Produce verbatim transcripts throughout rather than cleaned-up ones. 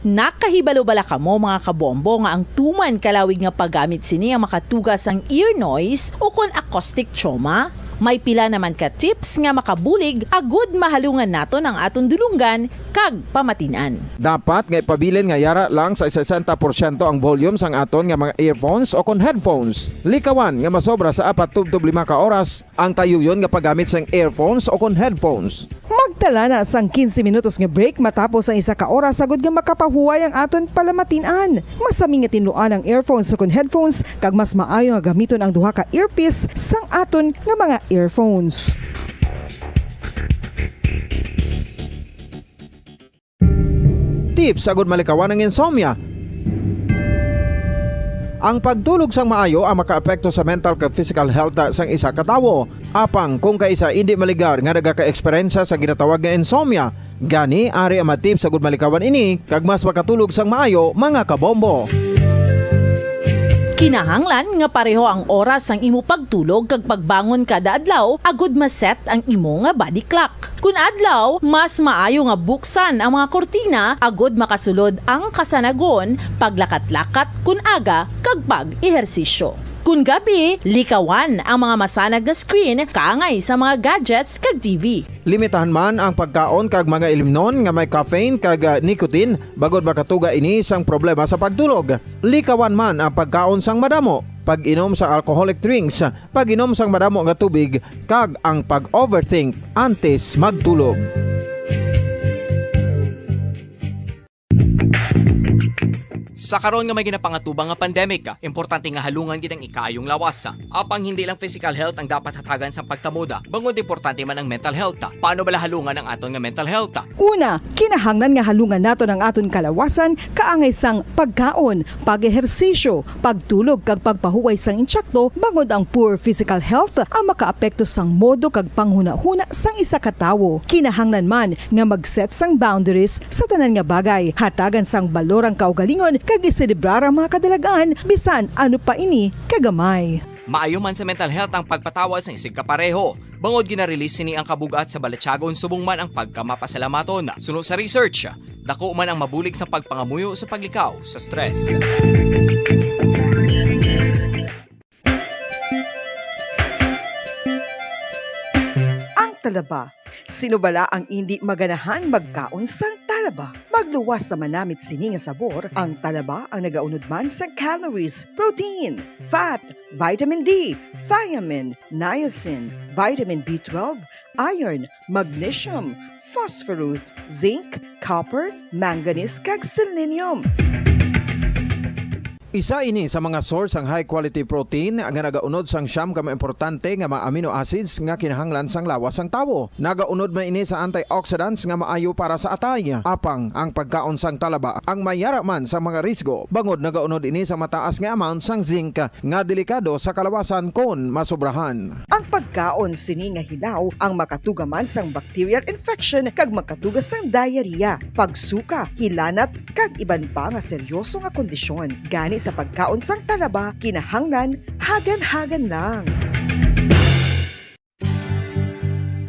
Nakahibalo bala kamo, mga kabombo, nga ang tuman ka lawig nga paggamit sini ang makatuga sang ear noise ukon acoustic trauma? May pila naman ka tips nga makabulig agud mahalungan naton ang aton dulonggan kag pamatin-an. Dapat nga ipabilin nga yara lang sa sesenta porsyento ang volume sang aton nga mga earphones ukon headphones. Likawan nga masobra sa apat tubtob lima ka oras ang tayuyon nga paggamit sang earphones ukon headphones. Magtala na sang quince minutos nga break matapos ang isa ka oras agud nga makapahuway ang aton palamatin-an. Masami nga tinluan ang earphones ukon headphones, kag mas maayo nga gamiton ang duha ka earpiece sang aton nga mga earphones. Tips agud malikawan ang insomnia. Ang pagtulog sang maayo ang makaapekto sa mental kag physical health sang isa ka tawo. Apang kung kaisa indi maligar nga nagaka-eksperyensya sa ginatawag nga insomnia, gani ari ang mga tips agud malikawan ini kag mas makatulog sang maayo, mga kabombo. Kinahanglan nga pareho ang oras sang imo pagtulog kag pagbangon kada adlaw agud ma-set ang imo nga body clock. Kun adlaw, mas maayo nga buksan ang mga kurtina agud makasulod ang kasanagon, paglakat-lakat kun aga, kag pag-ehersisyo. Kun gabi, likawan ang mga masanag nga screen kaangay sa mga gadgets kag T V. Limitahan man ang pagkaon kag mga ilimnon nga may caffeine kag, ah, nicotine bangod makatuga ini sang problema sa pagtulog. Likawan man ang pagkaon sang madamo, pag-inom sa alcoholic drinks, pag-inom sang madamo nga tubig, kag ang pag-overthink antes magtulog. Sa karon nga may ginapangatubang nga pandemic, importante nga halungan gid ang ikaayong lawas. Apang hindi lang physical health ang dapat hatagan sa pagtamod, bangod importante man ang mental health. Paano bala halungan ang aton nga mental health? Una, kinahanglan nga halungan naton ang aton kalawasan kaangay sang pagkaon, pag-ehersisyo, pagtulog kag pagpahuway sang insakto, bangod ang poor physical health ang makaapekto sang modo kag panghunahuna sang isa ka tawo. Kinahanglan man nga mag-set sang boundaries sa tanan nga bagay, hatagan sang balor ang kaugalingon kag iselebrar ang mga kadalagan, bisan ano pa ini kagamay. Maayo man sa mental health ang pagpatawad sang isigkapareho, bangod gina-release sini ang kabug-at sa balatyagon subong man ang pagkamapasalamaton. Suno sa research, dako man ang mabulig sang pagpangamuyo sa paglikaw sa stress. Ang talaba. Sino bala ang indi maganahan magkaon sang talaba? Magluwas sa manamit sini nga sabor, ang talaba ang nagaunod man sang calories, protein, fat, vitamin D, thiamine, niacin, vitamin B twelve, iron, magnesium, phosphorus, zinc, copper, manganese, kag selenium. Isa ini sa mga source sang high quality protein nga nagaunod sang siyam ka mga importante nga mga amino acids nga kinahanglan sang lawas sang tawo. Nagaunod man ini sa antioxidants nga maayo para sa atay. Apang ang pagkaon sang talaba ang may yara man sa mga risgo, bangod nagaunod ini sa mataas nga amount sang zinc nga delikado sa kalawasan kon masobrahan. Ang pagkaon sini nga hilaw ang makatuga man sang bacterial infection kag makatuga sang diarrhea, pagsuka, hilanat, kag iban pa nga seryoso nga kondisyon. Gani sa pagkaon sang talaba, kinahanglan hagan-hagan lang.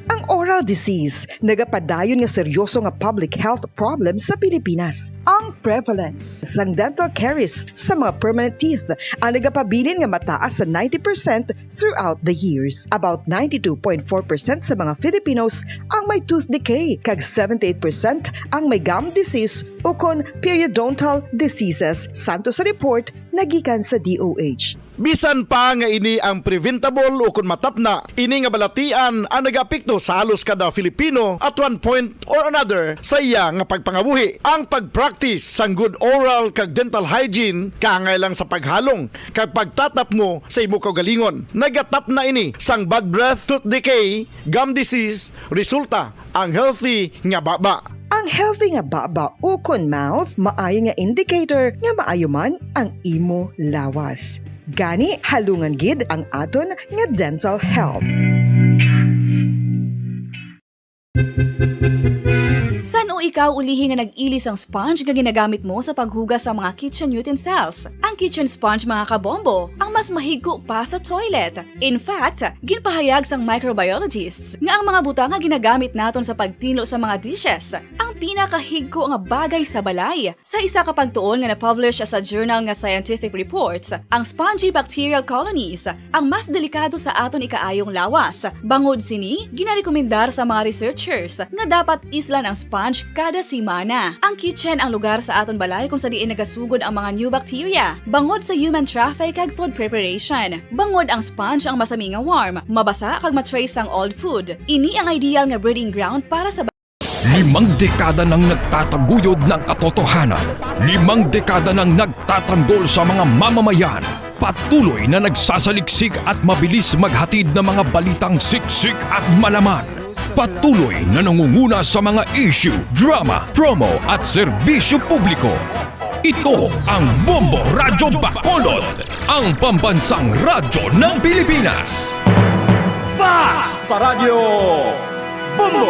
Ang oral disease nagapadayon nga seryoso nga public health problem sa Pilipinas. Ang prevalence sang dental caries sa mga permanent teeth ang nagapabilin nga mataas sa ninety percent throughout the years. About ninety-two point four percent sa mga Filipinos ang may tooth decay, kag seventy-eight percent ang may gum disease ukon periodontal diseases, santo sa report nga gikan sa D O H. Bisan pa nga ini ang preventable ukon matapna, ini nga balatian ang nagaapekto sa halos kada Filipino at one point or another sa iya nga pagpangabuhi. Ang pag-practice sang good oral kag dental hygiene kaangay lang sa paghalong kag pagtatapmo sa imo kaugalingon. Nagatapna ini sang bad breath, tooth decay, gum disease, resulta ang healthy nga baba. Ang healthy nga baba ukon mouth maayo nga indicator nga maayo man ang imo lawas. Gani, halungan gid ang aton nga dental health. San-o Ikaw ulihi nga nag-ili sang sponge nga ginagamit mo sa paghugas sa mga kitchen utensils. Ang kitchen sponge, mga kabombo, ang mas mahigko pa sa toilet. In fact, ginpahayag sang microbiologists nga ang mga butang nga ginagamit naton sa pagtinlo sa mga dishes ang pinakahigko nga bagay sa balay. Sa isa ka pagtuon nga na-publish sa journal nga Scientific Reports, ang spongy bacterial colonies ang mas delikado sa aton ikaayong lawas. Bangod sini, ginarekomendar sa mga researchers nga dapat islan ang sponge kada semana. Ang kitchen ang lugar sa aton balay kung sa diin nagasugod ang mga new bacteria, bangod sa human traffic kag food preparation. Bangod ang sponge ang masami nga warm, mabasa kag ma-trace ang old food. Ini ang ideal nga breeding ground para sa Limang dekada nang nagtataguyod ng katotohanan. Limang dekada nang nagtatanggol sa mga mamamayan. Patuloy na nagsasaliksik at mabilis maghatid ng mga balitang siksik at malaman. Patuloy na nangunguna sa mga issue, drama, promo at serbisyo publiko. Ito ang Bombo Radyo Bacolod, ang pambansang radyo ng Pilipinas. Fast Paradyo Bombo!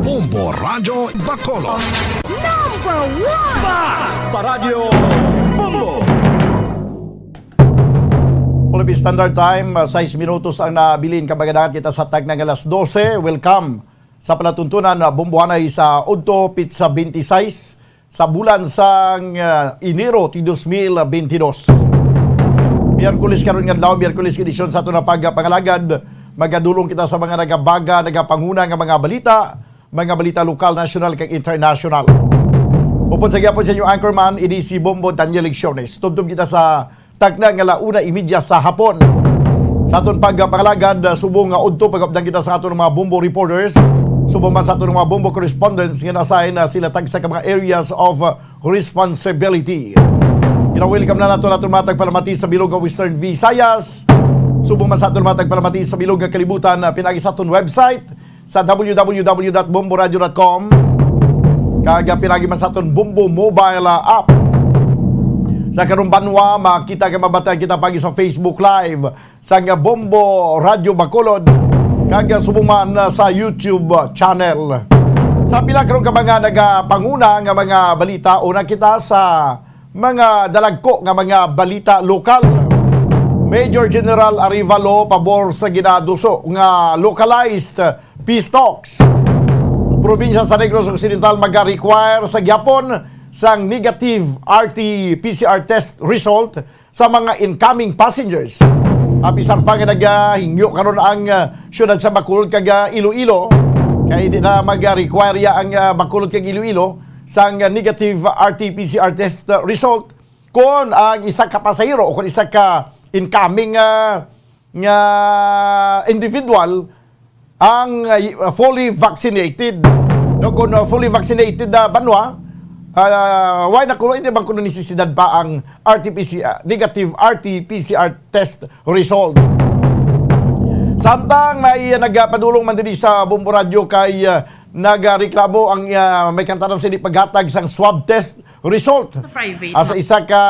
Bombo Radyo Bacolod. Number one! Fast Paradyo Bombo! Philippine Standard Time, uh, sais minutos ang nabilin. Kabagadangat kita sa tagna nga alas dose. Welcome sa palatuntunan, uh, Bombohanay sa udto, pitsa twenty-six sa bulan sang, uh, Enero ti dos mil bentidós. Miyerkules karon nga adlaw, Miyerkules nga edisyon sa aton nga pagpangalagad. Magadulong kita sa mga nagabaga, nagapanguna nga mga balita, mga balita lokal, nasyonal, kag internasyonal. Upod sa gihapon sa inyo anchorman, ini si Bombo Daniel Lecciones. Tubtob kita sa tagna nga ala una y media sa hapon. Sa aton pagpangalagad, subong nga udto, pag-updan kita sa aton mga Bombo reporters. Subong man sa aton mga Bombo correspondents nga na-assign na sila tagsa ka mga areas of responsibility. Gina-welcome na nato naton mga tagpalamati sa bilog nga Western Visayas. Subong man sa aton mga tagpalamati sa bilog nga kalibutan, ah, pinaagi sa aton website sa w w w dot bombo radio dot com, kag, ah, pinaagi man sa aton Bombo mobile, ah, app. Sa karong banwa, makita kag mabatian kita pagi sa Facebook Live sang Bombo Radyo Bacolod, kag subong man sa YouTube channel. Sa pila karon ka mga nagapanguna nga mga balita, una kita sa mga dalagko nga mga balita lokal. Major General Arevalo pabor sa ginaduso nga localized peace talks. Probinsya sa Negros Occidental maga-require sa gihapon sang negative R T P C R test result sa mga incoming passengers. Apisar pa nga nagahingyo karon ang, ah, siyudad sa Bacolod kag, ah, Iloilo, kay di na mag-require ang, ah, Bacolod kag Iloilo sang negative R T P C R test, ah, result kon ang isa ka pasahero o kon isa ka incoming, ah, nga individual ang, uh, fully vaccinated. No, kung, uh, fully vaccinated, uh, banwa, uh, why na kuno, hindi man kuno nisisidad pa ang R T P C R, negative R T P C R test result. Samtang may, uh, nagpadulong man diri sa Bombo Radyo kay, uh, nagareklamo ang, uh, may kantanan sa hindi paghatag sang swab test result, ah, sa isa ka,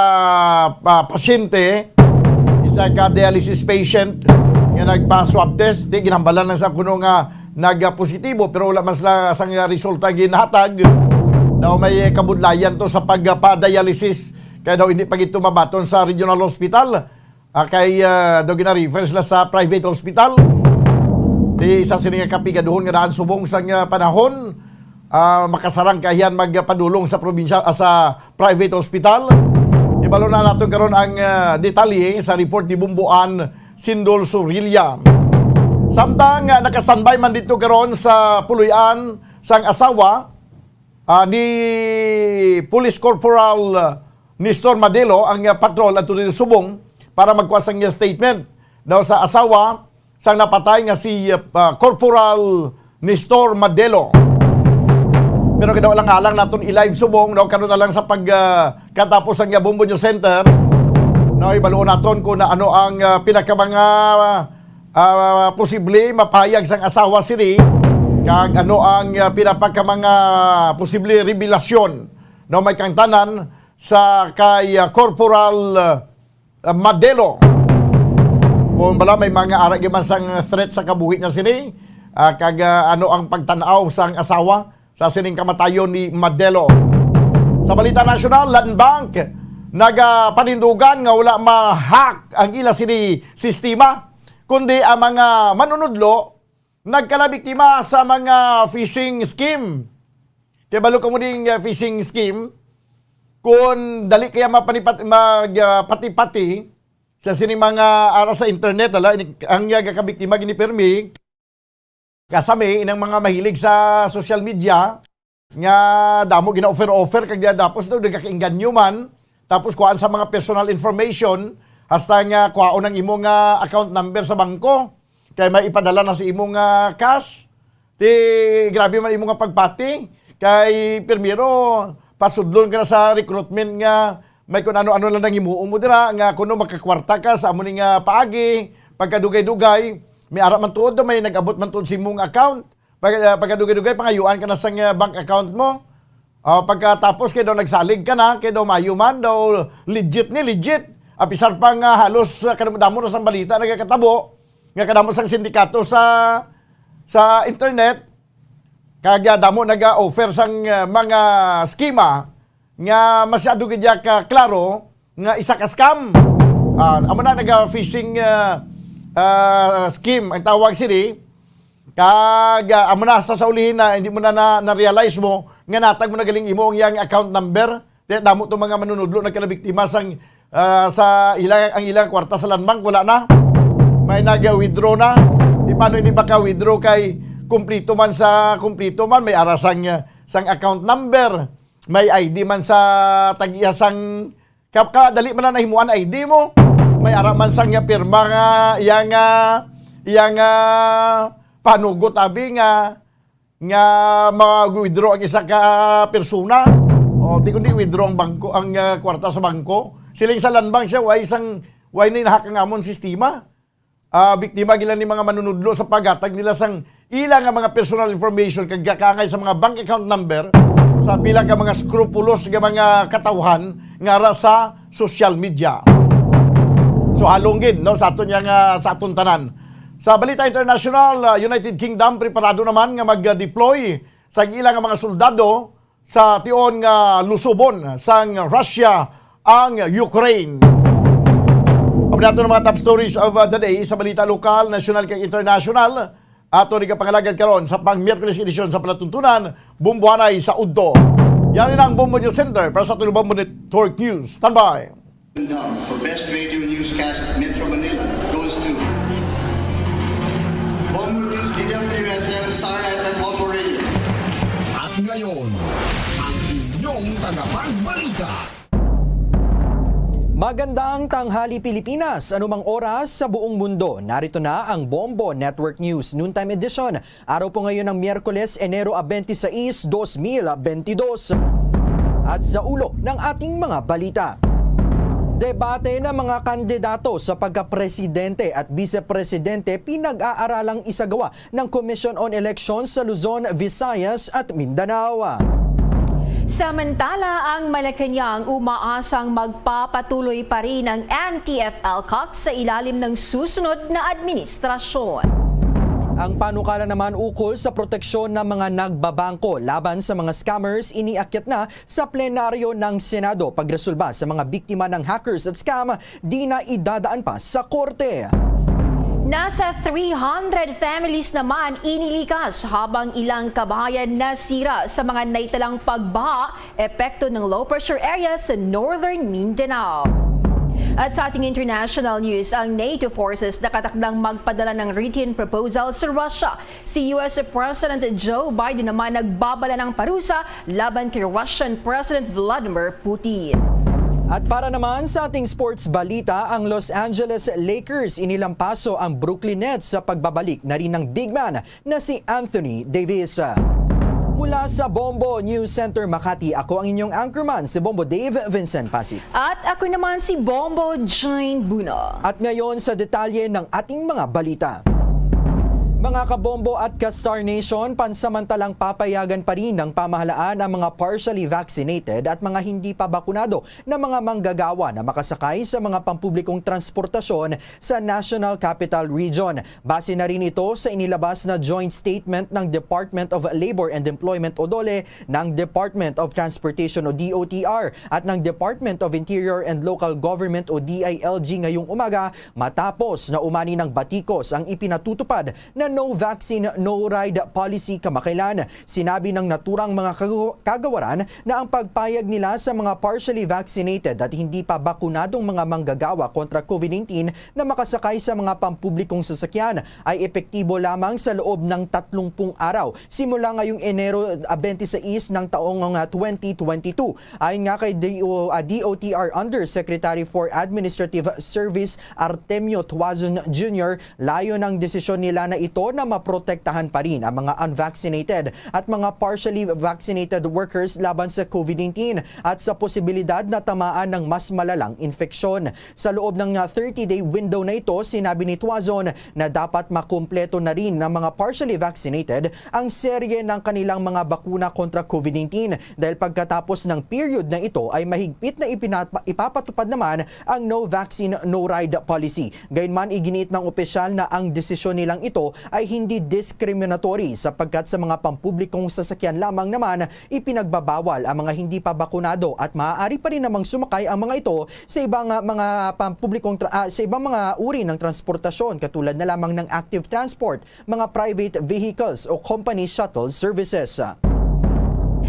ah, pasyente, isa ka dialysis patient nga nagpa-swab test, di ginhambalan lang sa kuno nga nagpositibo, pero wala man sila sang resulta ginhatag. Daw may kabudlayan to sa pagpa-dialysis, kaya daw hindi pa gito mabaton sa regional hospital. Ah, kay, ah, daw gina-refer sila sa private hospital. Di isa sini nga kapigaduhon nga daan subong sang, ah, panahon, ah, makasarang kaayan magpadulong sa probinsya, ah, sa private hospital. Ibalo na naton karon ang, ah, detalye sa report ni Bomboan Sindol Surilla. Samtang, ah, naka-standby man dito karon sa puloy-an sang asawa, ah, ni Police Corporal, ah, Nestor Madelo ang, ah, patrol adto diri subong para magkuha sang iyang statement daw sa asawa sang napatay nga si, ah, Corporal Nestor Madelo. Pero kadaw lang alang naton i-live subong, no, karon na lang sa pag, ah, katapos ang, ah, Bombo News Center. No, ibaluon naton kung ano ang, ah, pila ka mga, ah, posible mapahayag sang asawa sini, kag ano ang, ah, pila pa ka mga posible revelasyon, no, may kangtanan sa kay, ah, Corporal, ah, Madelo. Kung bala may mga ara gyud man sang threat sa kabuhi niya sini, Ah, kag, ah, ano ang pagtan-aw sang asawa sa sining kamatayon ni Madelo? Sa balita nasyonal, Land Bank nagapanindugan nga wala ma-hack ang ila sini sistema, kundi ang mga manunudlo nagkalabiktima sa mga phishing scheme. Kay balo ka mo ning, ah, phishing scheme, kung dali kaya mapanipat-, mag, ah, pati-pati sa sining mga ara sa internet, ala, ini-, ang iya gakabiktima gini pirmi, kasami inang mga mahilig sa social media, nga damo gina-offer-offer kag tapos daw nagakainganyo man, tapos kuhaan sa mga personal information, hasta nga kuhaon ang imo nga account number sa bangko, kay may ipadala na sa imo nga cash. Ti, grabe man imo nga pagpati, kay primero pasudlon ka na sa recruitment nga may kun ano-ano lang nang himuon mo dira, nga kuno makakwarta ka sa amo ni nga paagi, pagkadugay-dugay, may ara man tuod, may nag-abot man tuod sa imong account. Pag, ah, pagkadugay-dugay, pangayuan ka na sang, ah, bank account mo. Ah, pagkatapos, kay daw nagsalig ka na, kay daw mayo man, daw legit ni legit. Apisar pa nga halos, ah, kadamo-damo na sang balita nagakatabo, nga kadamo sang sindikato sa, sa internet, kag, ah, damo naga-offer sang, ah, mga schema nga masyado gid ka klaro nga isa ka scam. Ah, amo na, naga-phishing, ah, ah, scheme ang tawag sini. Kag, ah, amo na, hasta sa ulihin na hindi mo na, na, na-realize mo nga natag mo na galing imo ang iyang account number. Kaya damo to mga manunudlo nagkalabiktima sang, ah, sa ila, ang ilang kwarta sa Land Bank, wala na. May nag-withdraw na. Di paano hindi maka-withdraw kay kumplito man sa, kumplito man, may ara sang, sang account number, may I D man sa tag-iya sang, ka, kadali man na nahimuan I D mo. May ara man sang iya pirma nga, iya nga, iya nga panugot, abi, nga, nga mag-withdraw ang isa ka persona. O, di kundi withdraw ang bangko, ang, ah, kwarta sa bangko. Siling sa Land Bank siya, way sang, way ni nahak ang amon sistema. Ah, biktima gila ni mga manunudlo sa paghatag nila sang ila nga mga personal information kag gakaangay sa mga bank account number sa pila ka mga scrupulous nga mga katawhan nga ara sa social media. So, halong gid, no, sa aton yang, ah, sa aton tanan. Sa balita international, ah, United Kingdom preparado naman nga mag-deploy sa ila nga mga soldado sa tion nga lusubon sang Russia ang Ukraine. Amo na aton ang mga top stories of, uh, the day sa balita lokal, nasyonal, kag international. Ato ni kapangalagad karon sa pang Miyerkules edisyon sa Palatuntunan, Bombohanay sa Udto. Yan ang Bombo News Center para sa Tuluban Network News. Standby! Now, for best radio newscast, Metro Manila goes to Bombo News, D W S M, Star F M, Bombo Radio. At ngayon, ang inyong tagapagbalita. Magandang tanghali, Pilipinas. Anumang oras sa buong mundo, narito na ang Bombo Network News Noontime Edition. Araw po ngayon ng Miyerkules, Enero a twenty-six, dos mil bentidós. At sa ulo ng ating mga balita. Debate ng mga kandidato sa pagkapresidente at vice-presidente pinag-aaralang isagawa ng Commission on Elections sa Luzon, Visayas at Mindanao. Samantala, ang Malacañang umaasang magpapatuloy pa rin ang N T F L CAC sa ilalim ng susunod na administrasyon. Ang panukala naman ukol sa proteksyon ng mga nagbabangko laban sa mga scammers iniakyat na sa plenaryo ng Senado. Pagresolba sa mga biktima ng hackers at scam, di na idadaan pa sa korte. Nasa three hundred families naman inilikas, habang ilang kabahayan nasira sa mga naitalang pagbaha epekto ng low pressure area sa northern Mindanao. At sa ating international news, ang NATO forces nakatakdang magpadala ng written proposal sa Russia. Si U S President Joe Biden naman nagbabala ng parusa laban kay Russian President Vladimir Putin. At para naman sa ating sports balita, ang Los Angeles Lakers inilampaso ang Brooklyn Nets sa pagbabalik na rin ng big man na si Anthony Davis. Mula sa Bombo News Center Makati, ako ang inyong anchorman, si Bombo Dave Vincent Pasit. At ako naman si Bombo Jane Buno. At ngayon sa detalye ng ating mga balita. Mga kabombo at ka-Star Nation, pansamantalang papayagan pa rin ng pamahalaan ang mga partially vaccinated at mga hindi pa bakunado na mga manggagawa na makasakay sa mga pampublikong transportasyon sa National Capital Region. Base na rin ito sa inilabas na joint statement ng Department of Labor and Employment o DOLE, ng Department of Transportation o D O T R at ng Department of Interior and Local Government o D I L G ngayong umaga, matapos na umani ng batikos ang ipinatutupad na no vaccine, no ride policy kamakailan. Sinabi ng naturang mga kagu-, kagawaran na ang pagpayag nila sa mga partially vaccinated at hindi pa bakunadong mga manggagawa kontra COVID nineteen na makasakay sa mga pampublikong sasakyan ay epektibo lamang sa loob ng tatlumpung araw, simula ngayong Enero, ah, twenty-six ng taong, ah, twenty twenty-two. Ayon nga kay D O, ah, D O T R Undersecretary for Administrative Service Artemio Tuazon Junior, layon ang desisyon nila na ito na maprotektahan pa rin ang mga unvaccinated at mga partially vaccinated workers laban sa COVID nineteen at sa posibilidad na tamaan ng mas malalang infeksyon. Sa loob ng, ah, thirty-day window na ito, sinabi ni Tuazon na dapat makumpleto na rin ng mga partially vaccinated ang serye ng kanilang mga bakuna kontra COVID nineteen, dahil pagkatapos ng period na ito ay mahigpit na ipinapa-, ipapatupad naman ang no vaccine, no ride policy. Gayunman, iginiit ng opisyal na ang desisyon nilang ito ay hindi discriminatory, sapagkat sa mga pampublikong sasakyan lamang naman ipinagbabawal ang mga hindi pa bakunado at maaari pa rin namang sumakay ang mga ito sa ibang, ah, mga pampublikong tra-, ah, sa ibang mga uri ng transportasyon, katulad na lamang ng active transport, mga private vehicles o company shuttle services.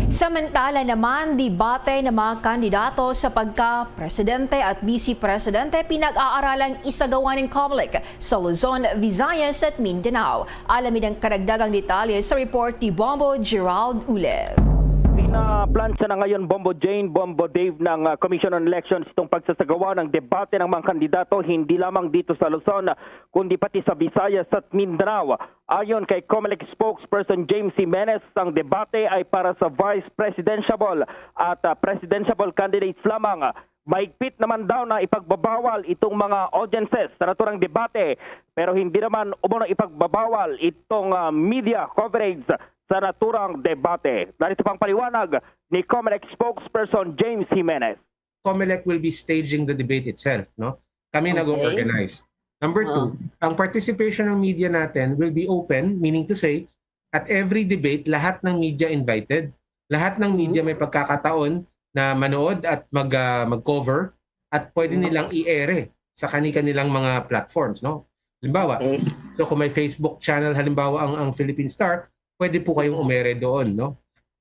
Samantala naman, debate ng mga kandidato sa pagka-presidente at vice-presidente pinag-aaralang isagawa ng Comelec sa Luzon, Visayas at Mindanao. Alamin ang karagdagang detalye sa report ni Bombo Gerald Uleb. Pinaplansya na ngayon, Bombo Jane, Bombo Dave, ng, ah, Commission on Elections itong pagsasagawa ng debate ng mga kandidato, hindi lamang dito sa Luzon, kundi pati sa Visayas at Mindanao. Ayon kay Comelec spokesperson James Jimenez, ang debate ay para sa vice presidential at, ah, presidential candidates lamang. Mahigpit naman daw na ipagbabawal itong mga audiences sa naturang debate, pero hindi naman umano ipagbabawal itong, ah, media coverage sa naturang debate. Narito pang paliwanag ni Comelec spokesperson James Jimenez. Comelec will be staging the debate itself, no? Kami Okay. nag-o-organize. Number Oo. two, ang participation ng media natin will be open, meaning to say, at every debate, lahat ng media invited. Lahat ng Mhm. media may pagkakataon na manood at mag, ah, mag-cover at pwede Mhm. nilang i-ere sa kani-kanilang mga platforms, no? Halimbawa, Okay. so kung may Facebook channel, halimbawa, ang, ang Philippine Star, pwede po kayong Okay. umere doon, no?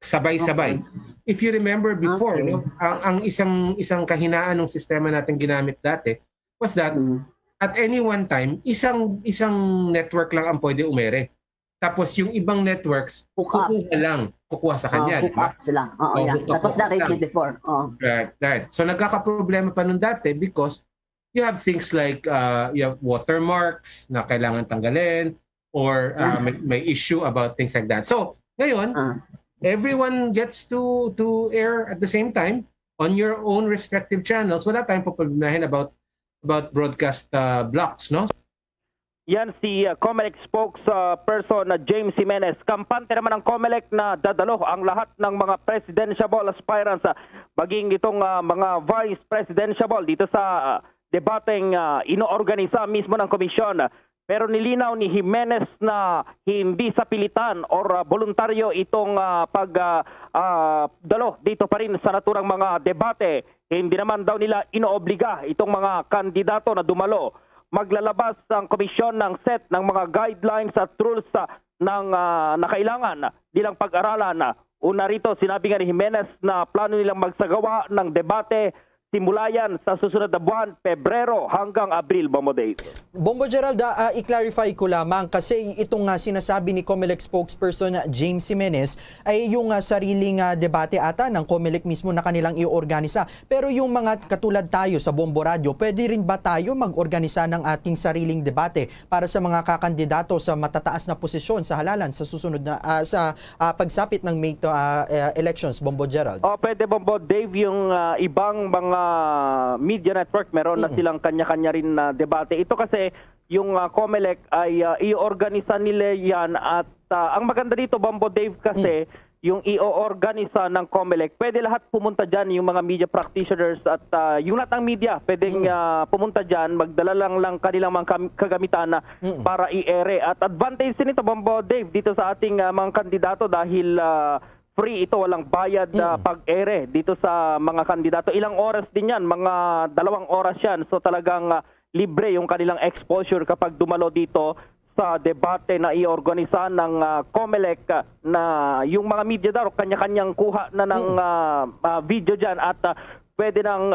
Sabay-sabay. Okay. If you remember before, Okay. no, ang, ang isang, isang kahinaan ng sistema natin ginamit dati was that Mm. at any one time, isang, isang network lang ang pwede umere. Tapos yung ibang networks, Hook up. kukuha lang, kukuha sa Ah, kanya, di hook ba? up sila. Oo, Oh, yeah. hook up, That was the hook up case lang. before. Oo. Right, right. So nagkakaproblema pa nun dati because you have things like, uh, you have watermarks na kailangan tanggalin, or, uh, Ah. may, may issue about things like that. So, ngayon, Ah. everyone gets to, to air at the same time on your own respective channels. Wala tayong poproblemahin about, about broadcast, uh, blocks, no? Yan si, uh, Comelec spokesperson na James Jimenez. Kampante naman ang Comelec na dadalo ang lahat ng mga presidential aspirants, uh, maging itong, uh, mga vice presidential dito sa, uh, debateng, ah, inoorganisa mismo ng komisyon. Pero nilinaw ni Jimenez na hindi sa pilitan or, ah, voluntaryo itong, ah, pag, ah, ah, dalo dito pa rin sa naturang mga debate. Hindi naman daw nila inoobliga itong mga kandidato na dumalo. Maglalabas ang komisyon ng set ng mga guidelines at rules, ah, ng, ah, na kailangan nilang pag-aralan. Una rito, sinabi nga ni Jimenez na plano nilang magsagawa ng debate simula yan sa susunod na buwan, Pebrero hanggang Abril, Bombo Dave. Bombo Gerald, ah, ah, i-clarify ko lamang kasi itong, ah, sinasabi ni Comelec spokesperson, ah, James Jimenez ay yung, ah, sariling, ah, debate ata ng Comelec mismo na kanilang i-organisa. Pero yung mga katulad tayo sa Bombo Radio, pwede rin ba tayo mag-organisa ng ating sariling debate para sa mga kakandidato sa matataas na posisyon sa halalan sa susunod na, ah, sa, ah, pagsapit ng May, ah, eh, elections, Bombo Gerald? Oh, pwede, Bombo Dave, yung, ah, ibang mga media network, meron na Mm. silang kanya-kanya rin na debate. Ito kasi, yung, ah, COMELEC ay, ah, i-organisa nila yan. At, ah, ang maganda dito, Bombo Dave, kasi yung i-organisa ng COMELEC, pwede lahat pumunta dyan, yung mga media practitioners at, ah, yung lahat ng media, pwedeng, ah, pumunta dyan, magdala lang lang kanilang mga kam-, kagamitan na para i-ere. At advantage din ito, Bombo Dave, dito sa ating, ah, mga kandidato dahil, ah, free ito, walang bayad, ah, pag-ere dito sa mga kandidato. Ilang oras din yan, mga dalawang oras yan. So talagang, ah, libre yung kanilang exposure kapag dumalo dito sa debate na i-organisa ng, ah, COMELEC, ah, na yung mga media daw, kanya-kanyang kuha na ng, ah, ah, video dyan at, ah, pwede nang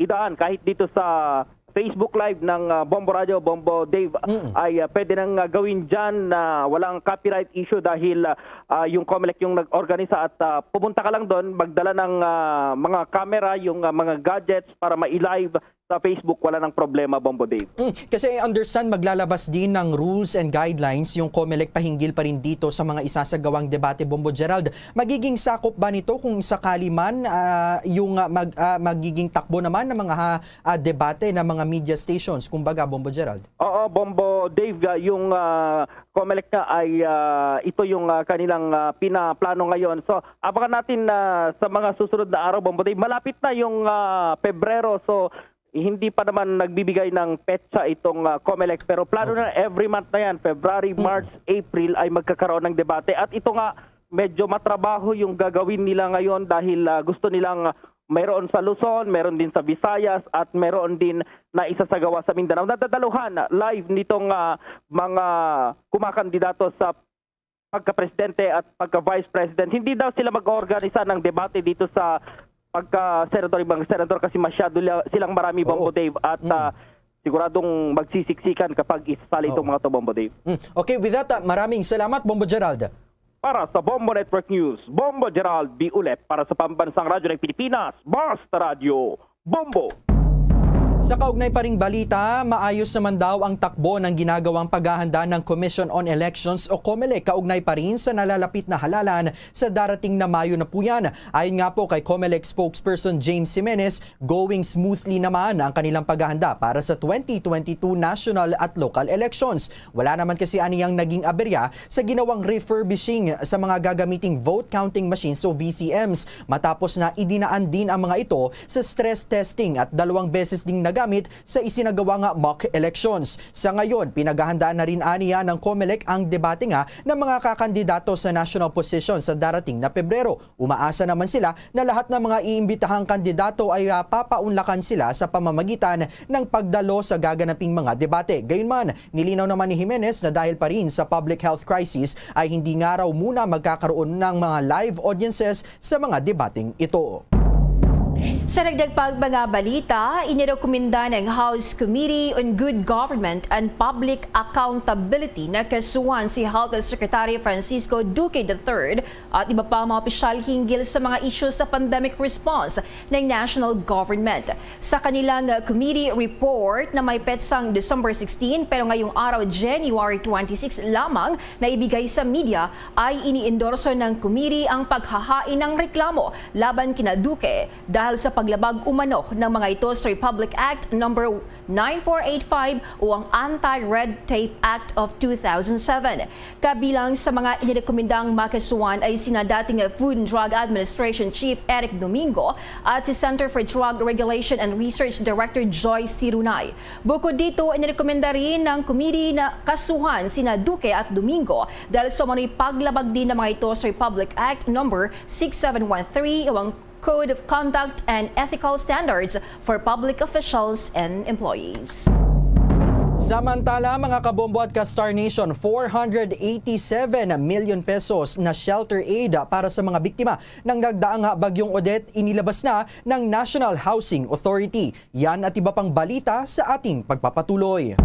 idaan kahit dito sa Facebook Live ng, ah, Bombo Radio, Bombo Dave, ay, ah, pwede nang, ah, gawin dyan na walang copyright issue dahil, ah, ah, yung COMELEC yung nag-organisa at, ah, pumunta ka lang doon, magdala ng, ah, mga camera, yung, ah, mga gadgets para ma-live sa Facebook, wala nang problema, Bombo Dave. Mm, kasi I understand maglalabas din ng rules and guidelines yung COMELEC pahinggil pa rin dito sa mga isasagawang debate, Bombo Gerald. Magiging sakop ba nito kung sakali man, ah, yung, ah, mag-, ah, magiging takbo naman ng mga ha-, ah, debate ng mga media stations, kumbaga, Bombo Gerald? Oo, Bombo Dave, ah, yung, ah, COMELEC nga ay, ah, ito yung, ah, kanilang, ah, pinaplano ngayon. So, abangan natin na sa mga susunod na araw, Bombo Dave. Malapit na yung, ah, Pebrero. So, hindi pa naman nagbibigay ng petsa itong, ah, COMELEC, pero plano na every month na yan, February, March, April, ay magkakaroon ng debate. At ito nga, medyo matrabaho yung gagawin nila ngayon dahil, ah, gusto nilang mayroon sa Luzon, meron din sa Visayas, at meron din na isasagawa sa Mindanao. Nadadaluhan live nitong, ah, mga kumakandidato sa pagka-presidente at pagka-vice president. Hindi daw sila mag-organisa ng debate dito sa pagka-senador, ibang senador kasi masyado la-, silang marami, Bombo Dave, at, ah, siguradong magsisiksikan kapag isasali itong mga to, Bombo Dave. Mm. Okay, with that, ah, maraming salamat, Bombo Gerald. Para sa Bombo Network News, Bombo Gerald B. Ulep para sa Pambansang Radyo ng Pilipinas, Basta Radyo, Bombo. Sa kaugnay pa ring balita, maayos naman daw ang takbo ng ginagawang paghahanda ng Commission on Elections o COMELEC kaugnay pa rin sa nalalapit na halalan sa darating na Mayo na po yan. Ayon nga po kay COMELEC spokesperson James Jimenez, going smoothly naman ang kanilang paghahanda para sa twenty twenty-two national at local elections. Wala naman kasi aniyang naging aberya sa ginawang refurbishing sa mga gagamiting vote counting machines o V C Ms, matapos na idinaan din ang mga ito sa stress testing at dalawang beses ding nagamit sa isinagawa nga mock elections. Sa ngayon, pinaghahandaan na rin aniya ng COMELEC ang debate nga ng mga kakandidato sa national position sa darating na Pebrero. Umaasa naman sila na lahat ng mga iimbitahang kandidato ay, ah, papaunlakan sila sa pamamagitan ng pagdalo sa gaganaping mga debate. Gayunman, nilinaw naman ni Jimenez na dahil pa rin sa public health crisis ay hindi nga raw muna magkakaroon ng mga live audiences sa mga debateng ito. Sa dagdag pang mga balita, inirekomenda ng House Committee on Good Government and Public Accountability na kasuhan si Health Secretary Francisco Duque the third at iba pang mga opisyal hinggil sa mga isyu sa pandemic response ng national government. Sa kanilang committee report na may petsang December sixteen pero ngayong araw, January twenty-six lamang, na ibigay sa media, ay iniendorso ng committee ang paghahain ng reklamo laban kina Duque dahil sa paglabag umano ng mga ito sa Republic Act number nine four eight five o ang Anti-Red Tape Act of two thousand seven. Kabilang sa mga inirekomendang makasuhan ay sina dating Food and Drug Administration Chief Eric Domingo at si Center for Drug Regulation and Research Director Joy Sirunay. Bukod dito, inirekomenda rin ng committee na kasuhan sina Duque at Domingo dahil sa umano'y paglabag din ng mga ito sa Republic Act number six seven one three o ang Code of Conduct and Ethical Standards for Public Officials and Employees. Samantala, mga kabombo at ka-Star Nation, four hundred eighty-seven million pesos na shelter aid para sa mga biktima ng nagdaang Bagyong Odette inilabas na ng National Housing Authority. Yan at iba pang balita sa ating pagpapatuloy.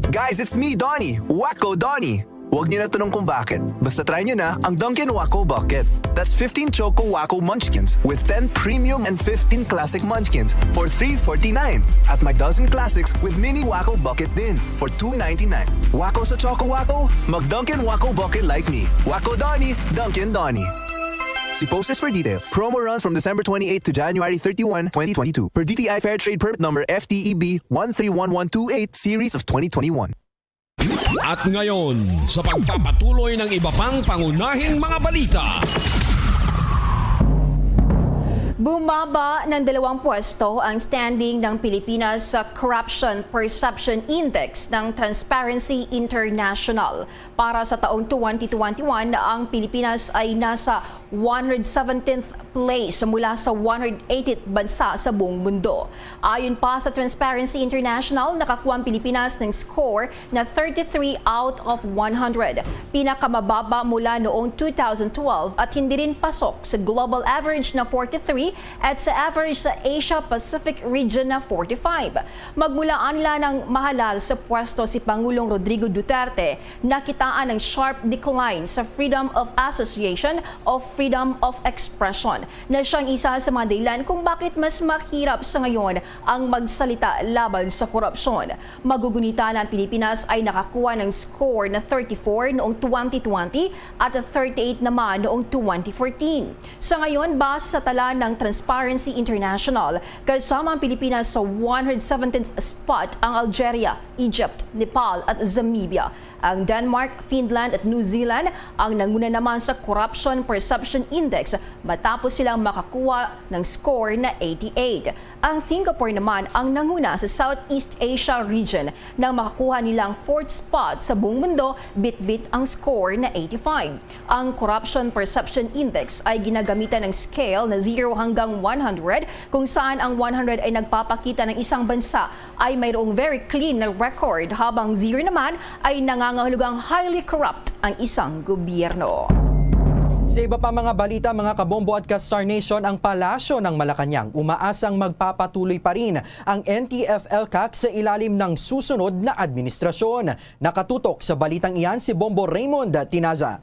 Guys, it's me, Donnie. Wacko Donnie. Huwag niyo na tanong kung bakit. Basta try niyo na ang Dunkin' Wacko Bucket. That's fifteen Choco Wacko Munchkins with ten premium and fifteen classic munchkins for three forty-nine. At may dozen classics with mini Wacko Bucket din for two ninety-nine. Wacko sa Choco Wacko? Mag Dunkin' Wacko Bucket like me. Wacko Donnie, Dunkin' Donnie. See posters for details. Promo runs from December twenty-eighth to January thirty-one, twenty twenty-two, per D T I Fair Trade Permit Number F T E B one three one one two eight, Series of twenty twenty-one. At ngayon, sa pagpapatuloy ng iba pang pangunahing mga balita. Bumaba ng dalawang pwesto ang standing ng Pilipinas sa Corruption Perception Index ng Transparency International. Para sa taong twenty twenty-one, ang Pilipinas ay nasa one hundred seventeenth place mula sa one hundred eightieth bansa sa buong mundo. Ayon pa sa Transparency International, nakakuha ang Pilipinas ng score na thirty-three out of one hundred. Pinakamababa mula noong two thousand twelve at hindi rin pasok sa global average na forty-three at sa average sa Asia-Pacific region na forty-five. Magmulaan la ng mahalal sa pwesto si Pangulong Rodrigo Duterte, nakitaan ng sharp decline sa freedom of association o freedom of expression, na siyang isa sa mga dahilan kung bakit mas mahirap sa ngayon ang magsalita laban sa korupsyon. Magugunita na ang Pilipinas ay nakakuha ng score na thirty-four noong twenty twenty at thirty-eight naman noong twenty fourteen. Sa ngayon, base sa tala ng Transparency International, kasama ang Pilipinas sa one hundred seventeenth spot ang Algeria, Egypt, Nepal at Namibia. Ang Denmark, Finland at New Zealand ang nanguna naman sa Corruption Perception Index matapos silang makakuha ng score na eighty-eight. Ang Singapore naman ang nanguna sa Southeast Asia region nang makakuha nilang fourth spot sa buong mundo, bitbit ang score na eighty-five. Ang Corruption Perception Index ay ginagamitan ng scale na zero hanggang one hundred, kung saan ang one hundred ay nagpapakita ng isang bansa ay mayroong very clean na record, habang zero naman ay nangangahulugang highly corrupt ang isang gobyerno. Sa iba pa mga balita, mga kabombo at ka-Star Nation, ang Palasyo ng Malacañang umaasang magpapatuloy pa rin ang N T F-ELCAC sa ilalim ng susunod na administrasyon. Nakatutok sa balitang iyan si Bombo Raymond Tinaza.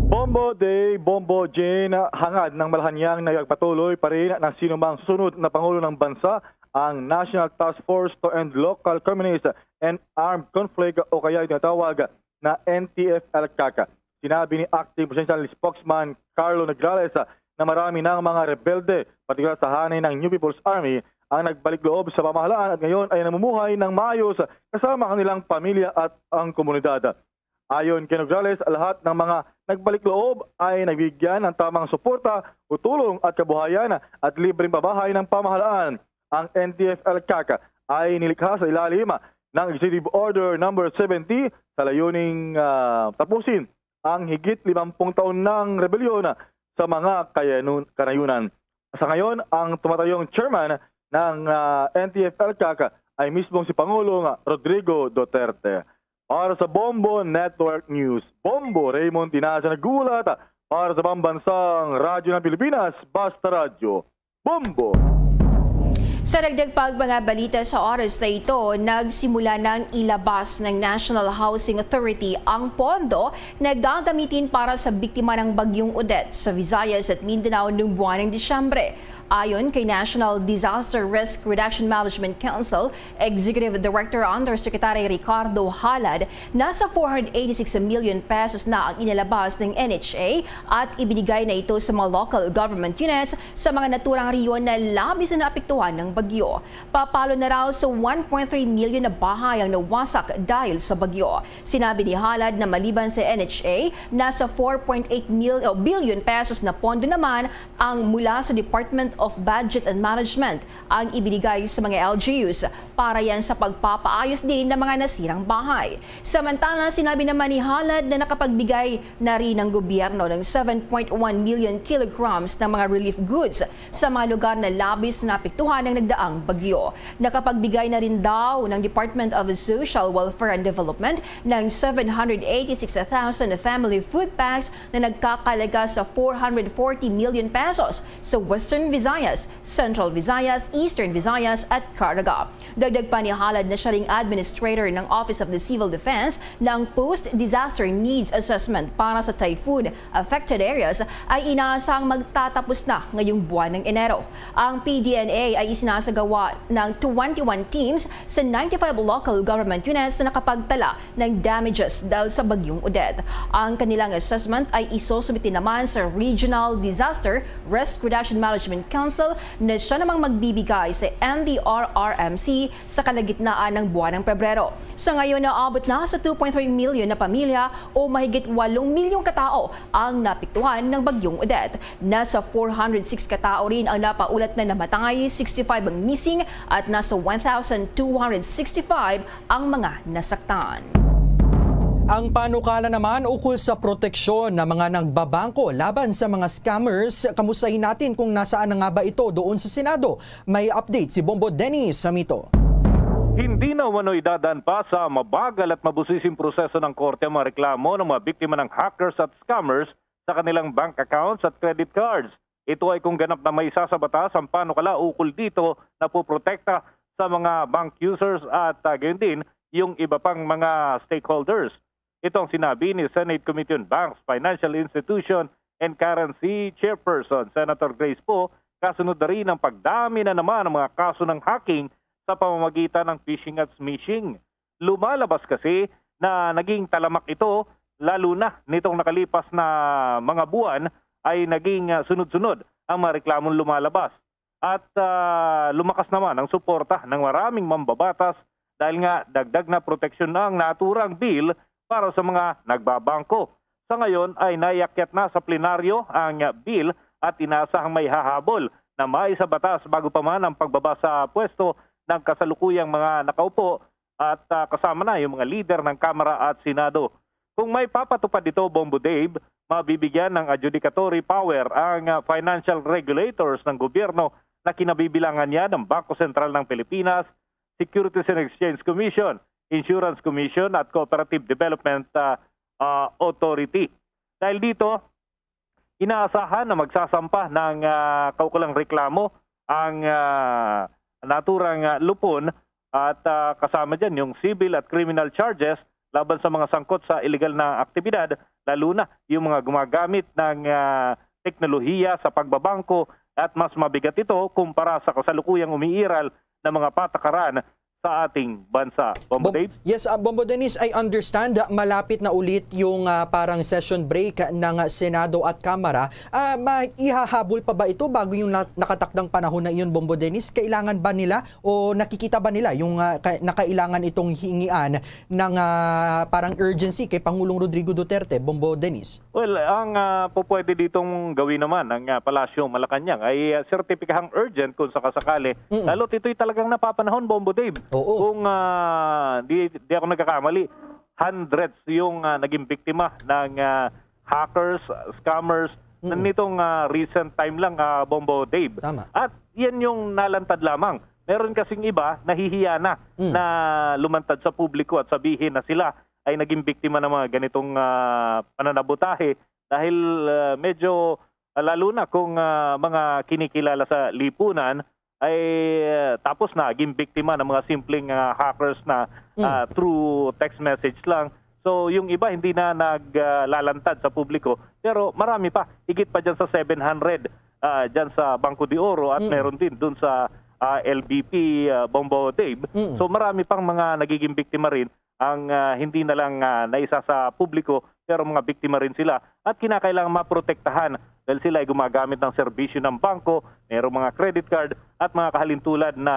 Bombo Day, Bombo Jane, hangad ng Malacañang nagpatuloy pa rin ng sinumang sunod na Pangulo ng Bansa ang National Task Force to End Local Communist and Armed Conflict o kaya tinatawag na N T F-ELCAC. Sinabi ni Acting Presidential Spokesman Carlo Nograles na marami ng mga rebelde, partikular sa hanay ng New People's Army, ang nagbalik loob sa pamahalaan at ngayon ay namumuhay ng maayos kasama kanilang pamilya at ang komunidad. Ayon kay Nograles, lahat ng mga nagbalik loob ay nabigyan ng tamang suporta o tulong at kabuhayan at libreng pabahay ng pamahalaan. Ang N T F-ELCAC ay nilikha sa ilalim ng Executive Order Number seventy sa layuning ah, tapusin ang higit limampung taon ng rebelyon sa mga kayanun- kanayunan. Sa ngayon, ang tumatayong chairman ng ah, N T F-ELCAC ay mismong si Pangulong Rodrigo Duterte. Para sa Bombo Network News, Bombo Raymond Tinaza nag-uulat para sa Pambansang Radyo ng Pilipinas, Basta Radyo, Bombo! Sa dagdag pang mga balita sa oras na ito, nagsimula nang ilabas ng National Housing Authority ang pondo na gagamitin para sa biktima ng Bagyong Odette sa Visayas at Mindanao noong buwan ng Disyembre. Ayon kay National Disaster Risk Reduction Management Council Executive Director Undersecretary Ricardo Halad, nasa four hundred eighty-six million pesos na ang inilabas ng N H A at ibinigay na ito sa mga local government units sa mga naturang rehiyon na labis na naapektuhan ng bagyo. Papalo na raw sa one point three million na bahay ang nawasak dahil sa bagyo. Sinabi ni Halad na maliban sa N H A, nasa four point eight mil, o billion pesos na pondo naman ang mula sa Department of Budget and Management ang ibinigay sa mga L G Us para yan sa pagpapaayos din ng mga nasirang bahay. Samantala, sinabi naman ni Halad na nakapagbigay na rin ang gobyerno ng seven point one million kilograms ng mga relief goods sa mga lugar na labis na naapektuhan ng nagdaang bagyo. Nakapagbigay na rin daw ng Department of Social Welfare and Development ng seven hundred eighty-six thousand family food packs na nagkakalaga sa four hundred forty million pesos sa Western Visayas Visayas, Central Visayas, Eastern Visayas at Caraga. Dagdag pa ni Halad na siya ring administrator ng Office of the Civil Defense ng Post-Disaster Needs Assessment para sa typhoon affected areas ay inaasahang magtatapos na ngayong buwan ng Enero. Ang P D N A ay isinasagawa ng twenty-one teams sa ninety-five local government units na nakapagtala ng damages dahil sa Bagyong Odette. Ang kanilang assessment ay isusubmit naman sa Regional Disaster Risk Reduction Management Council na siya namang magbibigay sa N D R R M C sa kalagitnaan ng buwan ng Pebrero. Sa ngayon, naabot na sa two point three million na pamilya o mahigit walong milyong katao ang naapektuhan ng Bagyong Odette. Nasa four hundred six katao rin ang napaulat na namatay, sixty-five ang missing at nasa one thousand two hundred sixty-five ang mga nasaktan. Ang panukala naman ukol sa proteksyon ng mga nagbabangko laban sa mga scammers. Kamustahin natin kung nasaan na nga ba ito doon sa Senado. May update si Bombo Dennis Samito. Hindi na umano idadaan pa sa mabagal at mabusising proseso ng korte ang mga reklamo ng mga biktima ng hackers at scammers sa kanilang bank accounts at credit cards. Ito ay kung ganap na maisa sa batas ang panukala ukol dito na poprotekta sa mga bank users at, ah, gayon din yung iba pang mga stakeholders. Ito ang sinabi ni Senate Committee on Banks, Financial Institution, and Currency Chairperson Senator Grace Poe kasunod na rin ang pagdami na naman ng mga kaso ng hacking sa pamamagitan ng phishing at smishing. Lumalabas kasi na naging talamak ito, lalo na nitong nakalipas na mga buwan ay naging, ah, sunod-sunod ang mga reklamong lumalabas. At, ah, lumakas naman ang suporta ng maraming mambabatas dahil nga dagdag na proteksyon na ang naturang bill para sa mga nagbabangko. Sa ngayon ay naiakyat na sa plenaryo ang bill at inaasahang may hahabol na maisabatas bago pa man ang pagbaba sa pwesto ng kasalukuyang mga nakaupo at, ah, kasama na yung mga lider ng Kamara at Senado. Kung may papatupad ito, Bombo Dave, mabibigyan ng adjudicatory power ang, ah, financial regulators ng gobyerno na kinabibilangan niya ng Bangko Sentral ng Pilipinas, Securities and Exchange Commission, Insurance Commission at Cooperative Development, ah, ah, Authority. Dahil dito, inaasahan na magsasampa ng, ah, kaukulang reklamo ang, ah, naturang, ah, lupon at, ah, kasama dyan yung civil at criminal charges laban sa mga sangkot sa illegal na aktibidad, lalo na yung mga gumagamit ng, ah, teknolohiya sa pagbabangko at mas mabigat ito kumpara sa kasalukuyang umiiral na mga patakaran sa ating bansa. Bombo Dave? Yes, ah, Bombo Dennis, I understand, ah, malapit na ulit yung, ah, parang session break ng, ah, Senado at Kamara. Ah, ma- ihahabol pa ba ito bago yung na- nakatakdang panahon na iyon, Bombo Dennis? Kailangan ba nila o nakikita ba nila yung, ah, ka- na kailangan itong hingian ng, ah, parang urgency kay Pangulong Rodrigo Duterte, Bombo Dennis? Well, ang, ah, pupwede ditong gawin naman ng, ah, Palasyo Malacañang ay, ah, sertipikahang urgent kung sakasakali. Mm. Lalo't ito'y talagang napapanahon, Bombo Dave. Oo. Kung, ah, di, di ako nagkakamali, hundreds yung, ah, naging biktima ng, ah, hackers, scammers, Mm. nitong, ah, recent time lang, ah, Bombo Dave. Tama. At yan yung nalantad lamang. Meron kasing iba nahihiya na Mm. na lumantad sa publiko at sabihin na sila ay naging biktima ng mga ganitong, ah, pananabutahe dahil, ah, medyo, ah, lalo na kung, ah, mga kinikilala sa lipunan ay, ah, tapos naging biktima ng mga simpleng, ah, hackers na, Mm. ah, through text message lang. So, yung iba hindi na naglalantad sa publiko, pero marami pa, higit pa dyan sa seven hundred, ah, dyan sa Banco de Oro at Mm. meron din dun sa, ah, L B P, ah, Bombo Dave. Mm. So, marami pang mga nagiging biktima rin ang, ah, hindi na lang, ah, naisa sa publiko, pero mga biktima rin sila at kinakailangan maprotektahan dahil sila ay gumagamit ng serbisyo ng bangko, merong mga credit card at mga kahalintulad na,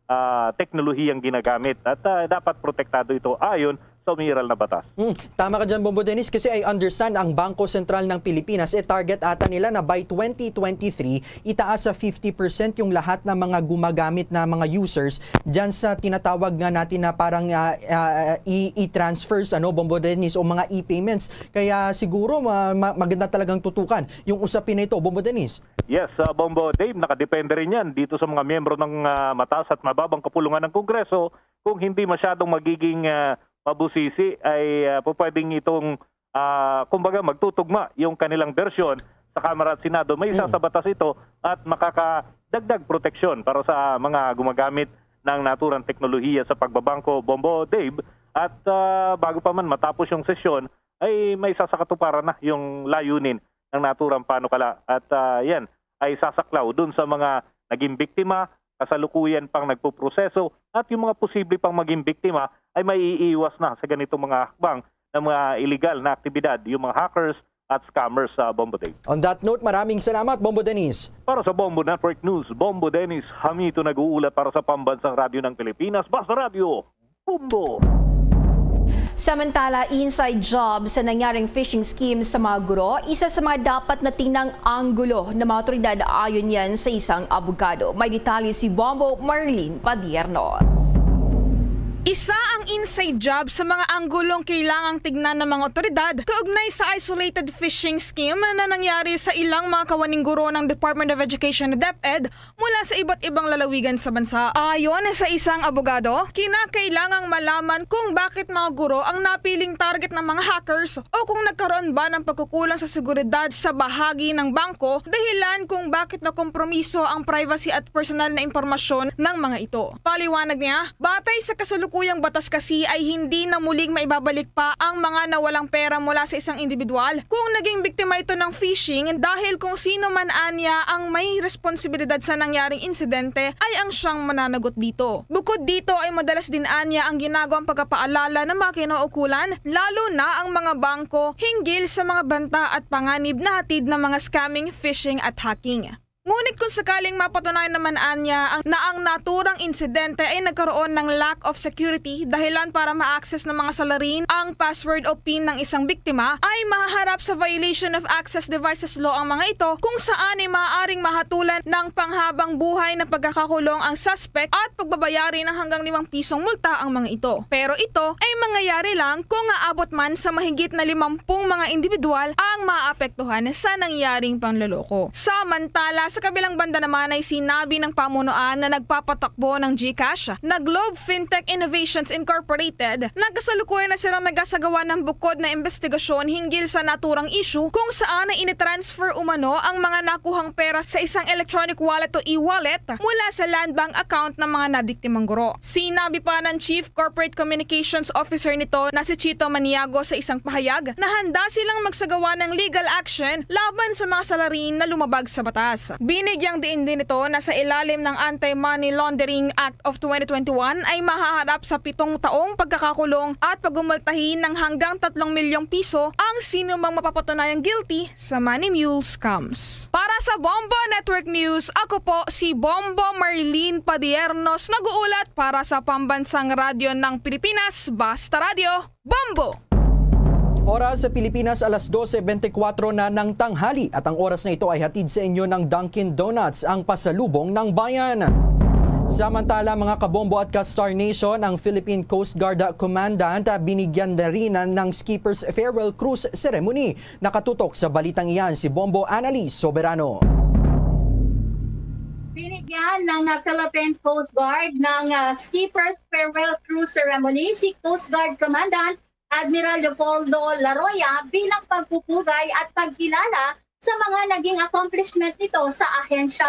ah, teknolohiyang ginagamit at, ah, dapat protektado ito ayon sa umiiral na batas. Mm, tama ka dyan, Bombo Dennis, kasi I understand ang Bangko Sentral ng Pilipinas, eh, target ata nila na by twenty twenty-three, itaas sa fifty percent yung lahat ng mga gumagamit na mga users dyan sa tinatawag nga natin na parang, ah, ah, e- e-transfers, ano, Bombo Dennis, o mga e-payments. Kaya siguro ma- ma- maganda talagang tutukan yung usapin na ito, Bombo Dennis. Yes, ah, Bombo Dave, nakadepende rin yan dito sa mga miyembro ng, ah, mataas at mababang kapulungan ng Kongreso. Kung hindi masyadong magiging, ah, mabusisi, ay, ah, pupwedeng itong, ah, kumbaga, magtutugma yung kanilang bersyon sa Kamara at Senado, may isa Mm. sa batas ito at makakadagdag proteksyon para sa mga gumagamit ng naturang teknolohiya sa pagbabangko, Bombo Dave. At, ah, bago pa man matapos yung sesyon, ay may sasakatuparan na yung layunin ng naturang panukala. At, ah, yan ay sasaklaw dun sa mga naging biktima, kasalukuyan pang nagpoproseso, at yung mga posible pang maging biktima ay maiiwas na sa ganitong mga hakbang ng mga illegal na aktibidad, yung mga hackers at scammers sa Bombo Dave. On that note, maraming salamat, Bombo Dennis. Para sa Bombo Network News, Bombo Dennis Hamito nag-uulat para sa Pambansang Radyo ng Pilipinas, Basta Radyo, Bombo. Samantala, inside job sa nangyaring phishing scheme sa mga guro, isa sa mga dapat na tingnan anggulo ng mga otoridad, ayon yan sa isang abogado. May detalye si Bombo Marlene Padiernos. Isa ang inside job sa mga anggulong kailangang tignan ng mga otoridad kaugnay sa isolated phishing scheme na nangyari sa ilang mga kawaning guro ng Department of Education o DepEd mula sa iba't ibang lalawigan sa bansa. Ayon sa isang abogado, kinakailangang malaman kung bakit mga guro ang napiling target ng mga hackers o kung nagkaroon ba ng pagkukulang sa seguridad sa bahagi ng bangko, dahilan kung bakit nakompromiso ang privacy at personal na impormasyon ng mga ito. Paliwanag niya, batay sa kasalukuyang batas kasi ay hindi na muling maibabalik pa ang mga nawalang pera mula sa isang individual kung naging biktima ito ng phishing, dahil kung sino man anya ang may responsibilidad sa nangyaring insidente ay ang siyang mananagot dito. Bukod dito ay madalas din anya ang ginagawang pagpapaalala ng mga kinaukulan, lalo na ang mga bangko, hinggil sa mga banta at panganib na hatid ng mga scamming, phishing at hacking. Ngunit kung sakaling mapatunayan naman anya ang, na ang naturang insidente ay nagkaroon ng lack of security, dahilan para ma-access ng mga salarin ang password o PIN ng isang biktima, ay mahaharap sa Violation of Access Devices Law ang mga ito, kung saan ay maaaring mahatulan ng panghabang buhay na pagkakakulong ang suspect at pagbabayari ng hanggang limang pisong multa ang mga ito. Pero ito ay mangyayari lang kung aabot man sa mahigit na limampung mga individual ang maapektuhan sa nangyaring panloloko. Samantala, sa kabilang banda naman ay sinabi ng pamunuan na nagpapatakbo ng GCash na Globe Fintech Innovations Incorporated na kasalukuyan na silang nagasagawa ng bukod na investigasyon hinggil sa naturang issue kung saan ay initransfer umano ang mga nakuhang pera sa isang electronic wallet o e-wallet mula sa Land Bank account ng mga nabiktimang guro. Sinabi pa ng Chief Corporate Communications Officer nito na si Chito Maniago sa isang pahayag na handa silang magsagawa ng legal action laban sa mga salarin na lumabag sa batas. Binigyang diin din ito na sa ilalim ng Anti-Money Laundering Act of twenty twenty-one ay mahaharap sa pitong taong pagkakakulong at pagmumultahin ng hanggang tatlong milyong piso ang sino mang mapapatunayang guilty sa money mule scams. Para sa Bombo Network News, ako po si Bombo Marlene Padiernos, nag-uulat para sa Pambansang Radyo ng Pilipinas, Basta Radyo, Bombo! Oras sa Pilipinas, alas dose bente kwatro na ng tanghali, at ang oras na ito ay hatid sa inyo ng Dunkin Donuts, ang pasalubong ng bayan. Samantala, mga kabombo at ka-Star Nation, ang Philippine Coast Guard Commandant, ah, binigyan na rin ng Skipper's Farewell Cruise Ceremony. Nakatutok sa balitang iyan si Bombo Annalise Soberano. Binigyan ng, ah, Philippine Coast Guard ng, ah, Skipper's Farewell Cruise Ceremony si Coast Guard Commandant Admiral Leopoldo Laroya bilang pagpupugay at pagkilala sa mga naging accomplishment nito sa ahensya.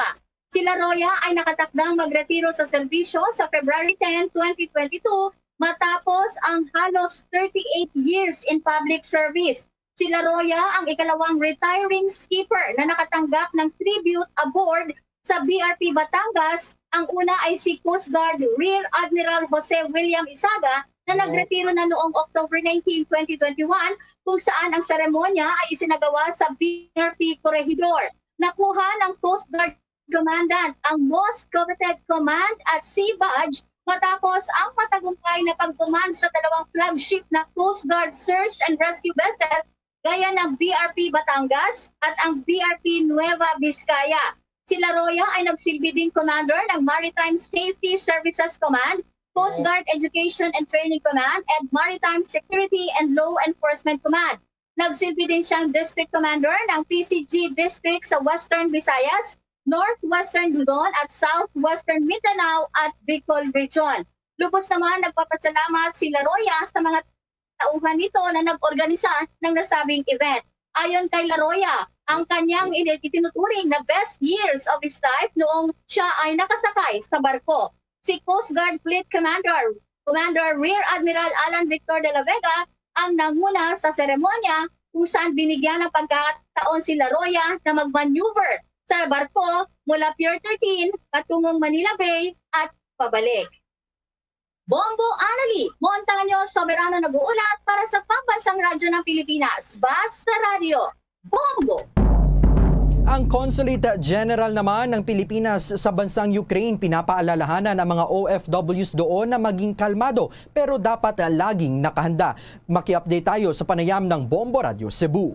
Si Laroya ay nakatakdang magretiro sa serbisyo sa February ten, twenty twenty-two, matapos ang halos thirty-eight years in public service. Si Laroya ang ikalawang retiring skipper na nakatanggap ng tribute aboard sa B R P Batangas. Ang una ay si Coast Guard Rear Admiral Jose William Isaga na nagretiro na noong October nineteen, twenty twenty-one, kung saan ang seremonya ay isinagawa sa B R P Corregidor. Nakuha ng Coast Guard Commandant ang most coveted Command at Sea Badge matapos ang matagumpay na pag-command sa dalawang flagship na Coast Guard search and rescue vessel gaya ng B R P Batangas at ang B R P Nueva Vizcaya. Si Laroya ay nagsilbi ding commander ng Maritime Safety Services Command, Coast Guard Education and Training Command, and Maritime Security and Law Enforcement Command. Nagsilbi din siyang District Commander ng P C G District sa Western Visayas, Northwestern Luzon at Southwestern Mindanao at Bicol Region. Lubos naman nagpapasalamat si Laroya sa mga tauhan nito na nag-organisa ng nasabing event. Ayon kay Laroya, ang kanyang ini-, itinuturing na best years of his life noong siya ay nakasakay sa barko. Si Coast Guard Fleet Commander, Commander Rear Admiral Alan Victor de la Vega ang nanguna sa seremonya kung saan binigyan ng pagkakataon si La Roya na mag-maneuver sa barko mula Pier thirteen patungong Manila Bay at pabalik. Bombo Anali Montaño Soberano nag-uulat para sa Pambansang Radyo ng Pilipinas, Basta Radyo, Bombo. Ang Consulate General naman ng Pilipinas sa bansang Ukraine pinapaalalahanan ang mga O F Ws doon na maging kalmado pero dapat laging nakahanda. Maki-update tayo sa panayam ng Bombo Radyo Cebu.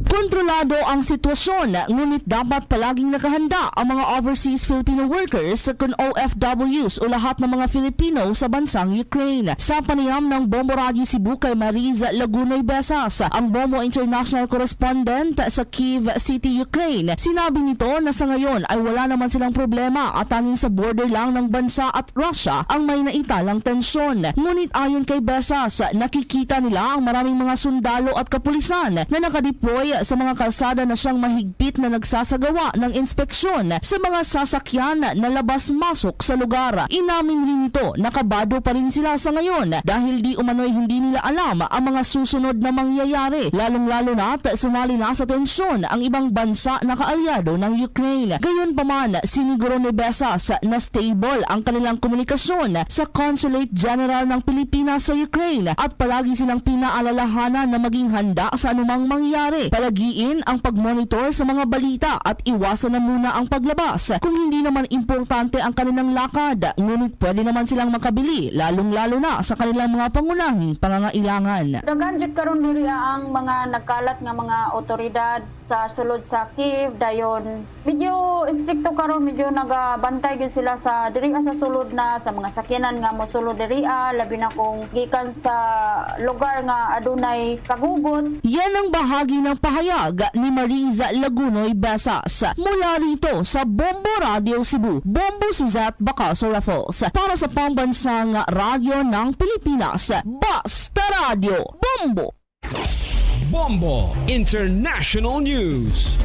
Kontrolado ang sitwasyon, ngunit dapat palaging nakahanda ang mga overseas Filipino workers, kun O F Ws, o lahat ng mga Filipino sa bansang Ukraine. Sa panayam ng Bombo Radyo Cebu kay Mariz Lagunoy Besas, ang Bombo International Correspondent sa Kyiv City, Ukraine, sinabi nito na sa ngayon ay wala naman silang problema at tanging sa border lang ng bansa at Russia ang may naitalang tensyon. Ngunit ayon kay Besas, nakikita nila ang maraming mga sundalo at kapulisan na nakadeploy sa mga kalsada na siyang mahigpit na nagsasagawa ng inspeksyon sa mga sasakyan na labas-masok sa lugar. Inamin rin nito na kabado pa rin sila sa ngayon dahil di umano'y hindi nila alam ang mga susunod na mangyayari, lalong-lalo na't sumali na sa tensyon ang ibang bansa na kaalyado ng Ukraine. Gayunpaman, siniguro ni Besas na stable ang kanilang komunikasyon sa Consulate General ng Pilipinas sa Ukraine at palagi silang pinaalalahanan na maging handa sa anumang mangyayari. Palagiin ang pagmonitor sa mga balita at iwasan na muna ang paglabas kung hindi naman importante ang kanilang lakad, ngunit pwede naman silang makabili, lalong-lalo na sa kanilang mga pangunahing pangangailangan. Daghan jud karon diri ang mga nagkalat nga mga awtoridad sa sulod sa Kyiv, dayon medyo istrikto karon, medyo nagabantay gyud sila sa diri sa sulod na sa mga sakyanan nga mosulod diri, ah, labi na kung gikan sa lugar nga adunay kagugot. Yan ang bahagi ng pahayag ni Mariza Lagunoy Besas mula rito sa Bombo Radio Cebu. Bombo Suzette Bacaso Raffles para sa Pambansang Radyo ng Pilipinas, Basta Radio, Bombo! Bombo International News.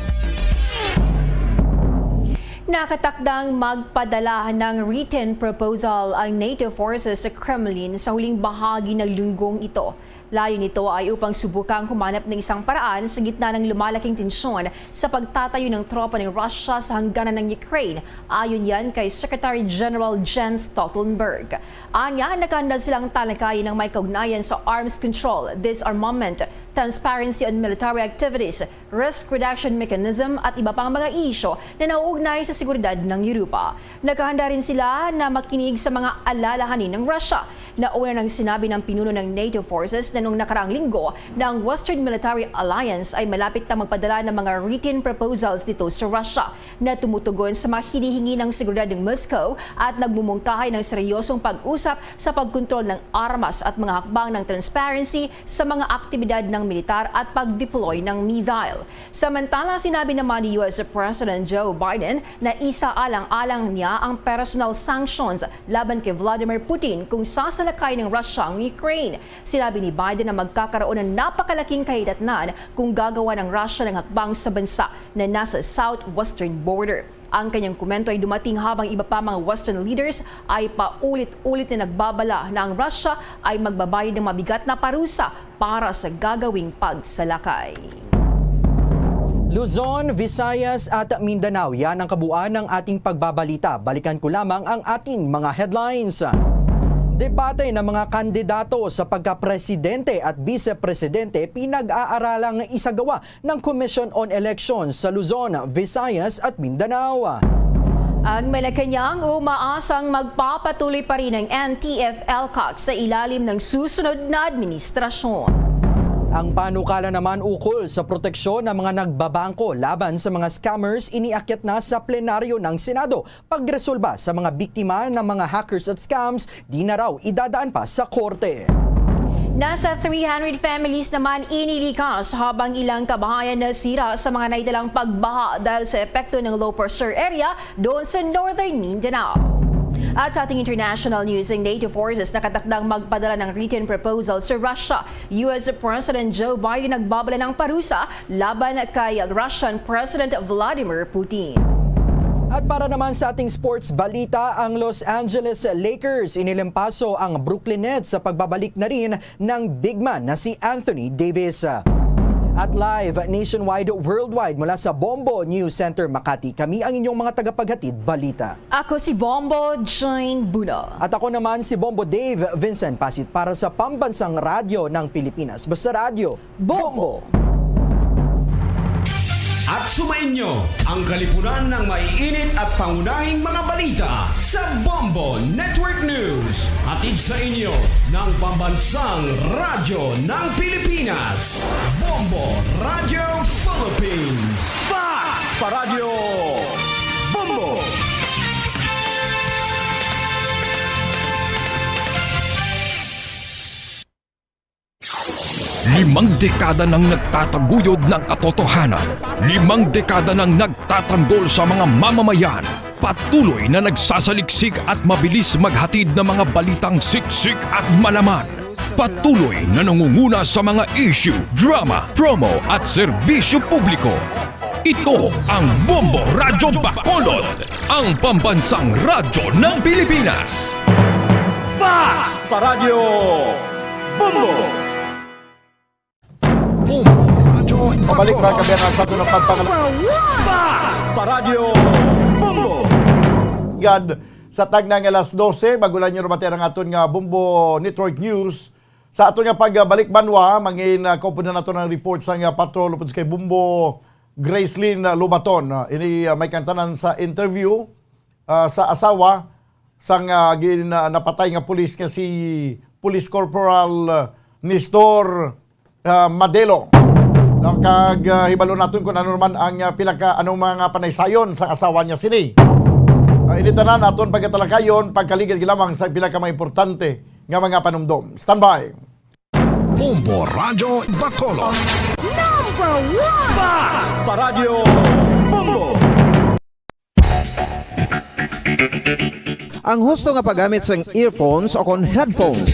Nakatakdang magpadala ng written proposal ang NATO forces sa Kremlin sa huling bahagi ng linggong ito. Layo nito ay upang subukang humanap ng isang paraan sa gitna ng lumalaking tensyon sa pagtatayo ng tropa ng Russia sa hangganan ng Ukraine, ayon yan kay Secretary General Jens Stoltenberg. Anya, nakahanda silang talakayin ang may kaugnayan sa arms control, disarmament, transparency on military activities, risk reduction mechanism at iba pang mga isyu na nauugnay sa seguridad ng Europa. Nakahanda rin sila na makinig sa mga alalahanin ng Russia. Nauna nang sinabi ng pinuno ng NATO forces na nung nakaraang linggo na ang Western Military Alliance ay malapit na magpadala ng mga written proposals dito sa Russia na tumutugon sa mga hinihingi ng seguridad ng Moscow at nagmumungkahi ng seryosong pag-usap sa pagkontrol ng armas at mga hakbang ng transparency sa mga aktibidad ng militar at pag-deploy ng missile. Samantala, sinabi naman ni U S President Joe Biden na isaalang-alang niya ang personal sanctions laban kay Vladimir Putin kung sasalakay ng Russia ang Ukraine. Sinabi ni Biden na magkakaroon ng napakalaking kahidatnan kung gagawa ng Russia ng hakbang sa bansa na nasa southwestern border. Ang kanyang komento ay dumating habang iba pa mga Western leaders ay paulit-ulit na nagbabala na ang Russia ay magbabayad ng mabigat na parusa para sa gagawing pagsalakay. Luzon, Visayas at Mindanao, yan ang kabuuan ng ating pagbabalita. Balikan ko lamang ang ating mga headlines. Debate ng mga kandidato sa pagkapresidente at bise-presidente pinag-aaralang isagawa ng Commission on Elections sa Luzon, Visayas at Mindanao. Ang Malacañang umaasang magpapatuloy pa rin ang N T F ELCAC sa ilalim ng susunod na administrasyon. Ang panukala naman ukol sa proteksyon ng mga nagbabangko laban sa mga scammers iniakyat na sa plenaryo ng Senado. Pagresolba sa mga biktima ng mga hackers at scams, di na raw idadaan pa sa korte. Nasa three hundred families naman inilikas habang ilang kabahayan nasira sa mga naidalang pagbaha dahil sa epekto ng low pressure area doon sa Northern Mindanao. At sa ating international news, ang NATO forces nakatakdang magpadala ng written proposal sa Russia. U S President Joe Biden nagbabala ng parusa laban kay Russian President Vladimir Putin. At para naman sa ating sports balita, ang Los Angeles Lakers inilimpaso ang Brooklyn Nets sa pagbabalik na rin ng big man na si Anthony Davis. At live nationwide, worldwide, mula sa Bombo News Center Makati, kami ang inyong mga tagapaghatid balita. Ako si Bombo Jane Buno. At ako naman si Bombo Dave Vincent Pasit para sa Pambansang Radyo ng Pilipinas. Basta Radyo, Bombo! At sumainyo ang kalipunan ng maiinit at pangunahing mga balita sa Bombo Network News. Hatid sa inyo ng Pambansang Radyo ng Pilipinas, Bombo Radio Philippines. Fast Paradyo Bombo! Limang dekada nang nagtataguyod ng katotohanan. Limang dekada nang nagtatanggol sa mga mamamayan. Patuloy na nagsasaliksik at mabilis maghatid ng mga balitang siksik at malaman. Patuloy na nangunguna sa mga issue, drama, promo at serbisyo publiko. Ito ang Bombo Radyo Bacolod, ang pambansang radyo ng Pilipinas. Fast Paradyo Bombo! Bombo Radyo Pabalik na Bacolod. Kami ang sa ato ng pagpangalagan. Fast Paradyo Bombo! Gad, sa tagna nga alas dose, bago lang nyo namatay ang aton nga Bombo Network News. Sa aton nga pagbalik banwa, mangin, ah, kaupod na nato ang report sa nga patrol upod sa kay Bombo Gracelyn, ah, Lobaton. Ah, ini, ah, may kantanan sa interview, ah, sa asawa sang, ah, gin, ah, napatay nga pulis nga si Police Corporal, ah, Nestor, ah, Madelo. No, kag, ah, hibalo naton kung ano naman ang, ah, pila ka, anong mga panaysayon sa asawa niya sini. Ah, ini tanan aton pagatalakayon, pagkaligid lamang sa pila ka mga importante nga mga panumdom. Standby. Bombo Radyo Bacolod. Number one! Fast Paradyo Bombo! Ang husto nga paggamit sang earphones o kon headphones.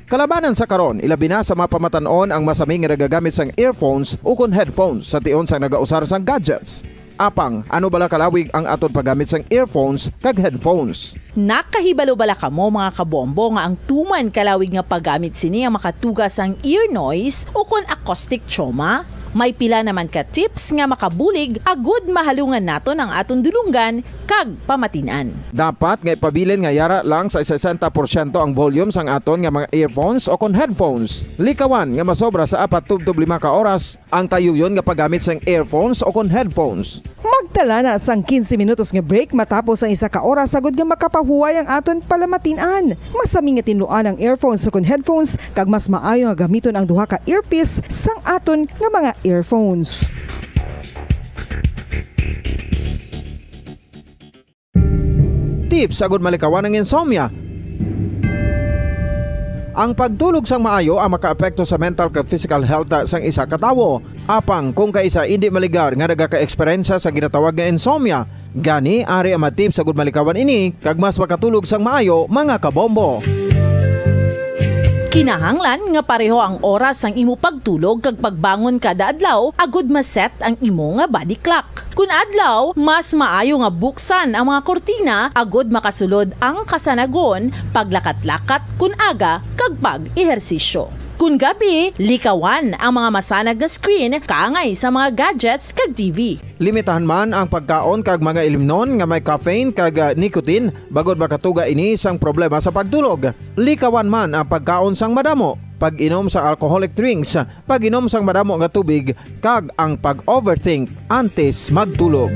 Kalabanan sa karon, ilabi na sa mga pamatan-on ang masami nga nagagamit sang earphones o kon headphones sa tion sang nagausar sang gadgets. Apang, ano bala kalawig ang aton paggamit sang earphones kag headphones? Nakahibalo bala kamo, mga kabombo, nga ang tuman kalawig nga paggamit sini ang makatuga sang ear noise o kon acoustic trauma? May pila naman ka tips nga makabulig agud mahalungan naton ang aton dulonggan kag pamatin-an. Dapat nga ipabilin nga yara lang sa sesenta porsyento ang volume sang aton nga mga earphones o kon headphones. Likawan nga masobra sa apat tubtob lima ka oras ang tayuyon nga paggamit sang earphones o kon headphones. Magtala na sang quince minutos nga break matapos ang isa ka oras agud nga makapahuway ang aton palamatin-an. Masami nga tinluan ang earphones o kon headphones, kag mas maayo nga gamiton ang duha ka earpiece sang aton nga mga earphones. Tips agud malikawan ang insomnia. Ang pagtulog sang maayo ang makaapekto sa mental kag physical health sang isa ka tawo. Apang kung kaisa indi maligar nga nagaka-eksperyensya sa ginatawag nga insomnia, gani ari ang mga tips agud malikawan ini kag mas makatulog sang maayo, mga kabombo. Kinahanglan nga pareho ang oras sang imo pagtulog kag pagbangon kada adlaw agud ma-set ang imo nga body clock. Kun adlaw, mas maayo nga buksan ang mga kurtina agud makasulod ang kasanagon, paglakat-lakat kun aga, kag pag-ehersisyo. Kun gabi, likawan ang mga masanag nga screen kaangay sa mga gadgets kag T V. Limitahan man ang pagkaon kag mga ilimnon nga may caffeine kag, ah, nicotine, bangod makatuga ini sang problema sa pagtulog. Likawan man ang pagkaon sang madamo, pag-inom sa alcoholic drinks, pag-inom sang madamo nga tubig, kag ang pag-overthink antes magtulog.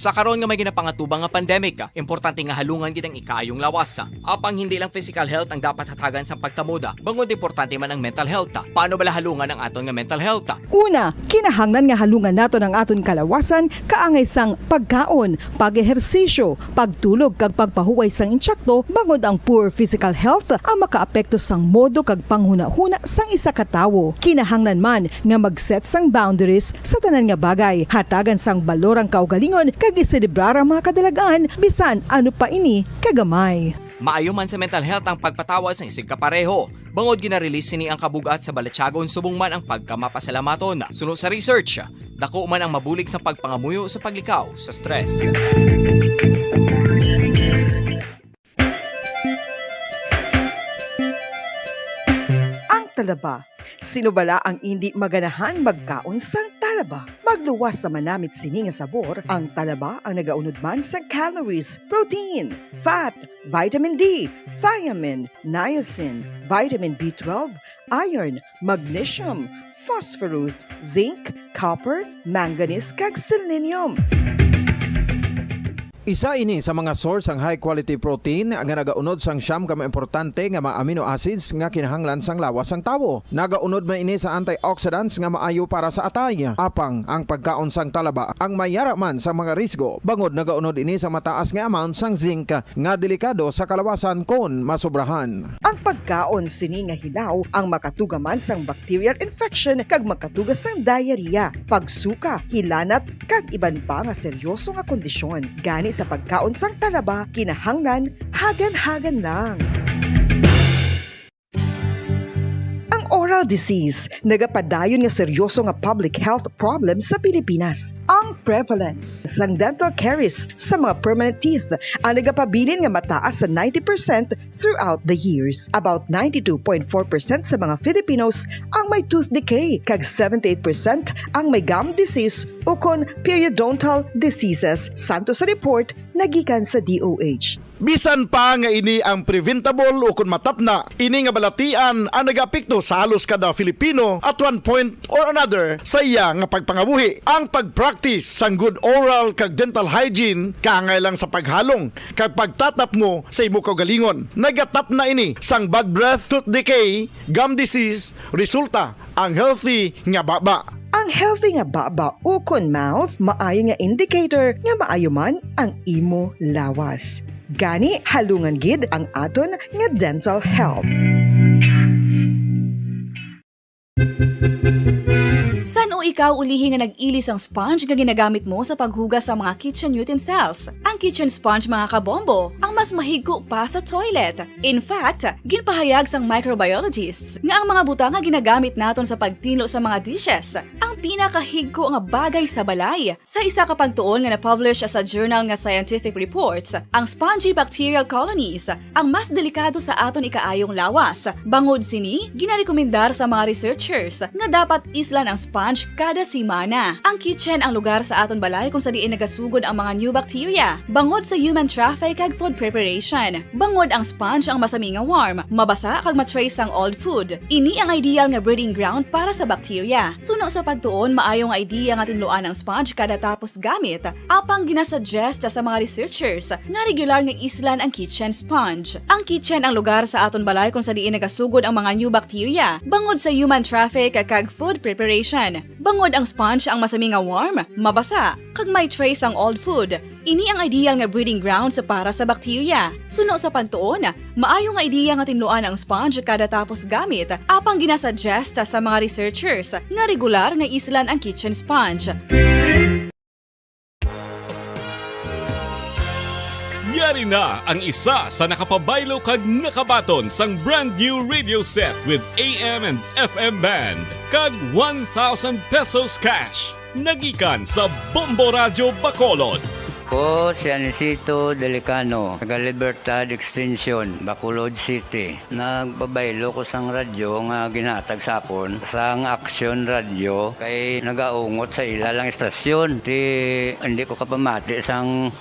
Sa karon nga may ginapangatubang nga pandemic, importante nga halungan gid ang ikaayong lawas. Apang hindi lang physical health ang dapat hatagan sang pagtamuda, bangod importante man ang mental health. Paano bala halungan ang aton nga mental health? Una, kinahanglan nga halungan naton ang aton kalawasan kaangay sang pagkaon, pag-ehersisyo, pagtulog kag pagpahuway sang intsakto, bangod ang poor physical health ang makaapekto sang modo kag panghunahuna sang isa ka tawo. Kinahanglan man nga mag-set sang boundaries sa tanan nga bagay, hatagan sang balor ang kaugalingon kag iselebrar ang mga kadalag-an, bisan ano pa ini kagamay. Maayo man sa mental health ang pagpatawad sang isigkapareho, bangod gina-release sini ang kabug-at sa balatyagon subong man ang pagkamapasalamaton. Suno sa research, dako man ang mabulig sa pagpangamuyo sa paglikaw sa stress. Ang talaba. Sino bala ang indi maganahang magkaon sang talaba? Magluwas sa manamit sini nga sabor, ang talaba ang nagaunod man sang calories, protein, fat, vitamin D, thiamine, niacin, vitamin B twelve, iron, magnesium, phosphorus, zinc, copper, manganese, kag selenium. Isa ini sa mga source sang high quality protein nga nagaunod sang siyam ka mga importante nga mga amino acids nga kinahanglan sang lawas sang tawo. Nagaunod man ini sa antioxidants nga maayo para sa atay. Apang ang pagkaon sang talaba ang may ara man sa mga risgo, bangod nagaunod ini sa mataas nga amount sang zinc nga delikado sa kalawasan kon masobrahan. Ang pagkaon sini nga hilaw ang makatuga man sang bacterial infection kag makatuga sang diarrhea, pagsuka, hilanat, kag iban pa nga seryoso nga kondisyon. Gani sa pagkaon sang talaba, kinahanglan hagan-hagan lang. Ang oral disease nagapadayon nga seryoso nga public health problem sa Pilipinas. Ang prevalence sang dental caries sa mga permanent teeth ang nagapabilin nga mataas sa ninety percent throughout the years. About ninety-two point four percent sa mga Filipinos ang may tooth decay, kag seventy-eight percent ang may gum disease ukon periodontal diseases, santo sa report nagikan sa D O H. Bisan pa nga ini ang preventable ukon matapna, ini nga balatian ang nagaapekto sa halos kada Filipino at one point or another sa iya nga pagpangabuhi. Ang pag-practice sang good oral kag dental hygiene kaangay lang sa paghalong kag pagtatapngo sa imo kaugalingon. Nagatapna ini sang bad breath, tooth decay, gum disease, resulta ang healthy nga baba. Ang healthy nga baba ukon mouth maayo nga indicator nga maayo man ang imo lawas. Gani, halungan gid ang aton nga dental health. San-o ikaw ulihi nga nag-ili sang sponge nga ginagamit mo sa paghugas sa mga kitchen utensils? Ang kitchen sponge, mga kabombo, ang mas mahigko pa sa toilet. In fact, ginpahayag sang microbiologists nga ang mga butang nga ginagamit naton sa pagtinlo sa mga dishes ang pinakahigko nga bagay sa balay. Sa isa ka pagtuon nga na-publish sa journal nga Scientific Reports, ang spongy bacterial colonies ang mas delikado sa aton ikaayong lawas. Bangod sini, ginarekomendar sa mga researchers nga dapat islan ang sponge kada semana. Ang kitchen ang lugar sa aton balay kung sa diin nagasugod ang mga new bacteria, bangod sa human traffic kag food preparation. Bangod ang sponge ang masami nga warm, mabasa kag ma-trace sang old food. Ini ang ideal nga breeding ground para sa bacteria. Suno sa pagtuon, maayo nga idea nga tinluan ang sponge kada tapos gamit. Apang ginasuggest sa mga researchers nga regular nga islan ang kitchen sponge. Ang kitchen ang lugar sa aton balay kung sa diin nagasugod ang mga new bacteria, bangod sa human traffic kag food preparation. Bangod ang sponge ang masami nga warm, mabasa, kag may trace ang old food. Ini ang ideal nga breeding grounds para sa bacteria. Suno sa pagtuon, maayo nga ideya nga tinluan ang sponge kada tapos gamit, apang ginasuggest sa mga researchers nga regular nga islan ang kitchen sponge. Yari na ang isa sa nakapabaylo kag nakabaton sang brand new radio set with A M and F M band kag one thousand pesos cash. Nagikan sa Bombo Radyo Bacolod. Ko si Anisito Delicano, taga Libertad Extension, Bacolod City. Nagpabaylo ko sang radyo nga ginhatag sa akon sang Action Radio kay nagaungot sa ila lang istasyon. Ti, hindi ko kapamati sang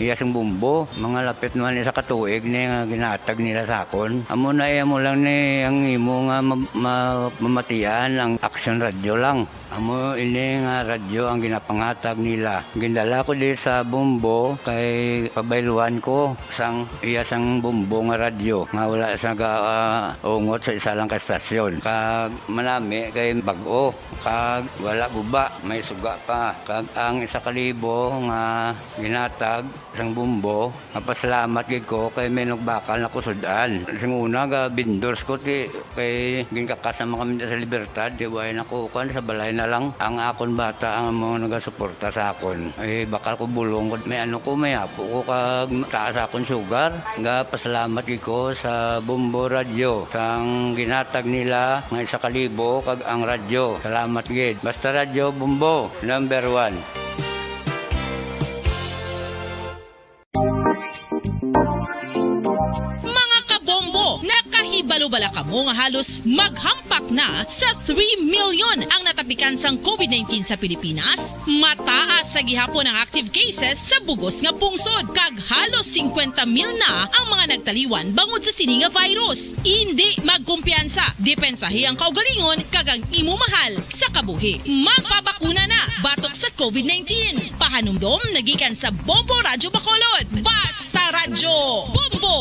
Iya sing Bumbo, mga lapit naman isa ka tuig ni nga ginatag nila sa akon. Amo na, iya mo lang ni ang imo nga ma-, ma-, mamatian ang Action Radio lang. Amo ini nga radyo ang ginapangatag nila. Gindala ko di sa Bumbo kay pabayluan ko sang iya sang Bumbo nga radyo nga wala sa ga-, ah, ungot sa isa lang ka estasyon. Kag manami kay bag-o, kag wala guba, may suga pa. Kag ang isa ka libo nga ginatag sang Bumbo, mapasalamat gid ko kay may nagbakal na ko sud-an. Sing una, ga-vendors ko, ti, kay ginkakas naman kami sa Libertad, ti, way na ko, kuwan, sa balay na lang. Ang akon bata ang mga nagasuporta sa akon. Eh, bakal ko bulong ko, may ano ko, may apo ko, kag taas akon sugar. Ga-pasalamat gid ko sa Bumbo Radyo, sang ginatag nila nga isa ka libo, kag ang radyo. Salamat gid. Basta Radyo Bumbo, number one. Mga kabombo, nakahibalo bala kamo nga halos maghampak na sa three million ang natapikan sang covid nineteen sa Pilipinas? Mataas sa gihapon ang active cases sa bugos nga pungsod, kag halos singkwenta mil na ang mga nagtaliwan bangod sa sini nga virus. Indi magkumpiyansa, depensahi ang kaugalingon kag ang imo mahal sa kabuhi. Magpabakuna na batok sa covid nineteen. Pahanumdom nagikan sa Bombo Radyo Bacolod. Basta Radyo Bombo!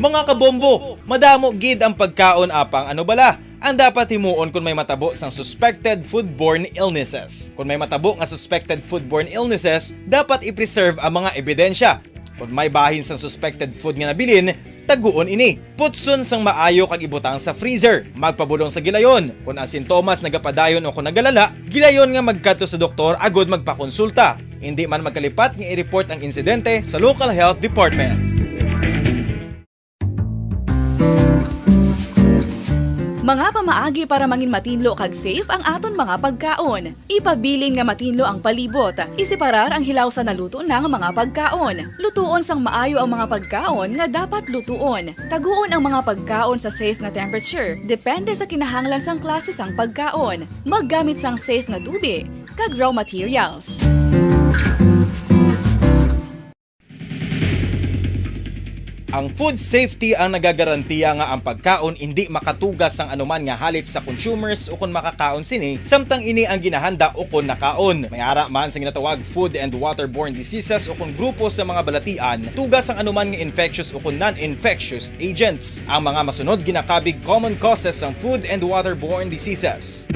Mga kabombo, madamo gid ang pagkaon apang ano bala ang dapat himuon kon may matabo sang suspected foodborne illnesses. Kon may matabo nga suspected foodborne illnesses, dapat i-preserve ang mga ebidensya. Kon may bahin sang suspected food nga nabilin, taguon ini. Putson sang maayo kag ibutang sa freezer. Magpabulong sa gilayon. Kon ang sintomas nagapadayon o kon nagalala, gilayon nga magkadto sa doktor agud magpakonsulta. Indi man magkalipat nga i-report ang insidente sa local health department. Mga pamaagi para mangin matinlo kag safe ang aton mga pagkaon. Ipabilin nga matinlo ang palibot. Iseparar ang hilaw sa naluto na nga mga pagkaon. Lutuon sang maayo ang mga pagkaon nga dapat lutuon. Taguon ang mga pagkaon sa safe nga temperature, depende sa kinahanglan sang klase sang pagkaon. Maggamit sang safe nga tubi kag raw materials. Ang food safety ang nagagarantiya nga ang pagkaon indi makatugas sang anuman nga halit sa consumers ukon makakaon sini, samtang ini ang ginahanda ukon nakaon. May ara man sa ginatawag food and waterborne diseases ukon grupo sa mga balatian, tugas sang anuman nga infectious ukon non-infectious agents. Ang mga masunod ginakabig common causes sang food and waterborne diseases.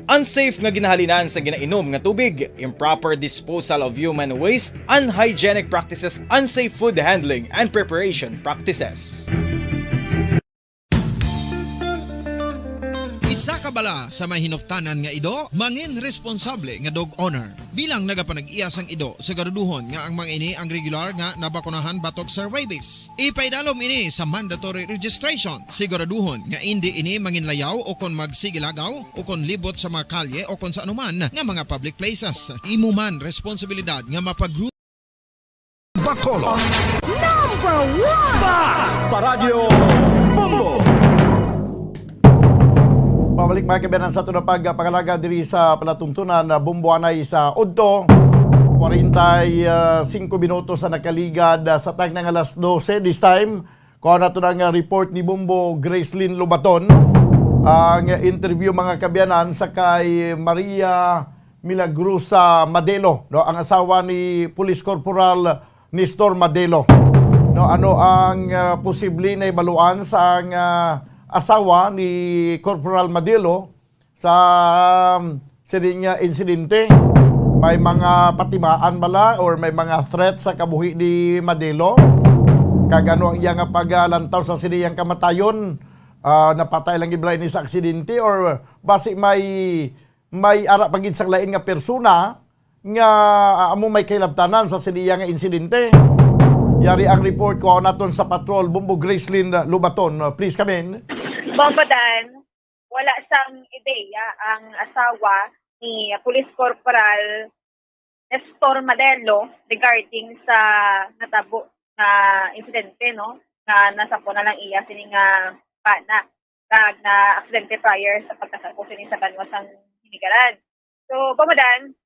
Unsafe nga ginahalinan sa ginainom nga tubig, improper disposal of human waste, unhygienic practices, unsafe food handling and preparation practices. Isa ka bala sa may hinuptanan nga ido, mangin responsable nga dog owner. Bilang nagapanag-iya sang ido, siguraduhon nga ang mga ini ang regular nga nabakunahan batok sa rabies. Ipaidalom ini sa mandatory registration. Siguraduhon nga indi ini manginlayaw o kon magsigilagaw o kon libot sa mga kalye o kon sa anuman nga mga public places. Imo man responsibilidad nga mapagru- Bacolod. Number one! Basta Radyo Bombo! Pabalik, mga kaabyanan, sa aton nga pagpangalaga diri sa palatuntunan, ah, Bombo anay sa udto. Kwarenta y singko minutos ang nakaligad, ah, sa tagna nga alas dose this time. Kuha nato na nga report ni Bombo Gracelyn Lobaton. Ang interview, mga kaabyanan, sa kay Maria Milagrosa Madelo, no, ang asawa ni Police Corporal Nestor Madelo. No, ano ang, ah, posible na ibaluan sa ang, ah, asawa ni Corporal Madelo sa, um, sini nga insidente? May mga patimaan bala or may mga threat sa kabuhi ni Madelo? Kag ano ang iya nga paglantaw sa sini nga kamatayon? Ah, napatay lang gid bala ini sa aksidente or basi may, may ara pa gid sang lain nga persona nga, ah, amo may kahilabtanan sa sini nga insidente? Yari ang report ko naton sa patrol, Bombo Gracelyn Lobaton. Please come in. Bombo Dan, wala sang ideya ang asawa ni Police Corporal Nestor Madelo regarding sa natabo nga insidente, no, nga nasapo na lang iya sini nga bana kag na aksidente prior sa pagkasapo sini sa banwa sang Hinigaran. So, Bomodan,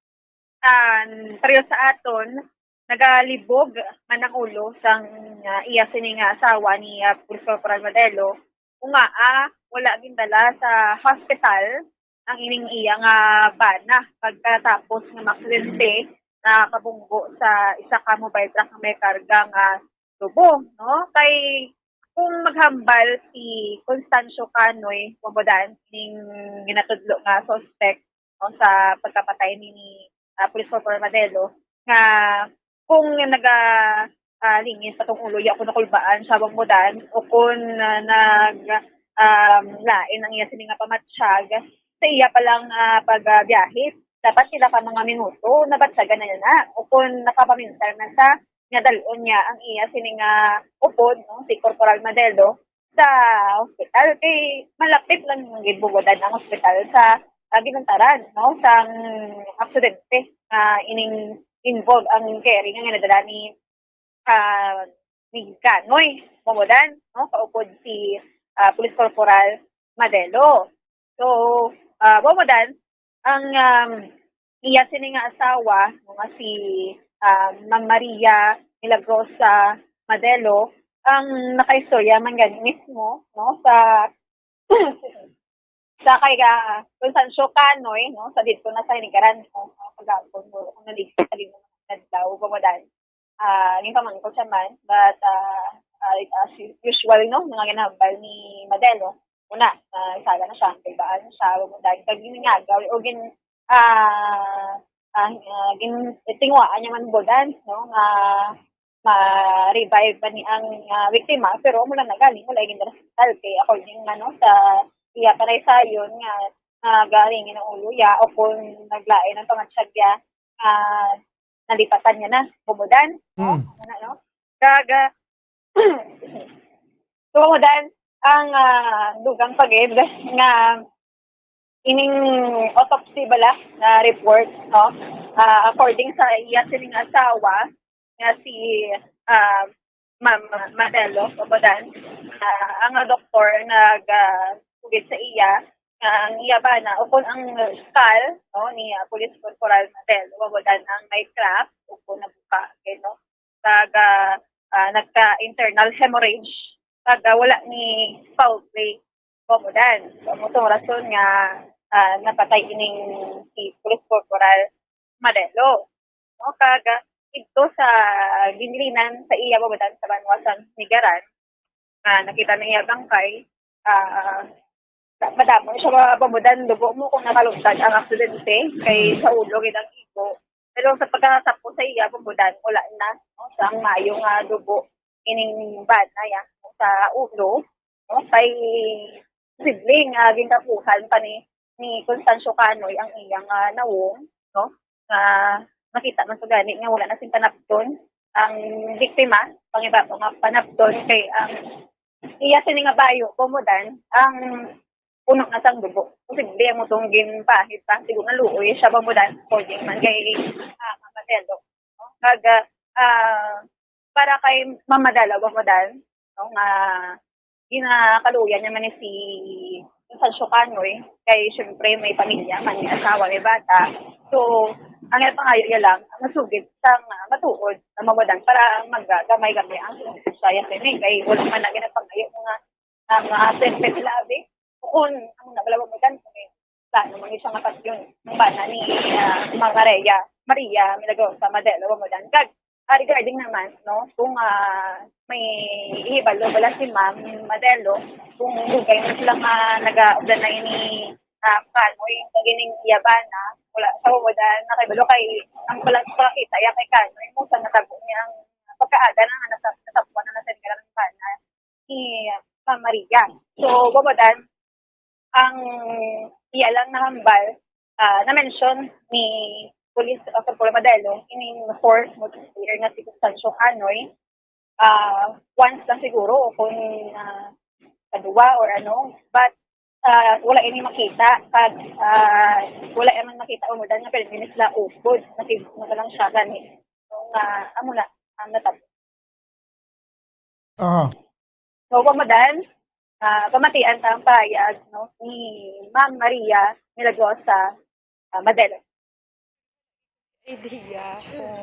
um, pareho sa aton, nagalibog man ang ulo sang, ah, iya sini nga asawa ni, ah, Police Corporal Madelo. Ungaa, wala gindala sa hospital ang ining iya nga bana pagkatapos nga maaksidente na kabunggo sa isa ka mobile truck nga may karga nga tubo, no? Kay kung maghambal si Constancio Canoy Bobodan, ning ginatudlo nga suspect, no, sa pagkapatay ni, ah, Police Corporal Madelo, nga kung naga, ah, lingis sa tong ulo, ya kung nakulbaan siya Bobodan, o kung, ah, nag, um, lain ang iya sini nga pamatsyag sa iya pa lang, ah, pagbiyahe, dapat pila ka mga minuto, nabatyagan na niya na. O kung nakapaminsan na siya, nga dal-on niya ang iya sini nga upod, no, si Corporal Madelo, sa hospital. Kay malapit lang gid Bobodan ang hospital sa, ah, ginuntaran, no, sang aksidente nga ining involved ang carry nga nadala ni, ah, ni Canoy Bobodan, no, kaupod si, ah, Police Corporal Madelo. So, ah, Bobodan, ang, um, iya sini nga asawa, no, nga si, ah, Ma'am Maria Milagrosa Madelo, ang nakaistorya man gani mismo, no, sa, sa kay, ah, Constancio Canoy, no, sa didto na sa Hinigaran, no, kagahapon, no, kung naligtas sa lima nga adlaw, Bobodan. Ah, ginpamangkot siya man, but, ah, ah, as u-, usual, no, mga ginahambal ni Madelo, una, ah, sala na siya, kay baan siya, Bobodan, kag giningagaw, o gin-, ah, ah, ah, gin-, tinguhaan niya man Bobodan, no, nga ma-revive ba ni ang, ah, biktima, pero wala na galing, wala gindala sa ospital, kay according man, no, sa iya panaysayon nga, nga galing ang ulo ya, o kung naglain ang pangatsyag ya, ah, nalipatan niya na, Bobodan, no? Mm. Ano, no? Kag, ah, so, Bobodan, ang, ah, dugang pa gid nga ining autopsy bala na report, no? Ah, according sa iya sining asawa nga si, ah, Ma'am Madelo Bobodan, ah, ang doktor nag, ah, sugid sa iya nga ang iya bana, o kung ang skull, no, ni, ah, Police Corporal Madelo Bobodan ang may crack o kung nabuka, okay, no? Kag, ah, ah, nagka-internal hemorrhage, kag, ah, wala ni foul play, Bobodan. So, amo tong rason nga, ah, napatay ining si Police Corporal Madelo. No? Kag, ah, didto sa ginlinan sa iya, Bobodan, sa banwa sang Hinigaran, nga nakita na iya bangkay, ah, madamo siya, Bobodan, dugo mo kung nakaluntad ang aksidente, kay Mm. sa ulo gid ang igo. Pero sa pagkatapo sa iya, Bobodan, wala na, no? Sa ang mayo nga dugo, ining bana ya, sa ulo, no? Kay posible nga gintapuhan pa ni, ni Constancio Canoy ang iyang, ah, nawong, no? Nga makita man sa gani nga wala na sing panapton ang biktima, pangibabaw nga panapton kay ang iya sini nga bayo, Bobodan, ang puno na sang dugo. Posible ang mutong ginpahit pa. Siguro naluoy siya, Bobodan, according man kay, ah, Ma'am Madelo. No? Kag, ah, para kay Ma'am Madelo, Bobodan, no, nga ginakaluoyan niya man ni si Constancio Canoy, kay syempre may pamilya man, may asawa, may bata. So, ang iya pangayo niya lang, masugid sang, ah, matuod na Bobodan para maggamay-gamay ang siya ya sini. Kay wala man na ginapangayo nga, ah, nga siyempre sila, abi. Kung ano na, wala mo kan, kung may plano man siya nga patyon, ang bana ni, ah, Ma'am Maria, Maria Milagrosa Madelo Bobodan. Kag, ah, regarding naman, no, kung, ah, may ihibalo bala si Ma'am Madelo, kung dugay na sila nga nagaugdan na ini, ah, Canoy, kag ining iya bana, wala sa Bobodan nakahibalo kay ang pala-, pagkakita ya kay Canoy, mo sa natabo niya ang pagkaaga na nga nasa-, nasapuan na sa iya nga bana ni Ma'am Maria. So, Bobodan, ang iya lang nahambal, ah, na-mention ni Police Officer Madelo, ining fourth motor player nga si Constancio Canoy, ah, once lang siguro, o kung, ah, kadua or ano, but, ah, wala ini makita, kag, ah, wala man makita, Bobodan, nga pero minutes la upod, nakita lang siya gani. So, nga, amo na, ang natabo. Aha. So, Bobodan, ah, pamatian ta ang pahayag, no, ni Ma'am Maria Milagrosa, ah, Madelo. Idea kung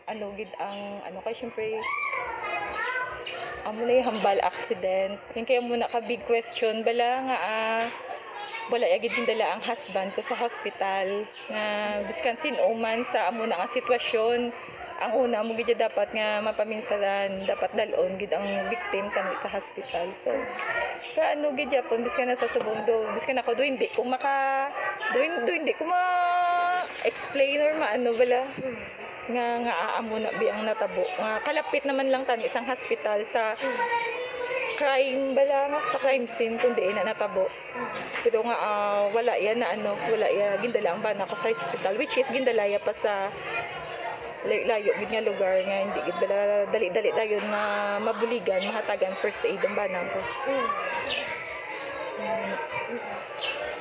ano gid ang, ano, kay syempre, amo na yung hambal accident. Yung kaya muna ka big question, bala nga, ah, wala ya gid gindala ang husband ko sa hospital. Nga, biskan sin-o man sa amo na nga sitwasyon, ang una mo gid ya dapat nga mapaminsaran, dapat dalon gid ang victim kami sa hospital. So, ka ano gid yapon, biskan na sa subong do, biskan ako do, hindi ko maka, do, do, hindi ko ma-explain or maano bala. Nga, nga aamo na bi ang natabo. Nga kalapit naman lang tani sang hospital sa crime bala, nga sa crime scene kung diin na natabo. Pero nga, ah, wala yan na ano, wala yan, gindala ang bana ko sa hospital, which is gindala ya pa sa lay-, layo gid nga lugar nga hindi gid bala dali-dali dayon nga mabuligan, mahatagan first aid ang bana ko.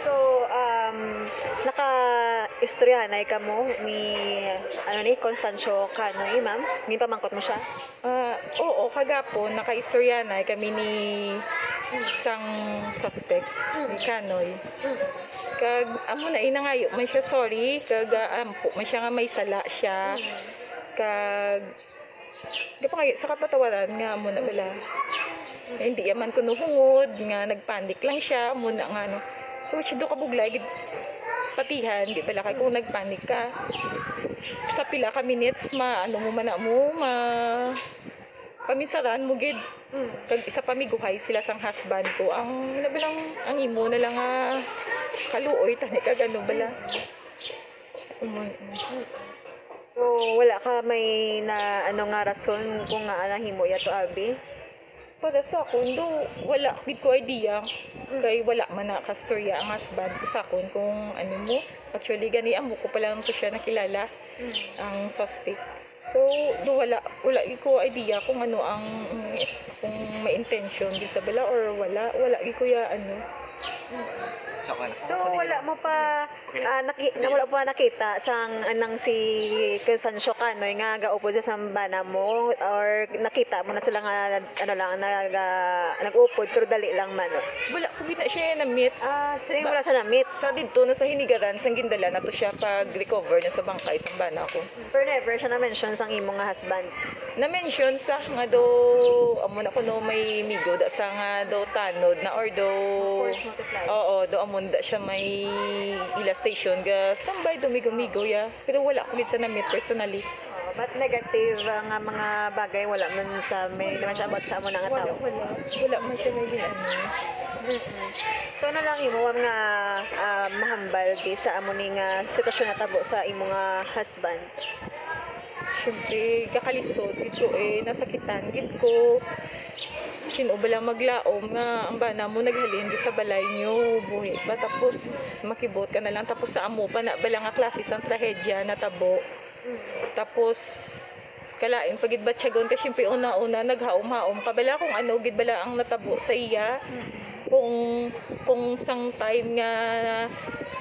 So, um, naka-istoryahanay kamo ni, ano ni, Constancio Canoy, ma'am? Ni pamangkot mo siya? Ah, oo, kagapon nakaistoryahanay kami ni sang suspect, ni Canoy. Kag amo na, inangayo man siya sorry, kag ah, ampo man siya nga may sala siya. Kag gapangayo sa kapatawaran nga amo na bala. Hindi yaman kuno hungod nga nagpanic lang siya, amo na nga ano. Which do kabuglay gid patihan, di bala kay kung nagpanic ka. Sa pila ka minutes, ma, ano mo man na mo, ma, paminsaran mo gid. Kag isa pa miguhay sila sang husband ko. Ang, ano ba lang, ang imo na lang nga kaluoy, tani kag ano bala. Umon-, So, wala ka may na ano nga rason kung nga nahimo ya to, Albi? Para sa akon, do, wala gid ko idea. Kay wala man nakastorya ang husband ko sa akon kung ano mo. Actually, gani amo ko pa lang to siya nakilala, ang suspect. So, do, wala, wala gid ko idea kung ano ang, kung may intention gid sa bala or wala. Wala gid ko ya, ano. So, wala mo pa ah, naki, na wala pa nakita sang anang si Constancio Canoy nga gaupod sa sambana mo, or nakita mo na sila nga ano lang, nag, ah, nag-upod pero dali lang man, no? Wala ko gid na siya na-meet. Ah, sige, wala siya na-meet. Sa didto na sa Hinigaran, sang gindala na to siya pag-recover na sa bangkay sang bana ko. Pero never siya na-mention sang imo nga husband. Na-mention sa nga do, amo na kuno may migo da sa nga do tanod na or do Force multiply. Oo, do amon da siya may ila station ga standby do migo-migo ya. Pero wala ko gid sa na-meet personally. Oo, but negative ah, nga mga bagay wala man sa may naman siya about sa amo na nga Wala, tao. wala. Wala man siya may gin-ano. Mm-mm. So ano lang imo nga ah, mahambal di sa amo ni nga sitwasyon natabo sa imo nga husband? Siyempre, kakalisod gid ko eh, nasakitan gid ko. Sino bala maglaom nga ang bana mo naghalin gid sa balay niyo, buhi pa, tapos makibot ka na lang, tapos sa amo pa na bala nga klase sang trahedya natabo. Tapos kalain pa gid batyagon ka, siyempre una-una naghaom-haom ka bala kung ano gid bala ang natabo sa iya. Kung kung sang time nga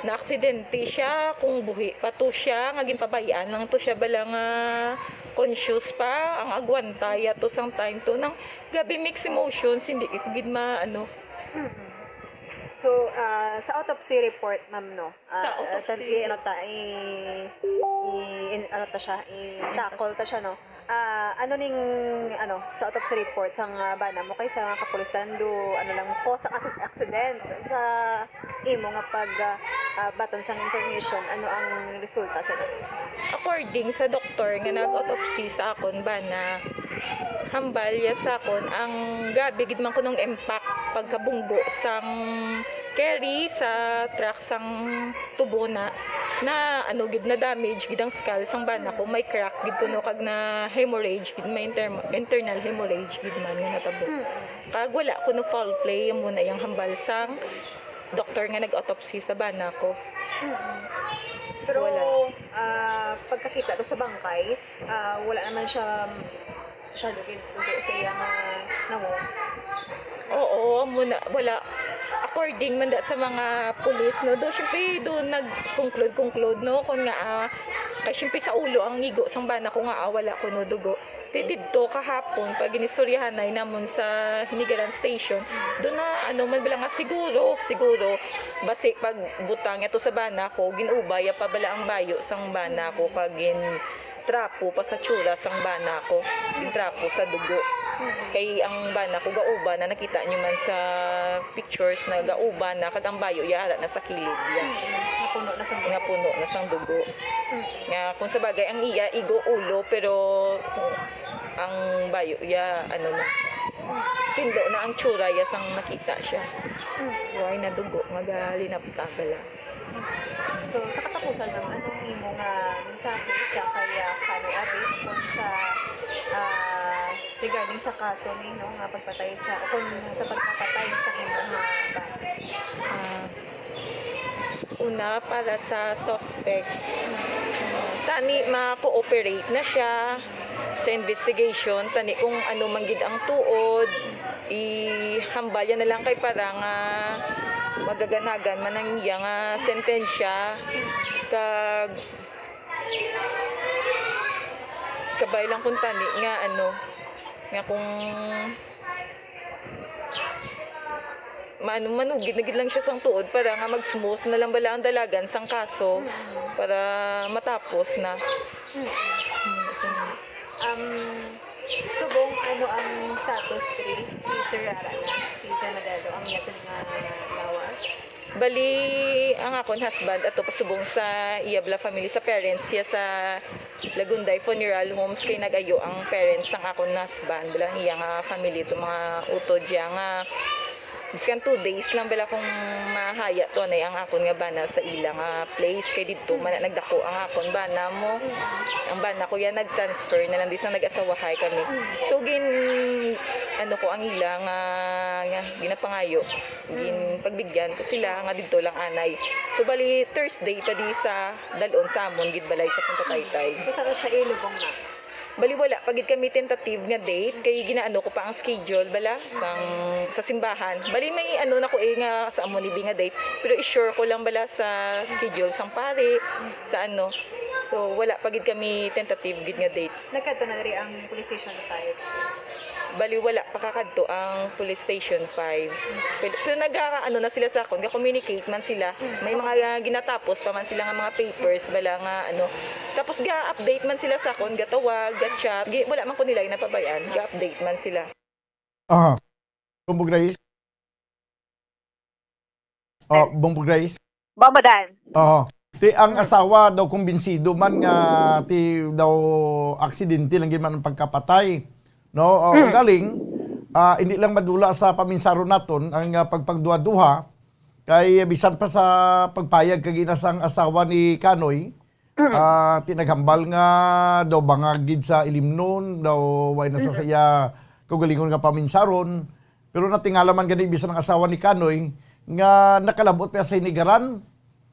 naaksidente siya, kung buhi pa to siya, nga ginpabay-an lang to siya bala nga conscious pa, ang agwanta ya to sang time to nang grabe mixed emotions, hindi ko gid ma ano. So, ah, sa autopsy report, ma'am, no? Ah, Sa autopsy. tan- i- ano ta, i, i- in- ano ta siya, i-tackle ta siya, no? Ah, ano ning ano sa autopsy report sang ah, bana mo kay sa kapulisan do ano lang po sa kas- accident sa imo nga pag ah, ah, baton sang information, ano ang resulta sa ito? According sa doktor nga nag-autopsy sa akon bana, hambal ya sa akon ang grabe gid man kunong impact pagkabunggo sang carry sa truck sang tubo na, na ano gid, na damage gid ang skull sang bana ko, may crack gid kuno kag na hemorrhage gid, may inter- internal hemorrhage gid man nga natabo. Kag wala kuno foul play, amo na yang hambal sang doktor nga nag-autopsy sa bana ko. Pero Wala. ah, pagkakita to sa bangkay, ah, wala naman siya masyado gid sa iya nga nawo. Oo, amo na, wala. According man da sa mga pulis, no, do syempre do nag-conclude-conclude, no, kung nga ah, kay syempre sa ulo ang igo sang bana ko nga ah, wala kuno dugo. Di didto kahapon pag ginistoryahanay namon sa Hinigaran Station, do na Ano man bala nga, siguro, siguro, basi pagbutang niya to sa bana ko, gin-uba ya pa bala ang bayo sang bana ko, kag gin trapo pa sa tsura sang bana ko, gin trapo sa dugo. Kay ang bana ko gauba na, nakita niyo man sa pictures na gauba na, kag ang bayo ya ara na sa kilid ya. Napuno na sa Nga puno na sang dugo. Nga kung sa bagay, ang iya igo ulo, pero ang bayo ya, ano na, tinlo na ang tsura ya sang nakita siya. Why na dugo nga galinapta bala. So, sa katapusan lang, anong imo nga mensahe sa kay, ah, Kanoy Abi tungkol sa, ah, regarding sa kaso ni, no, nga pagpatay sa, o kung sa pagkapatay sa imo nga bana? Ah, una, para sa suspect, tani ma-cooperate na siya sa investigation, tani kung ano man gid ang tuod, ihambal ya na lang kay para nga magaganagan man ang iya nga sentensya. Kag kabay lang kung tani nga ano, nga kung maano, manugid na gid lang siya sang tuod para nga mag-smooth na lang bala ang dalagan sang kaso, para matapos na. Um, subong ano ang status diri? Si Sir ara na, si Sir Madelo, ang iya sad nga lawas? Bali, ang akon husband ato pasubong sa iya bala family, sa parents siya sa Lagunday Funeral Homes, kay nag-ayo ang parents sang akon husband, bala ang iya nga family, to mga utod siya nga biskan two days lang bala kung mahaya to anay ang akon nga bana sa ila nga place, kay didto man na nagdako ang akon bana mo. Ang bana ko yan nag-transfer na lang di sa nag-asawahay kami. So gin ano ko ang ila nga, nga ginapangayo, gin pagbigyan ko sila nga didto lang anay. So bali Thursday pa di sa dalon sa amon gid balay sa Punta Taytay. Basta siya ilubong na. Bali, wala pa gid kami tentative nga date, kay ginaano ko pa ang schedule bala sang, sa simbahan. Bali, may ano na ko eh nga sa amo ni Bi nga date, pero i-sure ko lang bala sa schedule sang pare, sa ano. So, wala pa gid kami tentative gid nga date. Nagkadto na diri ang police station five? Bali, wala pa kakadto ang police station five. Pero, pero naga, ano na sila sa akon, ga-communicate man sila. May mga ginatapos pa man sila nga mga papers bala nga ano. Tapos ga-update man sila sa akon, gatawag, ga-chat. Gi, wala man ko nila ginapabayaan, ga-update man sila. Aha. Bongbong Grace? Oh, Bongbong Grace? Bombo Dan. Oo. Ti ang asawa daw kumbinsido man nga ti daw aksidente lang gid man ang pagkapatay. No? O, galing, ah, hindi lang madula sa paminsaron naton ang, ah, pagpagduha-duha, kay bisan pa sa pagpayag kag ina sang asawa ni Kanoy, ah, ti naghambal nga daw bangag gid sa ilimnon, daw way na sa, sa iya kaugalingon nga paminsaron. Pero natingala man gani bisan ang asawa ni Kanoy nga nakalab-ot pa sa hinigaran.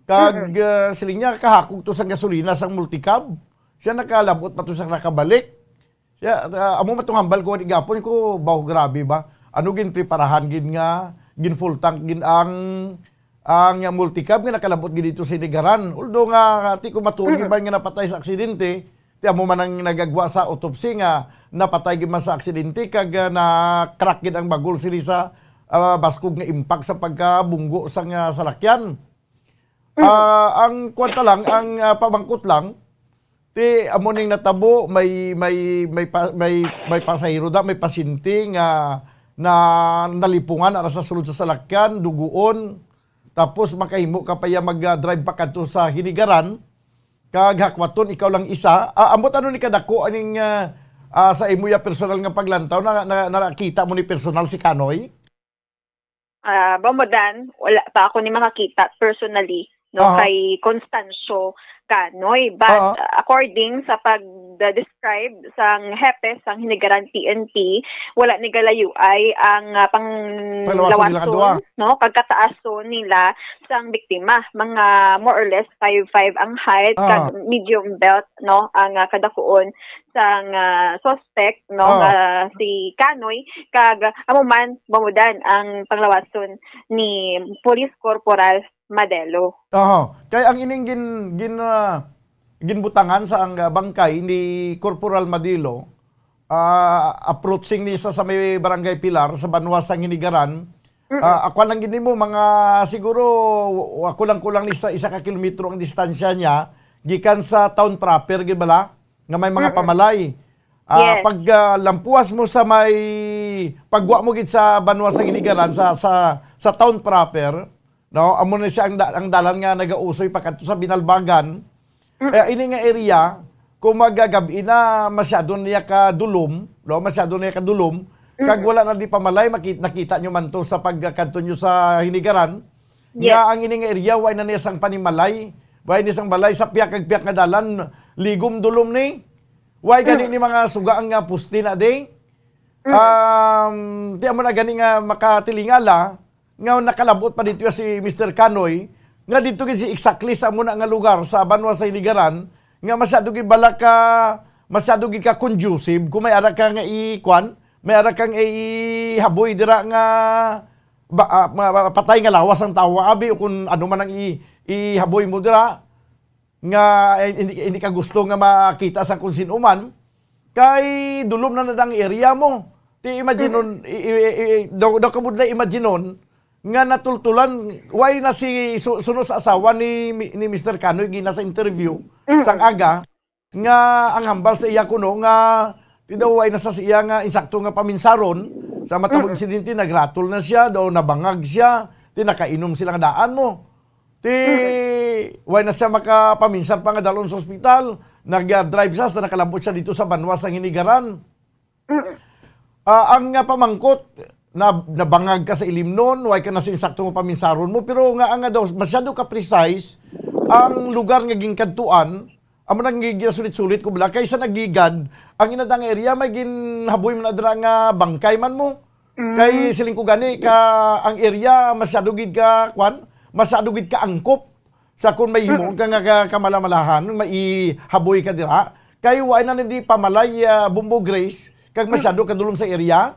Kag, ah, siling niya, kahakog to sang gasolina sang multicab. Siya nakalab-ot pa to sa nakabalik. Siya, ah, amo man tong hambal ko gani gapon ko, baw grabe ba? Ano ginpreparahan gid nga, gin full tank gid ang, ang multicab nga nakalab-ot gid dito sa hinigaran. Although nga, ti ko matuod man nga napatay sa aksidente, ti amo man ang nagagwa sa autopsy nga napatay gid man sa aksidente kag, ah, na-crack gid ang bagol sini sa, ah, baskog nga impact sa pagkabunggo sang, ah, salakyan. Ah, ang kwan ta lang, ang, ah, pamangkot lang, ti amo ning natabo, may, may, may pa-, may, may pasahero da, may pasyente nga na, nalipungan ara sa sulod sa salakyan, duguon. Tapos makahimo ka pa iya mag, ah, drive pa kadto sa hinigaran, kag hakwaton ikaw lang isa. Ah, ambot ano ni kadako aning, ah, ah, sa imo ya personal nga paglantaw na, na, nakita mo ni personal si Kanoy? Ah, Bombo Dan, wala pa ako ni makakita personally, no, kay Constancio Kanoy. But, ah, according sa pag-describe sang hepe sang Hinigaran P N P, wala ni galayuay ang, ah, panglawason, no, kag kataason nila sang biktima. Mga more or less five five ang height, kag medium built, no, ang, ah, kadakuon sang, ah, suspect, no, nga si Kanoy, kag amo man, Bombo Dan, ang panglawason ni Police Corporal Madelo. Aha. Kay ang ining gin-, gin-, ah, ginbutangan sa ang, ah, bangkay ni Corporal Madelo, ah, approaching ni sa, sa may Barangay Pilar, sa banwa sa Hinigaran, Mm-mm. Ah, ako lang gid nimo, mga siguro, wa-, kulang-kulang ni sa isa ka kilometro ang distansya niya gikan sa town proper, gid bala, nga may mga Mm-mm. pamalay. Ah, Yes. pag, ah, lampuas mo sa may, pagwa mo gid sa banwa sa Hinigaran, sa, sa, sa town proper, no? Amo na siya ang da-, ang dalan nga nagausoy pakadto sa Binalbagan. Mm. Eh, ini nga area, kung magagab-i na, masyado niya ka dulom, no? Masyado niya ka dulom, kag Mm. wala na di pamalay, maki-, nakita nyo man to sa pagkadto nyo sa Hinigaran, Yes. nga ang ini nga area, way na niya sang panimalay, way niya sang balay, sa piyak kag piyak nga dalan, ligom dulom ni. Way gani Mm. ni mga suga ang, ah, poste na di. Mm. Um, di amo na gani nga makatilingala, nga nakalabot pa dito si Mister Kanoy, nga dito gid si exactly sa amo na nga lugar sa banwa sa Hinigaran, nga masyado gid bala ka, masyado gid ka conducive kung may ara ka nga i-, kwan, may ara kang ihaboy dira nga ba, ah, ma-, ma-, patay nga lawas ang tawo, abi, o kung ano man ang i-, ihaboy mo dira, nga, eh, hindi, hindi ka gusto nga makita sa kung sino man, kay dulom na na ang area mo. Ti imagine Mm. nun, i-, i-, i-, i-, daw, daw ka budlay imagine nun, nga natultulan, why na si su-, suno sa asawa ni, ni Mister Kanoy, gina sa interview, Mm. sang aga, nga ang hambal sa iya kuno nga, ti daw, why na sa siya nga insakto nga paminsaron, sa matabo Mm. insidente, nagratol na siya, daw nabangag siya, ti nakainom sila nga daan mo. Ti, Mm. why na siya makapaminsar pa nga dalon sa ospital, nag-drive siya, sa nakalabot siya dito sa banwa sa Hinigaran. Mm. Ah, ang nga pamangkot, na, nabangag ka sa ilimnon, way ka na sa insakto nga paminsaron mo, pero nga, nga daw, masyado ka precise ang lugar nga ginkadtuan, amo nang gi-, ginasulit-sulit ko bala, kaysa nagigad, ang inadang area, may ginhaboy man adra nga bangkay man mo. Mm. Kay siling ko gani, ka, ang area, masyado gid ka, kwan, masyado gid ka angkop. Sa kung may himuon Mm. ka nga ka-, kamalamalahan, maihaboy ka dira. Kay wa na ni di pamalay, ah, Bumbo Grace, kag Mm. masyado kadulom sa area.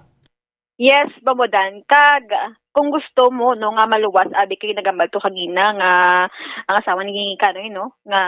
Yes, Bambodan. Kag kung gusto mo, no, nga maluwas, abi kay nagambal to kagina nga ang asawa ni Kanoy, no, nga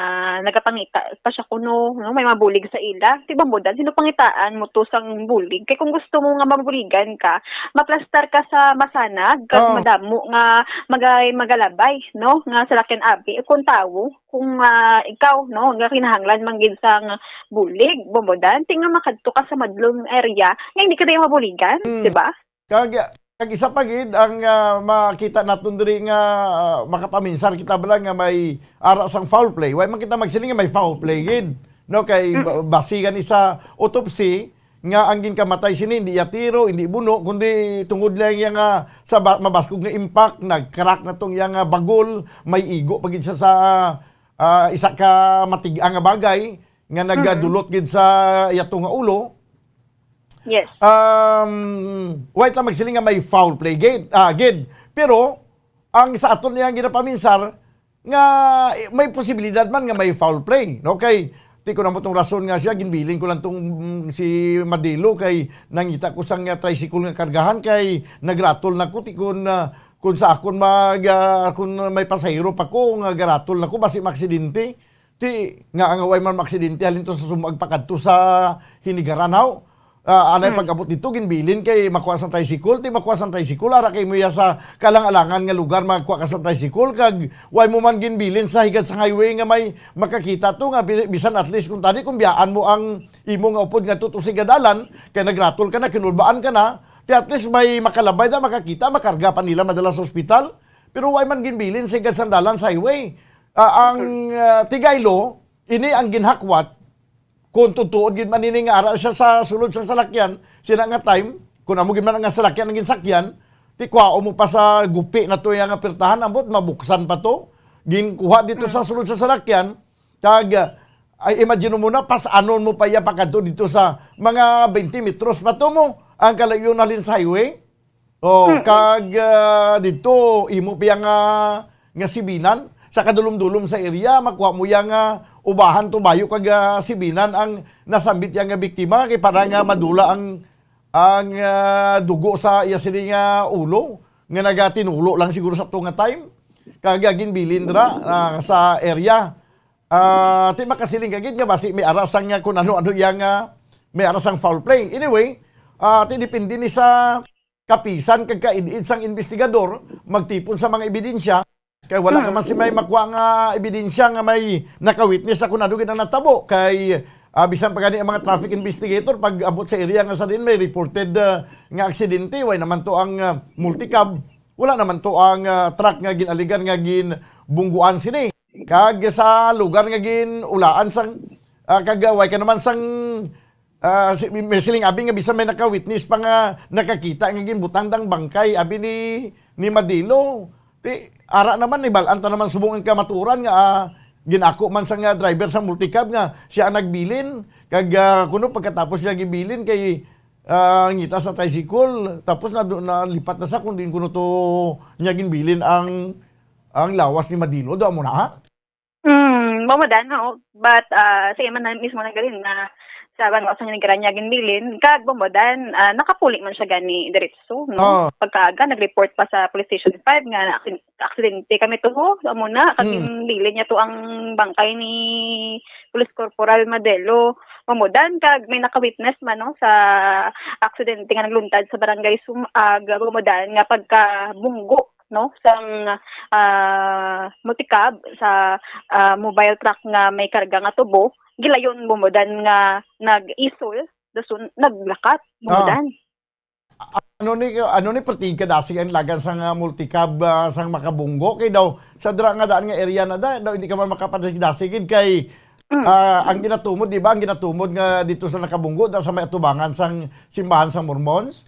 nagapangita pa siya kuno, no, may mabulig sa ila. Ti Bambodan, sino pangitaan mo to sang bulig? Kay kung gusto mo nga mabuligan ka, maplastar ka sa masanag, kag Oo. madamo nga magay-, magalabay, no, nga salakyan abi, kung tawo, kung, ah, ikaw, no, nga kinahanglan man gid sang bulig, Bambodan, ti nga makadto ka sa madlong area, nga hindi ka dayon mabuligan, Mm. di ba? Kag, kag isa pa gid ang, ah, makita naton diri nga, ah, makapaminsar kita bala nga may ara sang foul play. Way man kita magsiling nga may foul play gid, no? Kay Mm. ba-, basi gani sa autopsy nga ang ginkamatay sini hindi iya tiro, hindi buno, kundi tungod lang iya nga sa ba-, mabaskog nga impact, nag-crack na tong iya nga bagol, may igo pa gid siya sa, ah, isa ka matig-a nga bagay nga Mm. nagadulot gid sa iya to nga ulo. Yes. Um, way ta magsiling nga may foul play gid, ah, gid. Pero ang sa aton niya ginapaminsar nga, eh, may posibilidad man nga may foul play, no? Kay ti ko namo tong rason nga siya, ginbilin ko lang tong, mm, si Madilo kay nangita ko sang, ah, tricycle nga kargahan kay nagratol na ko, ti kun, ah, kun sa akon mag, ah, kun may pasahero pa ko nga garatol na ko, basi maaksidente. Ti, nga ang way man maaksidente halin to sa Sumag pakadto sa Hinigaran, haw? Ah, anay Hmm. pag-abot dito, ginbilin kay makuha sa tricycle, ti makuha sa tricycle, ara kay mo iya sa kalang-alangan nga lugar, makuha ka sa tricycle, kag way mo man ginbilin sa higad sa highway nga may makakita to, nga bi-, bisan at least kung tani, kung biyaan mo ang imo nga upod nga tuto sa higad dalan, kay nagratol ka na, kinulbaan ka na, ti at least may makalabay na makakita, makarga pa nila madala sa ospital. Pero way man ginbilin sa higad sa dalan sa highway. Ah, ang, ah, tigaylo, ini ang ginhakwat, kung tutuod gid man ini nga ara siya sa sulod sa salakyan, sina nga time, kung amo gid man nga salakyan ang ginsakyan, ti kuhaon mo pa sa gupi na to iya nga pirtahan, ambot mabuksan pa to, ginkuha dito sa sulod sa salakyan, kag, ah, ay, imagine mo na, pas-anon mo pa iya pakadto dito sa mga twenty metros pa to mo, ang kalayo na halin sa highway. Oh, Mm-mm. kag, ah, dito, imo pa iya nga, nga sibinan, sa kadulom-dulom sa area, makuha mo iya nga ubahan to bayo kag, ah, sibinan ang nasambit iya nga biktima, kay para nga madula ang, ang, ah, dugo sa iya sini nga ulo, nga nagatinulo lang siguro sa to nga time. Kag, ah, ginbilin dira, ah, sa area. Ah, ti makasiling ka gid nga basi may arasang nga kung ano-ano iya nga, may arasang foul play. Anyway, ah, ti depende ni sa kapisan kag kaid-id sang investigador magtipon sa mga ebidensya, kay wala ka Hmm. man si may makuha nga ebidensya nga may nakawitness sa kun ano gid ang natabo. Kay, ah, bisan pa gani ang mga traffic investigator, pag abot sa area nga sa din may reported, ah, nga aksidente, way naman to ang, ah, multicab, wala naman to ang, ah, truck nga gin-aligan nga ginbungguan sini. Kag sa lugar nga gin-ulaan sang, ah, kag, ah, way ka naman sang, ah, si, may siling abi nga bisan may nakawitness pa nga nakakita nga ginbutang dang bangkay, abi ni, ni Madilo. Ti, ara naman, nibal-an ta naman subong ang kamaturan nga, ah, ginako man sang, ah, driver sang multicab nga siya ang nagbilin. Kag, ah, kuno pagkatapos niya gibilin kay, ah, ngita sa tricycle, tapos na, nalipat na sa kung diin kuno to niya ginbilin ang, ang lawas ni Madilo. Do mo na, ha? Hmm, Bomodan, oo. But, ah, siya man na mismo nagdalin na sa banwa sa Negreña ginbilin, kag Bomodan, ah, nakapuli man siya gani diretso, no? Oo. Pagkaaga, nag-report pa sa Police Station five nga na-, aksidente kami to, ho. Amo na, kag Hmm. ginbilin niya to ang bangkay ni Police Corporal Madelo. Bomodan, kag may nakawitness man, no, sa aksidente nga nagluntad sa Barangay Sumag, Bomodan, nga pagkabunggo, no, sang, ah, multicab sa, ah, mobile truck nga may karga nga tubo, gilayon, Bomodan, nga nag-isol, dason naglakat, Ah. Bomodan. Ano ni, ano ni, perti kadasig ang dalagan sang, ah, multicab, ah, sang makabunggo? Kay daw, sa dira nga daan nga area na da, daw hindi ka man makapadasig-dasig gid kay, Mm. ah, ang ginatumod, di ba, ang ginatumod nga dito sa nakabunggo, da sa may atubangan sang simbahan sang Mormons?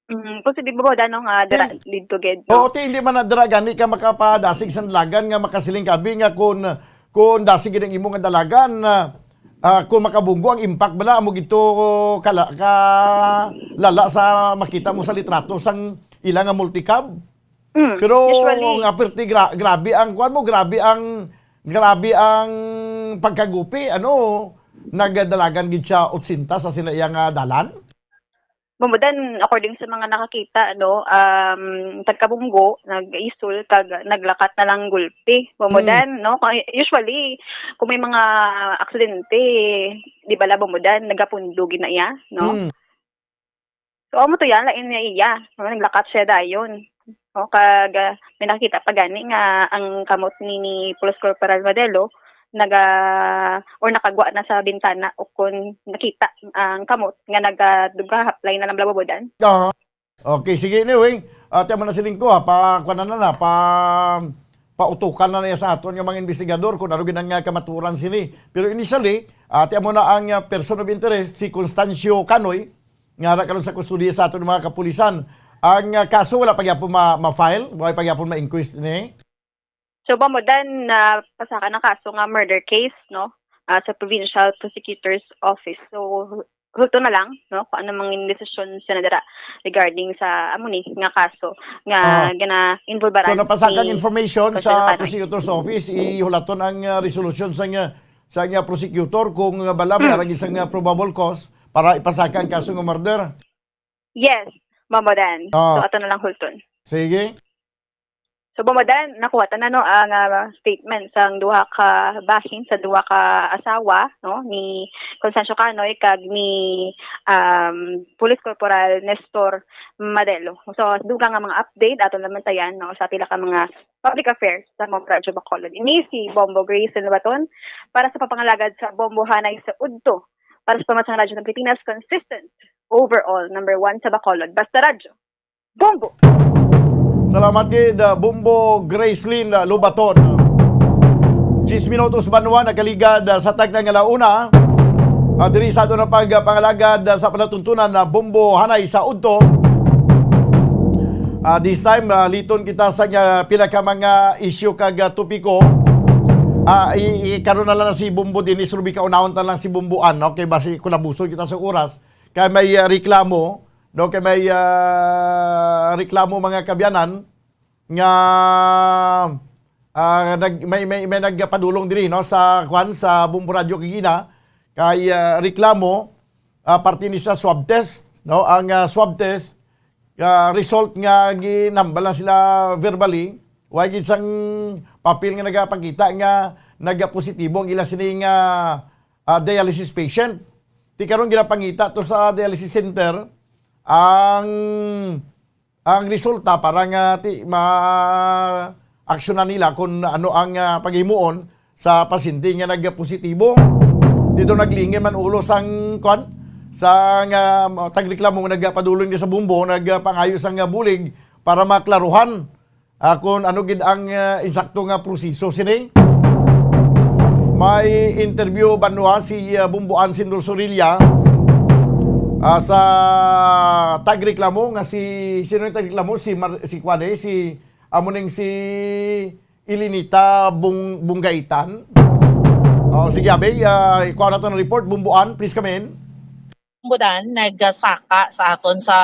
Mm, posible ba, Bomodan, nga dira Ti-, didto gid, oo, no? Ti, hindi man na dira gani ka makapadasig sang dalagan nga makasiling ka abi nga kun, kun dasig gid ang imo nga dalagan, ah, ah, kun makabunggo ang impact bala amo gid to kala-, ka lala sa makita mo sa litrato sang ila nga multicab. Mm, pero usually nga perti gra-, grabe ang kuan mo, grabe ang, grabe ang pagkagupi, ano, nagdalagan gid siya otsenta sa sila iya nga dalan. Bomodan, according sa mga nakakita, ano, um, pagkabunggo, nag-isol, kag naglakat na lang gulpi. Bomodan, Hmm. no? Kung, usually, kung may mga aksidente, di bala, Bomodan, nagapundo gid na iya, no? Hmm. So, amo to yan, lain niya iya, no? Naglakat siya dayon. No? Kag, ah, may nakita pa gani nga ang kamot ni, ni Police Corporal Madelo, naga-, or nakagwa na sa bintana o kun nakita ang kamot nga nagaduga, haplay na lang bala, Bomodan. Aha. Okay, sige, anyway, ah, ti amo na siling ko, ha, pa, kuwan na na, pa, pautukan na niya sa aton nga mga investigador kung ano gid ang, ah, kamatuoran sini. Pero initially, ah, ti amo na ang, ah, person of interest, si Constancio Canoy, nga ara karon sa kustodiya sa aton mga kapulisan. Ang, ah, kaso wala pa gyapon ma-, ma-file, wala pa gyapon ma-inquest ni. So, Bomodan, napasaka na kaso nga murder case, no? Ah, sa Provincial Prosecutor's Office. So, hulto na lang, no, kung ano mang desisyon sa nadara regarding sa amo ni nga kaso nga Ah. gina-involbaran So, napasaka ang ni information Consul sa Tanay. Prosecutor's Office, ihulaton ang, ah, resolution sa nga, sa nga prosecutor kung, ah, bala may Hmm. arang isang, ah, probable cause para ipasaka ang kaso nga murder. Yes, Bomodan. Ah. So, ato na lang hulton. Sige. So, Bomodan, nakuha ta na, no, ang, ah, statement sang duha ka bahin sa duha ka asawa, no, ni Constancio Canoy kag ni, um, Police Corporal Nestor Madelo. So, dugang nga mga update, ato naman tayan, no, sa pila ka mga public affairs sa Bombo Radyo Bacolod. Ini si Bombo Grace Lobaton para sa papangalagad sa Bombo Hanay sa Udto. Para sa Pamansang Radyo ng Pilipinas, consistent, overall, number one sa Bacolod. Basta Radyo. Bombo! Salamat gid, ah, Bombo Gracelyn, ah, Lobaton. Diyes minutos banwa nakaligad, ah, sa tagna nga launa. Ah, diri sa aton na pagpangalagad, ah, sa palatuntunan na Bombo Hanay sa Udto. Ah, this time, ah, liton kita sa nga pila ka mga issue kag, ah, topiko. Ah, i-, i-, karon na lang na si Bombo Dennis Rubica, unahon ta lang si Bombo Ann, okay? Basi kulabuson kita sa oras. Kay may, ah, reklamo, no? Kay may, ah, reklamo, mga kaabyanan, nga, ah, nag-, may, may, may nagpadulong diri, no, sa, kwan, sa Bombo Radyo kagina, kay, ah, reklamo, ah, parte ni sa swab test, no, ang, ah, swab test, ah, result nga ginhambal na sila verbally, wa gid sang papel nga nagapakita nga nagapositibo ang ila sini nga, ah, dialysis patient. Ti karon ginapangita to sa dialysis center ang ang resulta para nga ti-, ma-aksyonan nila kung ano ang, ah, paghimuon sa pasyente nga nagpositibo. Dito naglingi man ulo sang, kwan, sang, ah, tagreklamo nga nagpadulong ni sa Bombo, nagpangayo sang, ah, bulig para maklaruhan, ah, kung ano gid ang, ah, insakto nga proseso sini. May interview banwa si, ah, Bombo Ansin Dulzorilla, ah, sa tagreklamo nga si, sino yung tagreklamo? Si Mar-, si kwan, eh, si, amo ning si Elinita Bung-, Bungaitan. Oh, sige, Abe, ah, ikuha na to ng report. Bombo An, please come in. Bombo Dan, nagsaka sa aton sa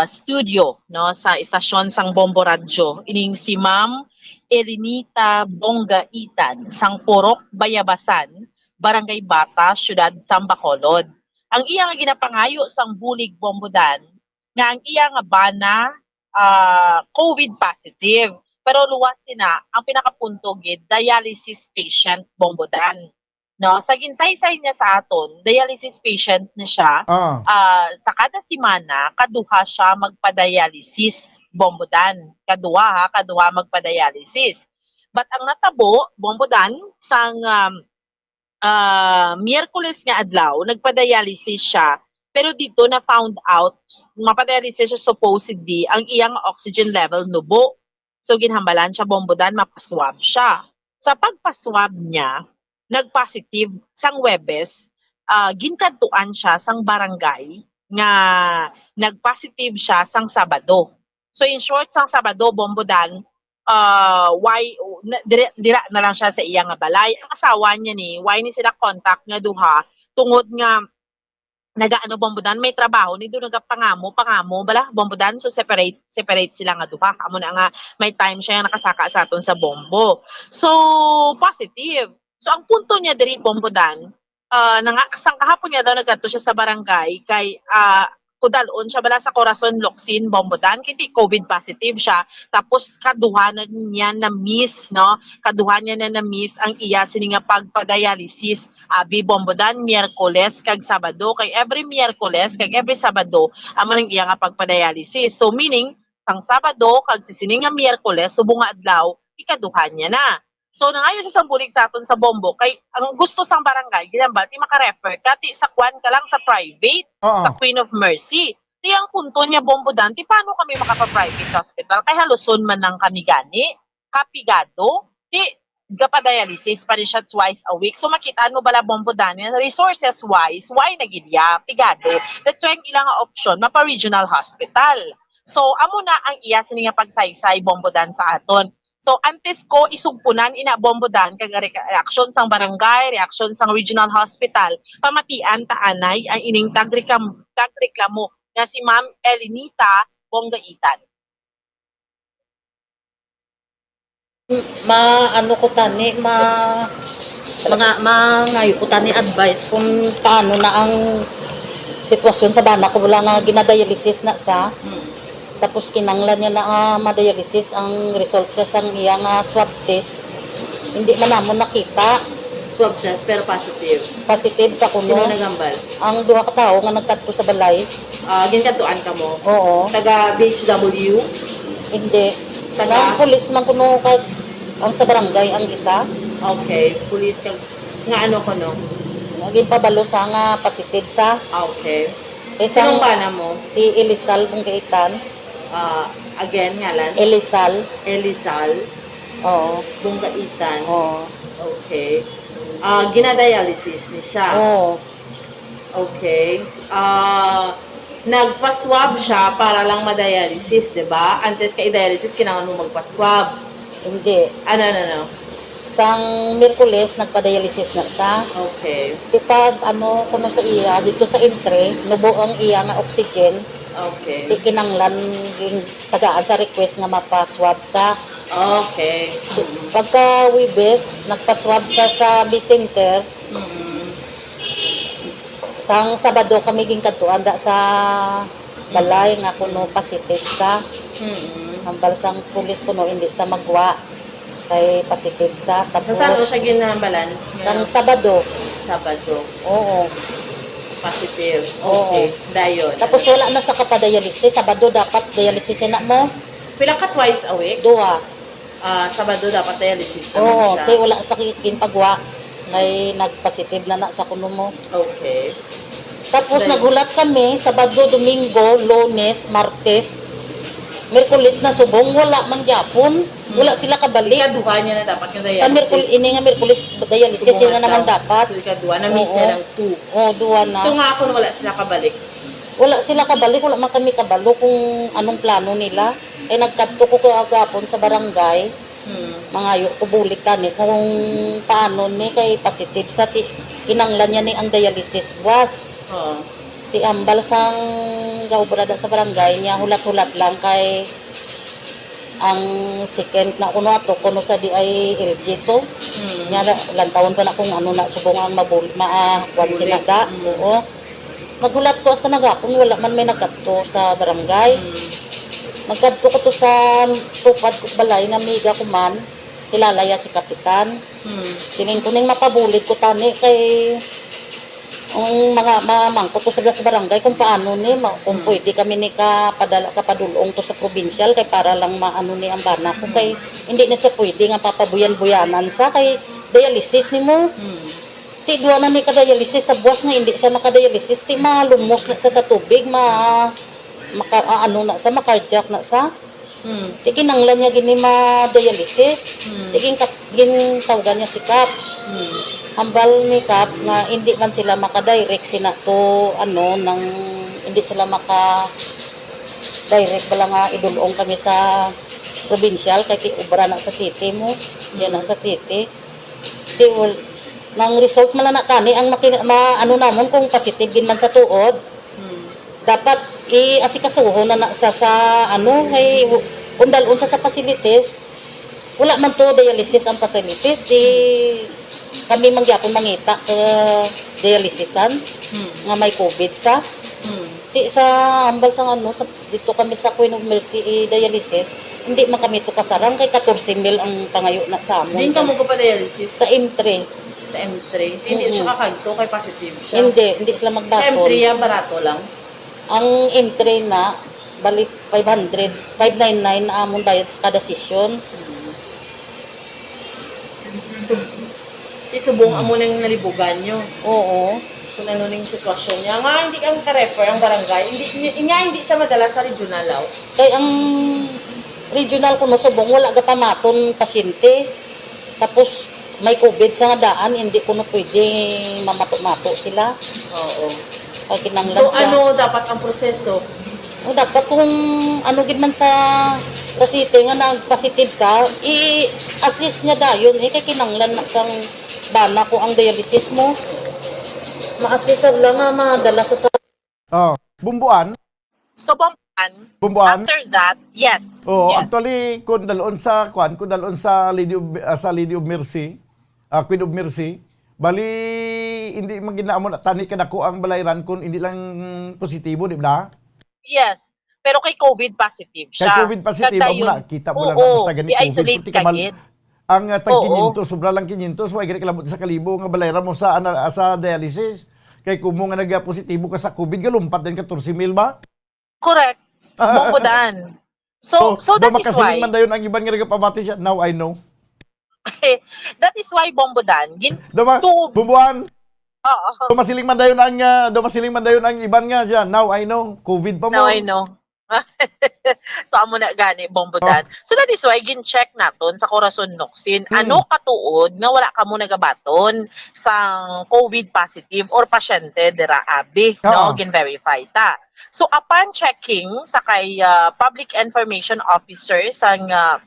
studio, no, sa istasyon sang Bombo Radyo, ining si Ma'am Elinita Bongaitan sang Purok Bayabasan, Barangay Bata, Siyudad sang Bacolod. Ang iya nga ginapangayo sang bulig, Bombo Dan, nga ang iya nga bana, ah, COVID positive. Pero luwas sina, ang pinakapunto gid, dialysis patient, Bombo Dan. No, sa ginsaysay niya sa aton, dialysis patient na siya. Ah. Ah, sa kada semana, kaduha siya magpa-dialysis, Bombo Dan. Kaduha, ha, kaduha magpa-dialysis. But ang natabo, Bombo Dan, sang, um, ah, Miyerkules nga adlaw, nagpa-dialysis siya. Pero dito na found out, mapa-dialysis siya supposedly, ang iyang oxygen level nubo. So, ginhambalan siya, Bombo Dan, mapa-swab siya. Sa pagpa-swab niya, nag-positive sang Huwebes, ah, ginkadtuan siya sang barangay nga nag-positive siya sang Sabado. So, in short, sang Sabado, Bombo Dan, ah, why, na, dira, dira na lang siya sa iya nga balay. Ang asawa niya ni, why ni sila contact nga duha? Tungod nga, nagaano, Bombo Dan, may trabaho ni, do nagapangamo, pangamo, bala, Bombo Dan, so separate, separate sila nga duha. Amo na nga, may time siya nga nakasaka sa aton sa Bombo. So, positive. So, ang punto niya diri, Bombo Dan, ah, nanga-, sang kahapon niya daw nagkadto siya sa barangay kay, ah, kudalon siya bala sa Corazon, Locsin, Bombo Dan, kay di COVID positive siya. Tapos kaduha na niya na-miss, no? Kaduha niya na na-miss ang iya sini nga pagpa-dialysis. Abi, Bombo Dan, Miyerkules kag Sabado. Kay every Miyerkules kag every Sabado, amo nang iya nga pagpa-dialysis. So, meaning, sang Sabado kag si sini nga Miyerkules, subong nga adlaw, ikaduha niya na. So, nangayo siya sang bulig sa aton sa Bombo, kay ang gusto sang barangay, ginambal, ti maka-refer ka, ti sa kwan ka lang, sa private, Oo. sa Queen of Mercy. Ti ang punto niya, Bombo Dan, ti paano kami makapa-private hospital? Kay haluson man lang kami gani, kapigado, ti gapa-dialysis pa rin siya twice a week. So, makita mo bala, Bombo Dan, resources-wise, why na gid ya? Pigado. That's why ang ilang option, mapa-regional hospital. So, amo na ang iya sini nga pagsaysay, Bombo Dan, sa aton. So, antes ko isugpunan ina, Bombo Dan, kag re-, reaksyon sang barangay, reaksyon sang regional hospital, pamatian ta anay ang ining tagreklam-, tagreklamo nga si Ma'am Elinita Bongaitan. Ma-, ano ko tani, ma-, mga, mangayo ko tani advice kung paano na ang sitwasyon sa bana ko, wala nga ginadialysis na sa. Mm. Tapos kinanglan niya na, ah, ma-dialysis. Ang result siya sang iya nga swab test, hindi man namon nakita. Swab test, pero positive. Positive sa kuno. Sino naghambal? Ang duha ka tawo nga nagkadto sa balay. Ah, ginkadtuan ka mo? Oo. Taga B H W? Hindi. Taga? Nga, ang pulis man kuno kag ang sa barangay ang isa. Okay, pulis kag nga ano kuno? Nga ginpabalo sa nga positive sa. Ah, okay. Isang Sinong bana mo? Si Elisal Bungkaitan. Ah, again, ngalan? Elisal. Elisal? Oo. Bungkaitan? Oo. Okay. Ah, ginadialysis ni siya? Oo. Okay. Ah, nagpa-swab siya para lang ma-dialysis, di ba? Antes ka i-dialysis, kailangan mo magpa-swab. Hindi. Ano, ano, ano? Sang Miyerkules, nagpa-dialysis na sa. Okay. Ti pag, ano, kuno sa iya, dito sa entry, nubo ang iya nga oxygen. Okay. Ti kinanglan, ging tagaan sa request nga mapa-swab sa. Okay. Ti pagka Huwebes, nagpa-swab sa, sa B Center. Mm. Sang Sabado kami ginkadtuan da sa balay nga kuno positive sa. Mm. Hambal sang pulis kuno hindi sa magwa kay positive sa. Tapos Sa saan o siya ginhambalan? Sang Sabado. Sabado. Oo. Positive. Oo. Okay. Dayon. Tapos wala na sa kapadialysis. Sabado dapat dialysis na mo. Pila ka twice a week? Duha. Ah, Sabado dapat dialysis naman Oo, siya. kay wala sa ki- ginpagwa. Kay nagpositive na na sa kuno mo. Okay. Tapos Dahil- naghulat kami, Sabado, Domingo, Lunes, Martes, Merkulis na subong, wala man gyapon. Wala sila kabalik. Ikaduha niya na dapat nga dialysis. Sa Merkulis, ini nga Merkulis, dialysis Subong na naman adlaw. Dapat. So, ikaduha na, miss Oo. Niya lang two. Oh, duha na. So, nga ako na wala sila kabalik. Wala sila kabalik, wala man kami kabalo kung anong plano nila. Eh, nagkadto ko kagapon sa barangay. Hmm. Mangayo ko bulig tani kung paano ni kay positive sa ti kinanglan niya ni ang dialysis buwas. Oo. Ti ambal sang gaubra da sa barangay niya, hulat-hulat lang kay ang second na kuno ato kuno sa D I L G to. Hmm. Nya la- lantawon pa na kung ano na subong ang mabul ma kuwan Bulig. sila da. Mm. Oo. Naghulat ko hasta nagapon, wala man may nagkadto sa barangay. Hmm. Nagkadto ko to sa tupad ko balay na miga ko man, kilala ya si Kapitan. Hmm. Siling ko ning mapabulig ko tani kay ang mga mamangkot ko sa, sa barangay kung paano ni ma- kung pwede kami ni kapadala kapadulong to sa provincial kay para lang maano ni ang bana ko kay hindi na siya pwede nga papabuyan-buyanan sa kay dialysis ni mo. Hmm. Ti duwa na ni ka dialysis sa buwas nga hindi siya maka-dialysis, ti malumos na sa sa tubig, ma maka ah, ano na sa, ma-cardiac na sa. Hmm. Ti kinanglan niya gini ma-dialysis. Hmm. Ti gin gintawgan niya si Kap. Hmm. Hambal ni Kap nga hindi man sila maka-direct sina to ano nang hindi sila maka direct bala nga idulong kami sa provincial kay ti obra na sa city mo. Yan na sa city. Ti wal- nang result man na tani ang maki, ma, ano namon kung positive gid man sa tuod. Hmm. Dapat i-asikasuhon na, na sa, sa ano kay kung dalon sa sa facilities wala man to dialysis ang facilities di kami man gyapon mangita ka dialysisan Hmm. nga may covid sa Hmm. ti sa ambal sang ano sa dito kami sa Queen of Mercy i-dialysis hindi man kami to kasarang kay katorse mil ang pangayo na sa amon Din sa, ka mo ko pa dialysis sa M three. Sa M three. Hindi Mm-mm. siya kakagto kay positive siya. Hindi, hindi sila Sa magbaton. M three yan, barato lang. Ang M three na bali five hundred, five nine nine na amon bayad sa kada session. So, isubong amo nang nalibugan nyo. Oo. Kung ano ning sitwasyon niya. Nga hindi kang ka-refer ang barangay. Hindi, nga hindi siya madala sa regional law. Kay ang regional kuno subong wala gapamaton pasyente. Tapos may covid sa nga daan, hindi kuno pwede mamato-mato sila. Oo. Kay kinanglan So, siya. Ano dapat ang proseso? O dapat kung ano gid man sa sa city nga nag-positive sa, i-assist niya dayon eh kay kinanglan na sang bana ko ang dialysis mo. Ma-assist lang nga madala sa sa Oh, Bumbuan? So, Bumbuan, Bumbuan? After that, yes. Oo, Yes. Actually, kung dalon sa, kwan, kung dalon sa Lady of, ah, sa Lady of Mercy, ah, Queen of Mercy, bali, hindi man ginaamo na tani kadako ang balayran kung hindi lang positibo, di ba? Yes. Pero kay covid positive Kay siya. covid positive, Kag amo na, dayon, kita mo lang oo, na basta gani i-isolate COVID, ka kamal- gid. Ang uh, tag Oo. quinientos, sobra lang quinientos, wa gani kalabot sa kalibo nga balayran mo sa ana, sa dialysis. Kay kumo nga nagapositibo ka sa covid, galumpat din katorse mil ba? Correct. Bumbudan. So, so Daw that is makasiling why, man dayon ang iban nga nagapamati siya, "Now I know." that is why Bumbudan, gin, Daw ma, to, Bumbuan, oo. daw masiling man dayon ang, ah, daw masiling man dayon ang iban nga siya, "Now I know." Covid pa mo. Now I know. So, amo na gani, Bumbudan. So, that is why gin-check naton sa Corazon Nocsin. Hmm. Ano katuod nga wala kamo nagabaton sang covid positive or pasyente dira abi, no? Oo. Gin-verify ta. So, upon checking sa kay ah, Public Information Officer sang ah,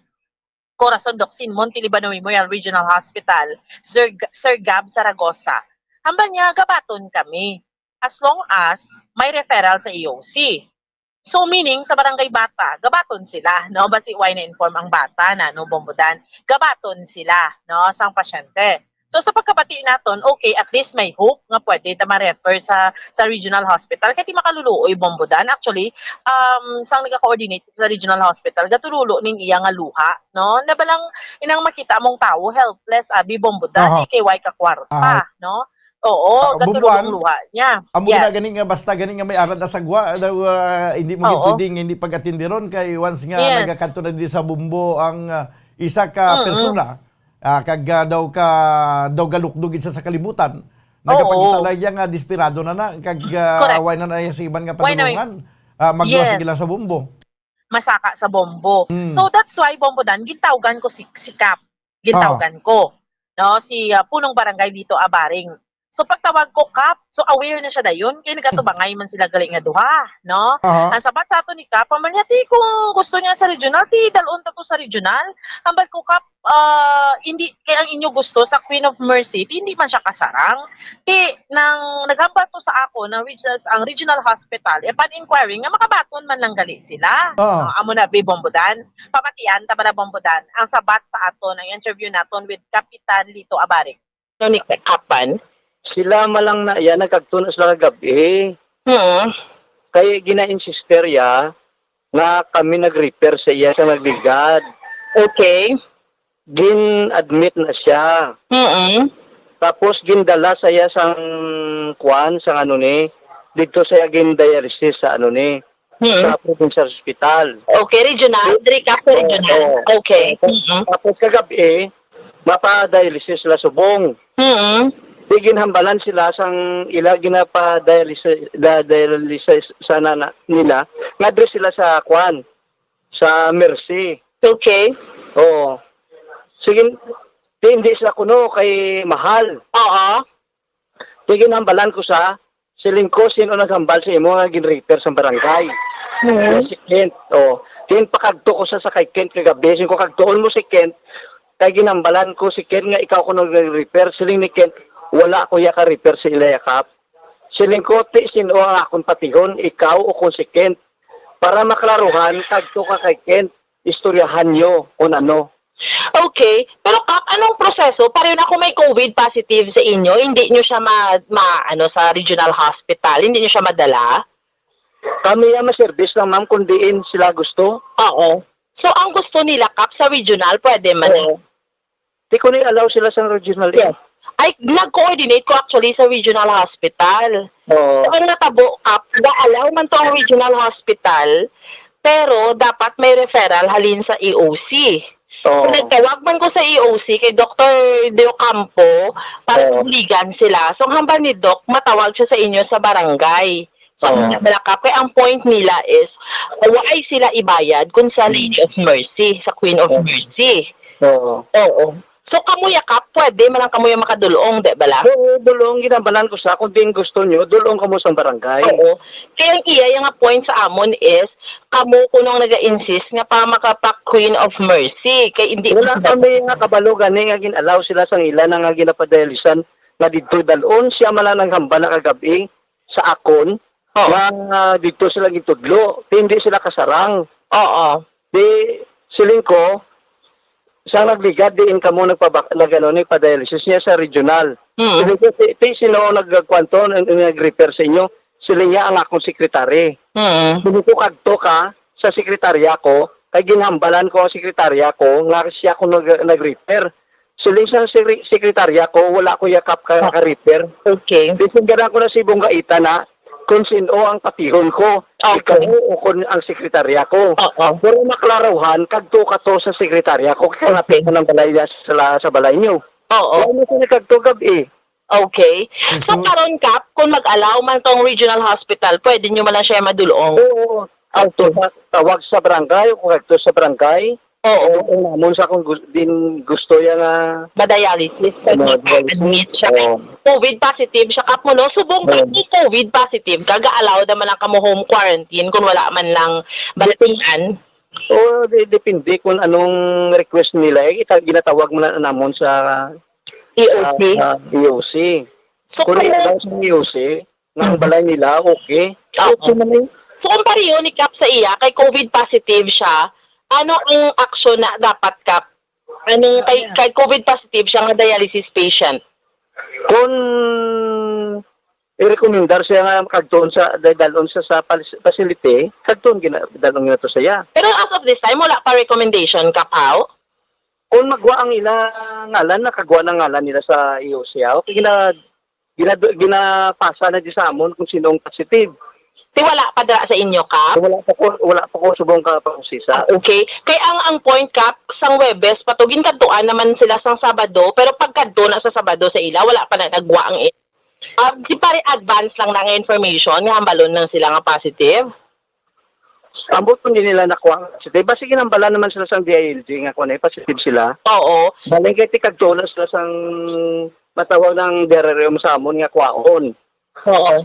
Corazon Nocsin Montiliba Memorial Regional Hospital, Sir, G- Sir Gab Zaragoza, hambal niya, gabaton kami as long as may referral sa E O C. So, meaning, sa barangay Bata, gabaton sila, no? Basi why na-inform ang Bata na, no, Bumbudan? Gabaton sila, no, sang pasyente. So, sa pagkabati naton, okay, at least may hope nga pwede ta ma-refer sa sa regional hospital. Kay ti makaluluoy, Bumbudan. Actually, um, sang nagka-coordinate sa regional hospital, gatululo ning iya nga luha, no? Nabalang inang makita mong tawo, helpless, abi, Bumbudan, Aha. eh, kay way ka kwarta, Aha. no? Oo, ah, gatulog ang luha niya. Amo gina gani nga, basta gani nga may ara na sa gwa, daw, ah, hindi mo gid pwedeng hindi pag-atindiron kay once nga nagakadto na diri sa Bombo ang, ah, isa ka persona, ah, kag, ah, daw ka, daw galukdo gid sa, sa kalibutan, nagapakita lang iya nga desperado na na, kag, ah, way na na iya sa iban nga padulongan, ah, magluwas sige lang sa Bombo. Masaka sa Bombo. Mm. So, that's why, Bombo Dan, gintawgan ko si, si Kap. Gintawgan ko, no, si, ah, punong barangay Lito Abaring. So, pagtawag ko, "Kap," so aware na siya dayon, kay nagatubangay man sila gali nga duha, no? Aha. Ang sabat sa ato ni Kap, "Pamalyati, kung gusto niya sa regional, ti dalon ta to sa regional." Hambal ko, "Kap, ah, hindi, kay ang inyo gusto sa Queen of Mercy, ti hindi man siya kasarang." Ti, nang naghambal to sa ako, na regional, ang regional hospital, eh, upon inquiring, nga makabaton man lang gali sila. Oo. Ah, amo na, bi, Bombo Dan. Pamatian ta ba na, Bombo Dan, ang sabat sa aton, ang interview naton with Kapitan Lito Abaring. Ano ni Kapan? Sila man lang na, yan, nagkagto na sila kagabi. Hmm. Kay gina-insister ya nga kami nag-refer sa iya sa nagligad. Okay. Gin-admit na siya. Mm. Tapos gindala sa iya sang kuan, sang ano ni, didto sa iya gin-dialysis sa ano ni, Mm. sa provincial hospital. Okay, regional? Diri ka sa regional? Oo. Okay. Tapos, Mm. tapos kagabi, mapa-dialysis sila subong. Mm. Di ginhambalan sila sang ila ginapa-dialysis, da-, dialysis sana na, nila, nga diri sila sa kuan, sa Mercy. Okay. Oo. Sige, di, hindi sila kuno kay mahal. Oo. Di ginhambalan ko sa, siling ko, "Sino naghambal sa imo nga gin-refer sa barangay?" Mm. Si Kent. Oh. Then pakagto ko sa, sa kay Kent kagabi. Siling ko, "Kagtuon mo si Kent." Kay ginhambalan ko si Kent nga ikaw ko nag-refer. Siling ni Kent, "Wala ko ya ka-refer sa ila ya, Kap." Siling ko, "Ti, sino ang akon patihon, ikaw o kon si Kent?" Para maklaruhan, kagto ka kay Kent, istoryahan nyo kung ano. Okay. Pero, Kap, anong proseso? Pareho na kung may COVID positive sa inyo, hindi nyo siya ma-, ma-, ano, sa regional hospital, hindi nyo siya madala? Kami ang ma-service lang, ma'am, kung diin sila gusto. Oo. So, ang gusto nila, Kap, sa regional, pwede man? Oo. Di ko ni allow sila sa regional, eh. Yes. Ay, nag-coordinate ko actually sa regional hospital. Oo. So, ang natabo, Kap, ga-allow man to ang regional hospital, pero dapat may referral halin sa E O C. Oo. So, nagtawag man ko sa E O C kay Doktor De Ocampo para Oo. Tubligan sila. So, ang hambal ni Doc, matawag siya sa inyo sa barangay. So, Oo. Ang balakap, kay ang point nila is, why sila ibayad kung sa Hmm. Lady of Mercy, sa Queen of Oo. Mercy? Oo. Oo. So, kamo ya, Kap, pwede man lang kamo ya makadulong, di ba lang? Oo, dulong, ginabanan ko sa, kung diin gusto nyo, dulong kamo sa barangay. Oo. Kaya ang iya, yung nga point sa amon is, kamo kuno ang naga-insist nga pa makapa Queen of Mercy, kay hindi Wala kami nga kabalo gani nga gin-allow sila sang ila na nga ginapadialysan nga didto dalon. Siya man lang naghambal na kagabi sa akon Oo. nga, ah, didto sila gitudlo. Hindi sila kasarang. Oo. Di, siling ko, sa nagligad, diin kamo nagpabak-, nag-, ano, nagpa-dialysis niya sa regional. Mm. Siling ko, ti, ti, sino ang nagkwanto, nag-, nag-refer sa inyo? Siling niya ang akong sekretary. Mm. Siling ko, kagto ka sa sekretarya ko, kay ginhambalan ko ang sekretarya ko, nga siya ko nag-, nag-refer. Siling sa seri-, sekretarya ko, wala ko yakap ka, Ah. ka-refer. Okay. Di, singganan ko na si Bonggaita na, kung sino ang patihon ko. Okay. Ikaw o kung ang sekretarya ko. Oo. Pero maklarawan, kagto ka to sa sekretarya ko, kay Okay. malapit na ng balay niya sa, sa balay niyo. Oo. Wala mo sila kagto gab-i. Okay. So, So, karon, Kap, kung mag-allow man tong regional hospital, pwede nyo man lang siya madulong? Oo. Okay. Kagto sa, tawag sa barangay o kagto sa barangay. Oo. Ang namon sa kung gu-, din gusto ya nga Madialysis. Madialysis. Admit siya. Oo. COVID positive siya, Kap, mo, no? Subong ka, Oo. kung COVID positive ka, ga-allow naman lang ka mo home quarantine kung wala man lang balatian. Oo, de-, depende kung anong request nila. Eh, kita-, ginatawag mo na namon sa, E O C. sa, ah, E O C. So, Kung kung allow sa E O C, nga ang balay nila, okay. Oo. Okay man eh. So, kung pareho ni Kap sa iya, kay COVID positive siya, ano ang aksyon na dapat, Kap? Ano kay, kay COVID positive siya nga dialysis patient? Kung i-recommendar siya nga kagtuon sa, dalon sa, sa pal-, facility, kagtuon gina-, dalon gina to siya. Pero as of this time, wala pa recommendation, Kap, haw? Kung magwa ang ila ngalan, nakagwa na ngalan nila sa E O C, haw? Kay gina-, Ginadu- ginapasa na di sa amon kung sino ang positive. Ti wala pa dira sa inyo, Kap? Wala pa ko, wala pa ko subong ka pangusisa. Ah, okay. Kay ang, ang point, Kap, sang Huwebes pa to, ginkadtuan naman sila sang Sabado, pero pagkadto na sa Sabado sa ila, wala pa na nagwa ang i-, ah, di pare advance lang na nga information nga hambalon lang sila nga positive. Ambot kung di nila nakuha ang positive. Basi ginambala naman sila sang D I L G nga kuwan, eh, positive sila. Oo. Baling kay tikagtuna sila sang matawag ng D R R M sa amon nga kwaon. Oo.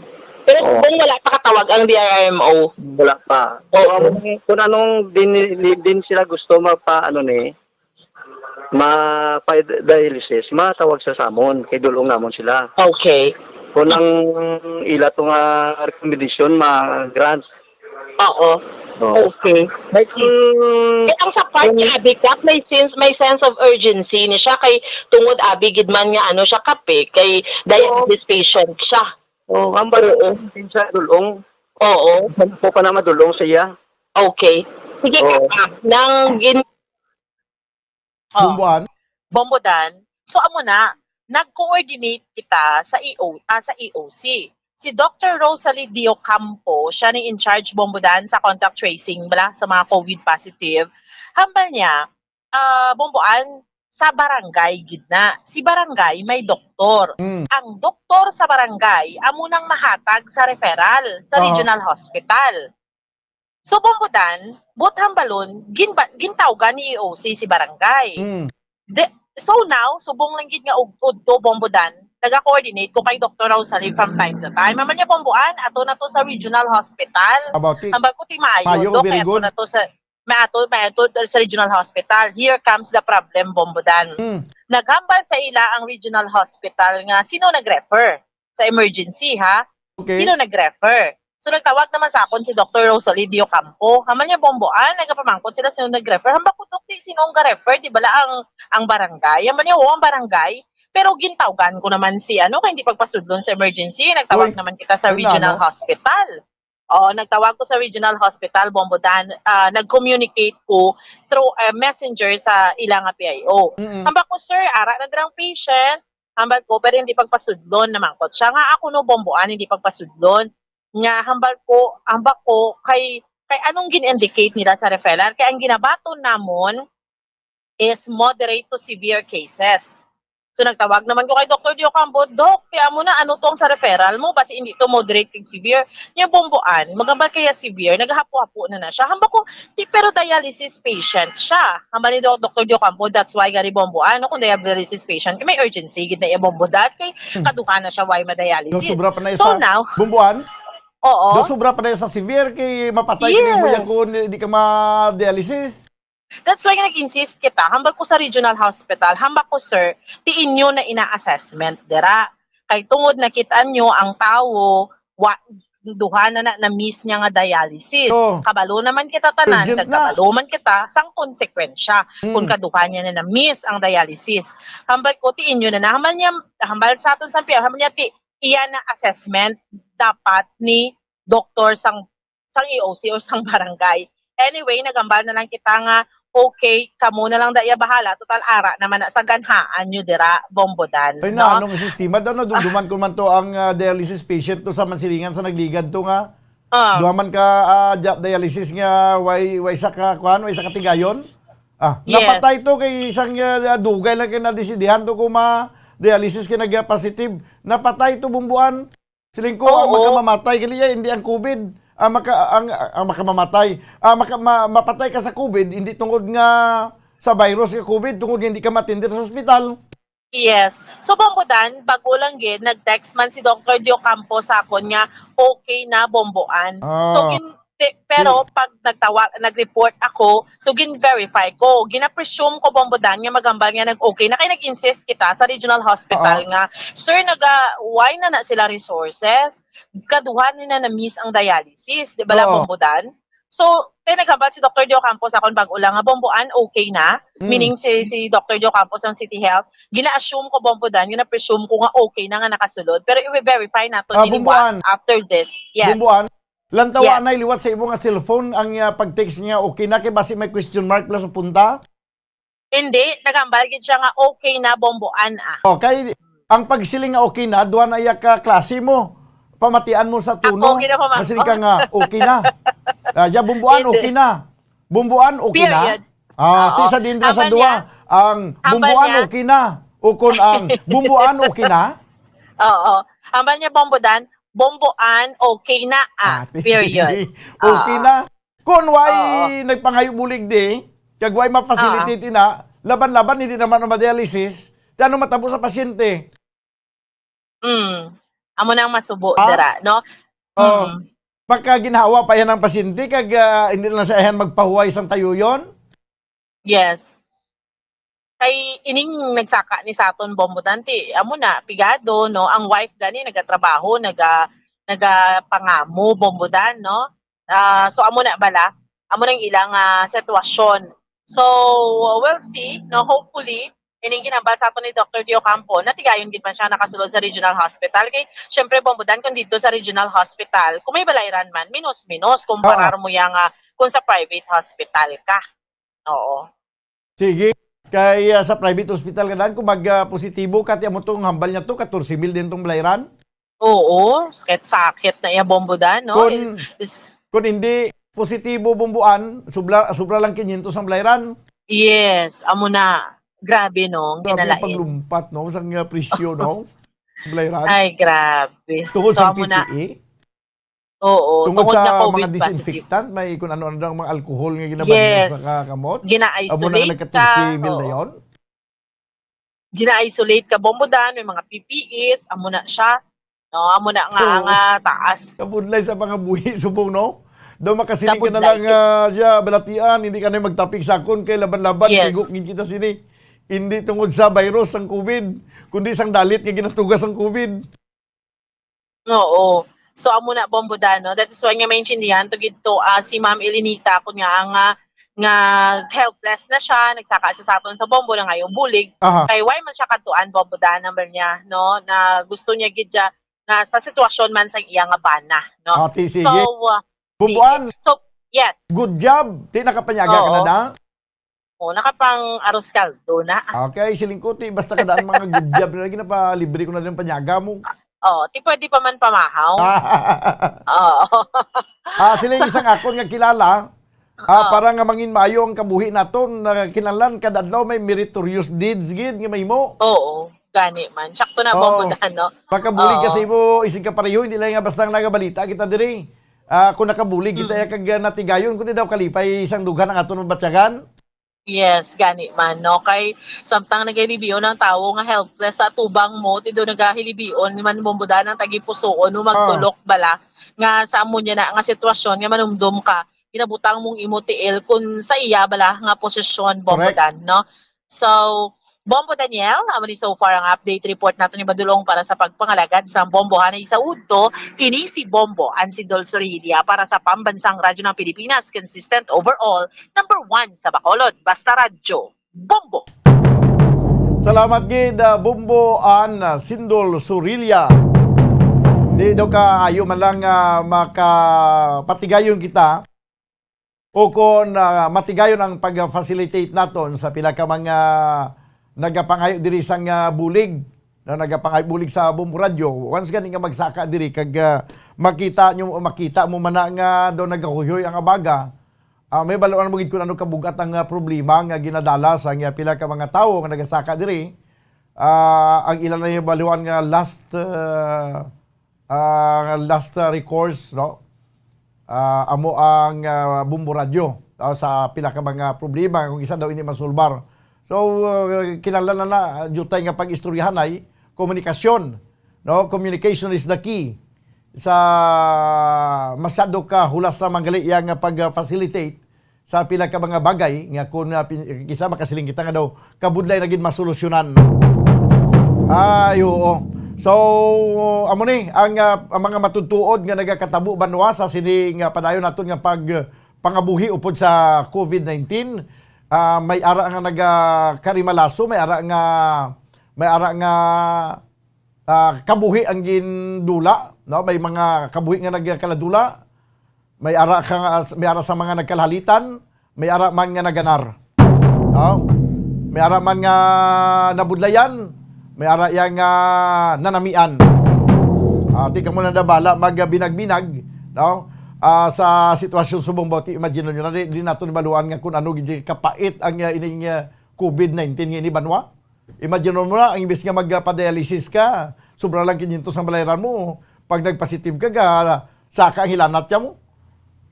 Pero Oo. Kung wala pa katawag ang D R M O. Wala pa. Oo. Kung, kung anong din, din, din sila gusto mapa, ano ni, ma-, pa-dialysis, matawag sa samon, kay dulong namon sila. Okay. Kung ang ila to nga recommendation, ma-grant. Oo. Oo. Okay. Like, mm, Eh, ang sa part kung niya, abi, Kap, may sense, may sense of urgency ni siya kay tungod abi gid man nga ano siya, Kap, eh, kay dialysis patient siya. Oo, ang baro, Oo. Pinsa dulong. Oo. Ano po pa na madulong sa iya? Okay. Sige, Oo. Kap, ah, nang gin- Oh. Bumbuan? Bombodan. So, amo na, nag-coordinate kita sa E O, ah, sa E O C. Si Doctor Rosalie Diocampo, siya ni in charge Bombodan sa contact tracing, bala, sa mga COVID positive. Hambal niya, ah, Bomboan, sa barangay gid na. Si barangay may doktor. Mm. Ang doktor sa barangay amo nang mahatag sa referral sa Aha. regional hospital. So, Bombodan, but hambalon, ginba-, gintawgan ni E O C si barangay. Mm. De, so now, subong lang gid nga ug-, udto, Bombodan, naga-coordinate ko kay Doktor Rosalie from time to time. Hambal niya, "Bomboan, ato na to sa regional hospital." About it. Hambal ko, "Ti maayo, Maayo, Dok, very kay ato good. na to sa, maato, maato sa regional hospital. Here comes the problem, Bombodan." Mm. Naghambal sa ila ang regional hospital nga sino nag-refer sa emergency, ha? Okay. Sino nag-refer? So, nagtawag naman sa akon si Doctor Rosalie Diocampo. Hambal niya, "Bomboan, nagapamangkot sila sino nag-refer." Hambal ko, "Dok, ti sino ang ga-refer? Di bala ang, ang barangay?" Hambal niya, "Oo, ang barangay. Pero gintawgan ko naman si ano, kay hindi pagpasudlon sa emergency. Nagtawag Uy, naman kita sa ay, regional nano? hospital." Oo, nagtawag ko sa regional hospital, Bombodan. Ah, nag-communicate ko through a messenger sa ila nga P I O. Mm-mm. Hambal ko, "Sir, ara na dirang patient." Hambal ko, "Pero hindi pagpasudlon." Namangkot siya nga, "Ako no, Bomboan, hindi pagpasudlon." Nga hambal ko, hambal ko, kay, kay anong gin-indicate nila sa referral? Kay ang ginabaton namon is moderate to severe cases. So, nagtawag naman ko kay Doctor Diocampo, "Doc, kaya mo na, ano tong sa referral mo? Basi hindi to moderate kag severe." Niya, "Bomboan, magambal kaya severe, nagahapo-hapo na na siya." Hambal ko, "Ti, pero dialysis patient siya." Hambal ni Doc-, Doctor Diocampo, "That's why gani, Bomboan, no, kung dialysis patient, may urgency gid na iya, Bombodan, kay Hmm. kaduha na siya, why ma-dialysis?" Do sobra pa na So isa. now, Bomboan? Oo. Do sobra pa na isa severe kay mapatay kini mo yan Yes. kung di ka ma-dialysis. That's why nag-insist kita. Hambal ko sa regional hospital, hambal ko, "Sir, ti inyo na ina-assessment dira. Kay tungod nakita nyo ang tawo, wa, duha na na na-miss niya nga dialysis. Oo. Kabalo naman kita tanan, Urgent kag na. kabalo man kita sang konsekwensya Mm. kung kaduha niya na na-miss ang dialysis." Hambal ko, "Ti inyo na na." Hambal niya, hambal sa aton sang P I O, hambal niya, "Ti, iya na assessment dapat ni doktor sang, sang E O C o sang barangay." Anyway, nagambal na lang kita nga, "Okay, kamo na lang da iya bahala. Total ara naman na sa ganhaan nyo dira, Bombodan." Ay, no? Na, anong sistema daw? Nadumduman ko man to ang, ah, dialysis patient to sa Mansilingan sa nagligad to nga. Ah. Duha man ka, ah, dia-, dialysis nga, way, way sa ka, kuan, way sa katigayon? Ah, Yes. napatay to kay isang, ah, dugay lang kay nadesidihan to kung ma-dialysis kay nag-positive. Napatay to, Bomboan. Siling ko, ang Oo. makamamatay, kaliya, hindi ang COVID. Ang maka-, ang, ang makamamatay. Ang maka-, ma-, mapatay ka sa COVID, hindi tungod nga sa virus nga COVID, tungod nga hindi ka matindi sa ospital. Yes. So, Bombodan, bago lang gid, nag-text man si Doctor Diocampo sa akon nga okay na, Bomboan. Ah. So, gin-, te-, pero Di- pag nagtawag, nag-report ako, so gin-verify ko. Gina-presume ko, Bombodan, nga magambal nga nag-okay na. Kay nag-insist kita sa regional hospital Oo. nga, "Sir, naga, why na na sila resources? Kaduha na na na-miss ang dialysis." Di ba, la, Oo. Bombodan? So, kay naghambal si Doctor Diocampo sa akon bago lang nga, "Bomboan, okay na." Mm. Meaning si, si Doctor Diocampo sa City Health, gina-assume ko, Bombodan, gina-presume ko nga okay na nga nakasulod. Pero i-verify nato Ah, ini Bomboan. after this. Yes. Bomboan, lantawa Yes. na liwat sa imo nga cellphone ang, ah, pag-text niya, okay na, kay basi may question mark lang sa punta? Hindi, naghambal gid siya nga okay na, Bomboan, ah. Okay, Ang pagsiling nga okay na, duha na iya ka klase mo. Pamatian mo sa tono, Ako, ginapamangkot. Masiling ka nga okay na. Ah, ya, bumbuan, Hindi. Okay na. Bumbuan, okay na. Period. Ah, Oo. Ti sa din sa Hambal duha, niya, ang hambal bumbuan, niya. Okay na. Ukon ang bumbuan, okay na. Oo. Hambal niya, Bombodan, bomboan, okay na, ah. Ah, ti Period. Okay Oo. Na. Kung why Oo. Nagpangayo bulig di, kag why ma-facilitate Oo. Ina, laban-laban, hindi naman ang dialysis, ti ano matabo sa pasyente? Mm. Amo na ang masubo Ah? Dira, no? Oh. Mm. Pagka ginhawa pa yan ang pasyente, kag, ah, hindi na siya yan magpahuway sang tayuyon? Yes. Kay ining nagsaka ni sa aton, Bombo Dante, amo na, pigado, no? Ang wife gani nagatrabaho, naga-, nagapangamo, Bombo Dan, no? Ah, so, amo na bala, amo nang ilang, ah, sitwasyon. So, we'll see, no? Hopefully, ining ginambal sa aton ni Doctor Dio Campo, natigayon gid man siya nakasulod sa regional hospital. Kay, syempre, Bombo Dan, kung dito sa regional hospital, kung may balayran man, minus-minus, kumparar Oo. Mo yang, ah, kung sa private hospital ka. Oo. Sige. Kay, ah, sa private hospital ka dan, kung mag, ah, positibo ka, ti amo tong hambal niya to, katorse mil din tong balayran. Oo, sakit-sakit na iya, Bombo Dan, no? Kun, Is kun hindi positibo, Bomboan, sobra, sobra lang kinyentos ang balayran. Yes, amo na. Grabe, no? Ang Grabe ang kinalain. Paglumpat, no? Sang, ah, presyo, no? Balayran. Ay, grabe. Tungod So, sa amo na. P P E? Oo, Tungod tungod sa nga mga COVID positive. Disinfectant, may kung ano-ano ang mga alcohol nga ginabanyo Yes. Sa kakamot. Gina-isolate Amo na nga ka, nagkatorse mil na oo. Yon. Gina-isolate ka, Bombo Dan, may mga P P Es, amo na siya. No, amo na nga Oo. Ang, ah, taas. Kabudlay sa mga buhi, subong, no? Daw makasiling ka na Kabudlay. Lang, ah, siya, balatian, hindi ka na magtapik sa akon, kay laban-laban, Yes. Tigok gid kita sini. Hindi tungod sa virus sang COVID, kundi sang dalit nga ginatugas sang COVID. Oo. So, amo na, Bombo Dan, no? That is why nga maintindihan to gid to, ah, si Ma'am Elinita, kun nga ang, ah, nga helpless na siya, nagsaka siya sa aton sa Bombo na ngayong bulig. Aha. Kay why man siya kadtuan, Bombo Dan, number niya, no? Na gusto niya gid siya, na sa sitwasyon man sa iya nga bana, no? Ah, ti, sige. So, ah, Bomboan. Sige. So, yes. Good job. Ti nakapanyaga ka Oo. Na da? Oh, nakapang arroz caldo na. Okay, siling ko, ti, basta kadaan mga good job na lagi, napalibre ko na din panyaga mo. Oh, ti pwede pa man pamahaw. Oo. Ah, sila yung isang akon nga kilala, ah, Oo. Para nga mangin maayo ang kabuhi naton, na kinahanglan kada adlaw may meritorious deeds gid nga mahimo. Oo, gani man. Sakto na, Oo. Bombo Dan, no? Pagkabulig Oo. Kasi mo, isig ka pareho, hindi lang nga basta nga nagabalita kita diri. Ah, kung nakabulig kita, Mm. Ya kag, ah, natigayon, kundi daw kalipay isang dughan ang aton mabatyagan. Yes, gani man, no? Kay samtang nagalibiyon ang tawo nga helpless sa tubang mo, ti do nagahilibion man mo, muda nang tagipusoon mo, Ah. Magtulok bala nga sa amo niya na nga sitwasyon nga manumdom ka, ginabutang mong imo tiil kun sa iya bala nga posisyon, Bombo Correct. Dan, no? So, Bombo Daniel, amo ni so far ang update report nato ni Badulong para sa pagpangalagad sa Bombo. Hanay sa udto, ini si Bombo, ang Sindol Sorilla para sa Pambansang Radyo ng Pilipinas, consistent overall, number one sa Bacolod. Basta Radyo, Bombo! Salamat gid, ah, Bombo an, ah, Sindol Sorilla. Di daw ka ayo man lang, ah, makapatigayon kita. O kon, ah, matigayon ang pag-facilitate naton sa pila ka mga nagapangayo diri sang, ah, bulig, na nagapangayo bulig sa Bombo Radyo. Once gani nga magsaka diri kag, ah, makita nyo, makita mo man na nga daw nagahuyhoy ang abaga, ah, may baluan mo gid kung ano kabugat ang, ah, problema nga ginadala sa nga pila ka mga tawo nga nagasaka diri. Ah, ang ila na yung baluan nga last, ah, ah, last, ah, recourse, no? Ah, amo ang, ah, Bombo Radyo, ah, sa pila ka mga problema kung isa daw ini masulbar. So, ah, kinahanglan na na, ah, jutay nga pag-istoryahanay, komunikasyon, no? Communication is the key. Sa masyado ka hulas na manggali iya nga pag-facilitate, sa pila ka mga bagay nga kun, ah, pin-, kisa makasiling kita nga daw kabudlay na gid masolusyonan. Ay, oo. So, amo ni ang, ah, ang mga matudtuod nga nagakatabo banwa sa sini nga padayon naton nga pag, pangabuhi upod sa COVID nineteen. Ah, may ara nga nagakarimalaso, may ara nga, may ara nga ah, kabuhi ang gindula, no? May mga kabuhi nga nagkaladula, may ara ka nga, may ara sa mga nagkalahalitan, may ara man nga naganar. No? May ara man nga nabudlayan, May ara iya nga nanamian. Ah, di kamo na bala magbinag-binag, no? Ah, sa sitwasyon subong ba, ti imagine nyo na, di, di nato nabaluan nga kung ano gid kapait ang, ah, ining, ah, covid nineteen nga ini banwa. Imagine mo na, ang imbis nga magpa-dialysis ka, sobra lang kinyentos ang balayran mo. Pag nagpositive ka, ga, saka ang hilanat ka mo.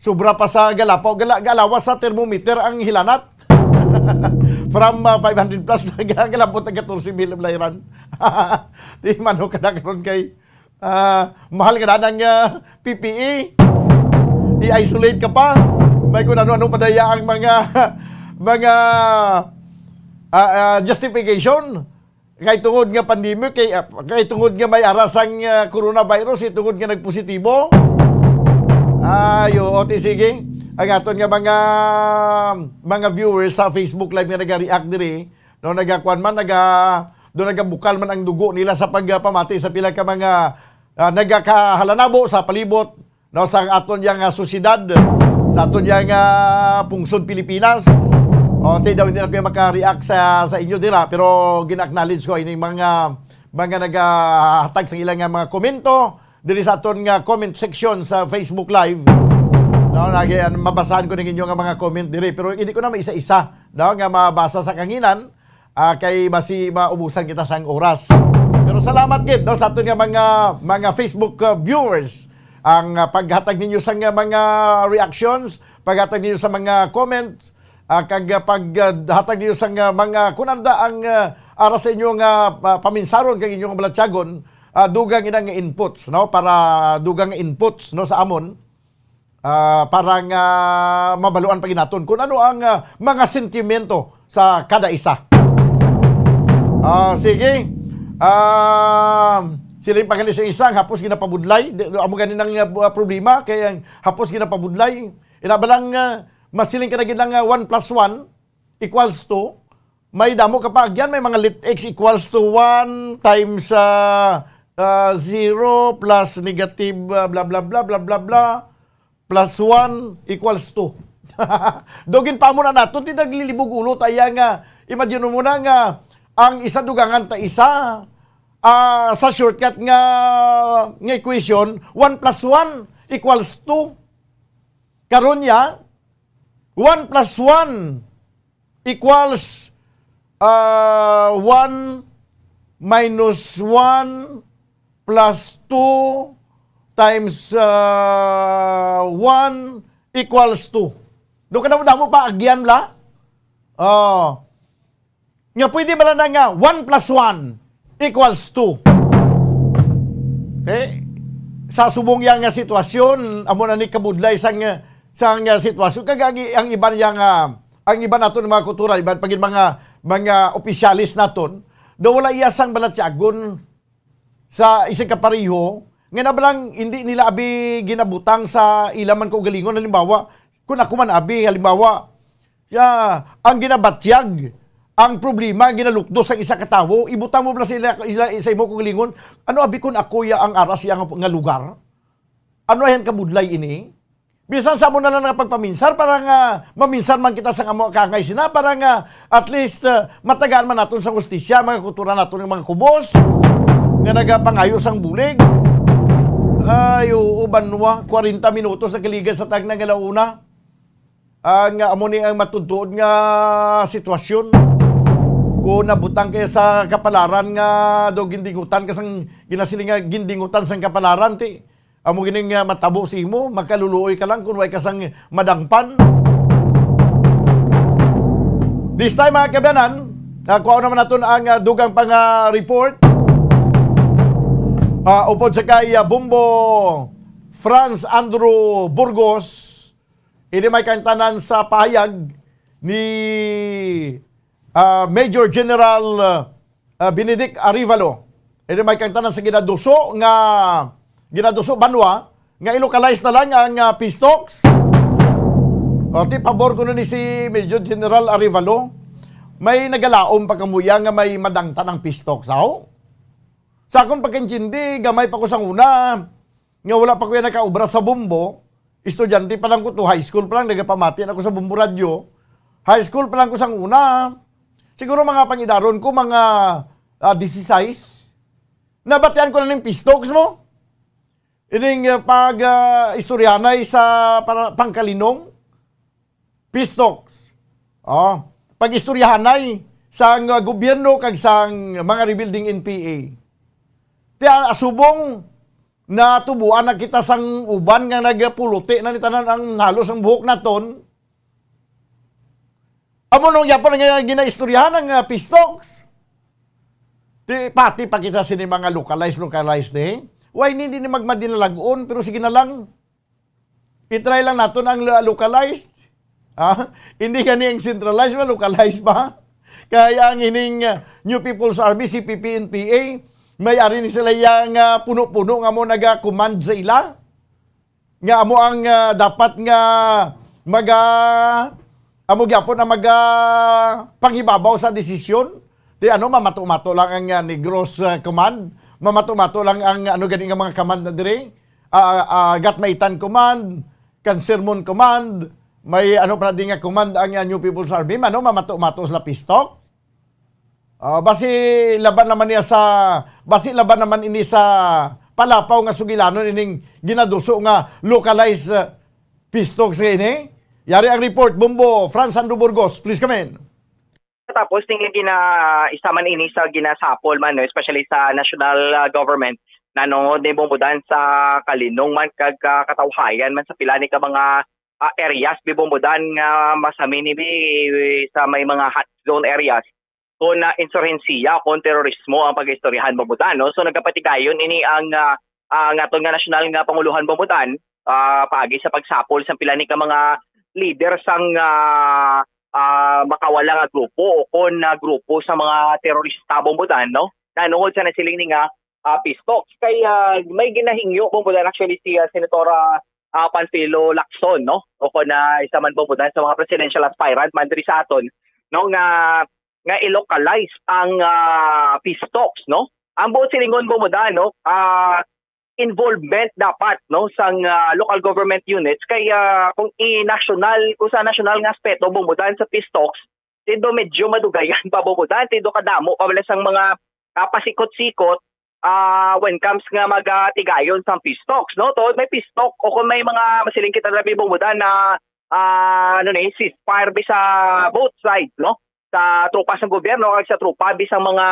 Sobra pa sa galapaw, gala, galawas sa thermometer ang hilanat. From, ah, five hundred plus, galabot ang katorse mil ang balayran. Di man ka na karon kay, ah, mahal nga na ang, ah, P P E. I-isolate ka pa. May kung ano-ano pa daya ang mga, mga, ah, ah, justification. Kay tungod nga pandemic, kay, ah, kay tungod nga may ara sang, ah, coronavirus, kay tungod nga nagpositibo. Ay, oo, ti sige. Ang aton nga mga, mga viewers sa Facebook Live nga nagareact diri, no, nagakuan man, naga, do nagabukal man ang dugo nila sa pagpamati sa pila ka mga, ah, nagakahalanabo sa palibot, no, sa aton yang, ah, sosyedad, sa aton yang, ah, pungsod Pilipinas. O, ti daw hindi na ko maka-react sa, sa inyo dira, pero gina-acknowledge ko ining mga, mga nagahatag sa ilang nga mga komento diri sa aton nga comment section sa Facebook Live. No, nagi-, mabasahan ko ning inyo nga mga comment diri, pero hindi ko na maisa-isa, no, nga mabasa sa kanginan, ah, kay basi maubusan kita sang oras. Pero salamat gid, no, sa aton nga mga, mga Facebook, ah, viewers, ang, ah, paghatag ninyo sang, ah, mga reactions, paghatag ninyo sa mga comments, ah, kag, ah, pag, ah, hatag ninyo sang, ah, mga, kun ano da ang, ah, ara sa inyo nga, ah, paminsaron kag inyo nga balatyagon, ah, dugang ina nga inputs, no, para dugang nga inputs, no, sa amon. Ah, para nga mabaluan pa gid naton kung ano ang, ah, mga sentimento sa kada isa. Ah, sige. Ah, siling pa gani sa isang hapos ginapabudlay. Di, amo gani nang, ah, problema kay ang hapos ginapabudlay. Ina ba lang, ah, masiling ka na gid lang, ah, one plus one equals two. May damo ka pa agyan, may mga lit x equals to one times, ah, ah, zero plus negative, ah, blah, blah, blah, blah, blah, blah, plus one equals two. Dugin pa mo na nato, ti naglilibog ulo ta iya nga, imagine mo na nga, ang isa dugangan ta isa, ah, sa shortcut nga, nga equation, one plus one equals two. Karon ya, one plus one equals, ah, one minus one plus two times, ah, one equals two. Do ka na mo pa agyan, bla? Oh. Nga pwede ba na nga one plus one equals two? Eh, sa subong yang nga sitwasyon, amo na ni kabudlay sang, sang, ah, sitwasyon. Kag ang, ang iban yang, ah, ang iban naton mga kultura, iban pa gid mga, mga opisyalis naton, daw wala iya sang balatyagon sa isang kapareho, nga na ba lang hindi nila abi ginabutang sa ila man kaugalingon. Halimbawa, kung ako man abi, halimbawa, ya, ang ginabatyag, ang problema, ang ginalukdo sa isa ka tawo, ibutang mo ba sila, sila sa imo kaugalingon, ano abi kung ako ya ang aras ya nga, nga lugar? Ano ayan kabudlay ini? Bisan sa amo na lang nga pagpaminsar, para nga maminsar man kita sa amo kangay sina, para nga at least, uh, matagaan man naton sa hustisya, mga kultura naton nga mga kubos, nga nagapangayo sang bulig. Ay, oo, banwa, kwarenta minutos sa kaligan sa tagna nga launa. Ang, uh, amo ni ang matudtuod nga sitwasyon. Kung nabutang kayo sa kapalaran nga do gindingutan ka sang, ginasiling nga gindingutan sang kapalaran, ti, amo gining, ah, matabo sa imo, makaluluoy ka lang kung way ka sang madangpan. This time, mga kabayanan, ah, kuha naman naton ang, ah, dugang pang, ah, report. Ah, upod sa kay, ah, Bombo Franz Andrew Burgos, ini may kaangtanan sa pahayag ni, ah, Major General, ah, ah, Benedict Arevalo. Ini may kaangtanan sa ginaduso nga, ginaduso banwa, nga i-localize na lang ang, ah, peace talks. O, ti pabor ko ni si Major General Arevalo. May nagalaom pa kamuya nga may madangtan ang peace talks, aw? Sa akong pagkaintindi, gamay pa ko sang una, nga wala pa ko yan nakaobra sa Bombo, estudyante pa lang ko to, high school pa lang, nagapamati na ako sa Bombo Radyo. High school pa lang ko sang una. Siguro mga pangidaron ko, mga, ah, disisais. Nabatian ko na ning peace talks mo. Ining, ah, pag, ah, istoryahanay sa para, pangkalinong. Peace talks. Oh, pag-istoryahanay sang, ah, gobyerno kag sang mga rebuilding N P A. Ti, ah, subong natubuan na kita sang uban nga nagapuluti na ni tanan ang halos ang buhok naton. Amo nung yapon nga ginaistoryahan ang, ah, peace talks. Ti, pati pa kita sini mga localized, localized, eh. Why hindi ni magmadinalag-on, pero sige na lang. I-try lang naton ang lo-, localized. Ah, hindi gani ang centralized, ma-localized pa. Kaya ang ining, ah, New People's Army, C P P, N P A, may ari ni sila yang, ah, puno-puno nga mo naga-command sa ila. Nga amo ang, ah, dapat nga maga-, amo gyapon ang maga-, pangibabaw sa desisyon. Di ano, mamato-mato lang ang, ah, Negros, ah, Command. Mamato-mato lang ang ano gani nga mga command na diri. Ah, ah, Gatmaitan Command, Cancermon Command, may ano pa na di nga command ang, ah, New People's Army. Mano, mamato-mato sila peace talk. Ah, basi laban naman niya sa, basi laban naman ini sa palapaw nga sugilanon ining ginaduso nga localized, ah, peace talks nga ini. Yari ang report, Bombo, Franz Andrew Burgos, please come in. Tapos, ning gina-, isa man ini sa ginasapol man, no, especially sa national, ah, government, nanungod ni Bombodan sa kalinong man kag, ah, katawhayan man sa pila ni ka mga, ah, areas, ni Bombodan, nga masamin ini sa may mga hot zone areas kon, ah, insurhensiya, kon terorismo ang pag-istoryahan, Bombodan, no? So, nagapatigayon ini ang, ah, ang aton nga nasyonal nga pangulohan, Bombodan, ah, paagi sa pagsapol sa pila ni ka mga lider sang, ah, ah, makawala nga grupo o kon, ah, grupo sa mga terorista, Bombodan, no? Nanungod sa nasiling ni nga, ah, peace talks. Kay, ah, may ginahingyo, Bombodan, actually, si, ah, Senator, ah, ah, Panfilo Lacson, no? O kon, ah, isa man, Bombodan, sa mga presidential aspirant man diri sa aton, no, nga, nga i-localize ang, ah, peace talks, no? Ang buot silingon, Bombodan, no? Ah, involvement dapat, no, sang, ah, local government units kay, ah, kung i-national, kung sa national nga aspeto, Bombodan, sa peace talks, tindo medyo madugayan pa, Bombodan, tindo kadamo pa bala sang mga, ah, pasikot-sikot, ah, when comes nga magatigayon sang peace talks, no? To, may peace talk o kung may mga masiling kita, grabe, Bombodan, na, ah, ano ni, ceasefire bi sa both sides, no? Sa tropa sang gobyerno kag sa tropa bi sang mga,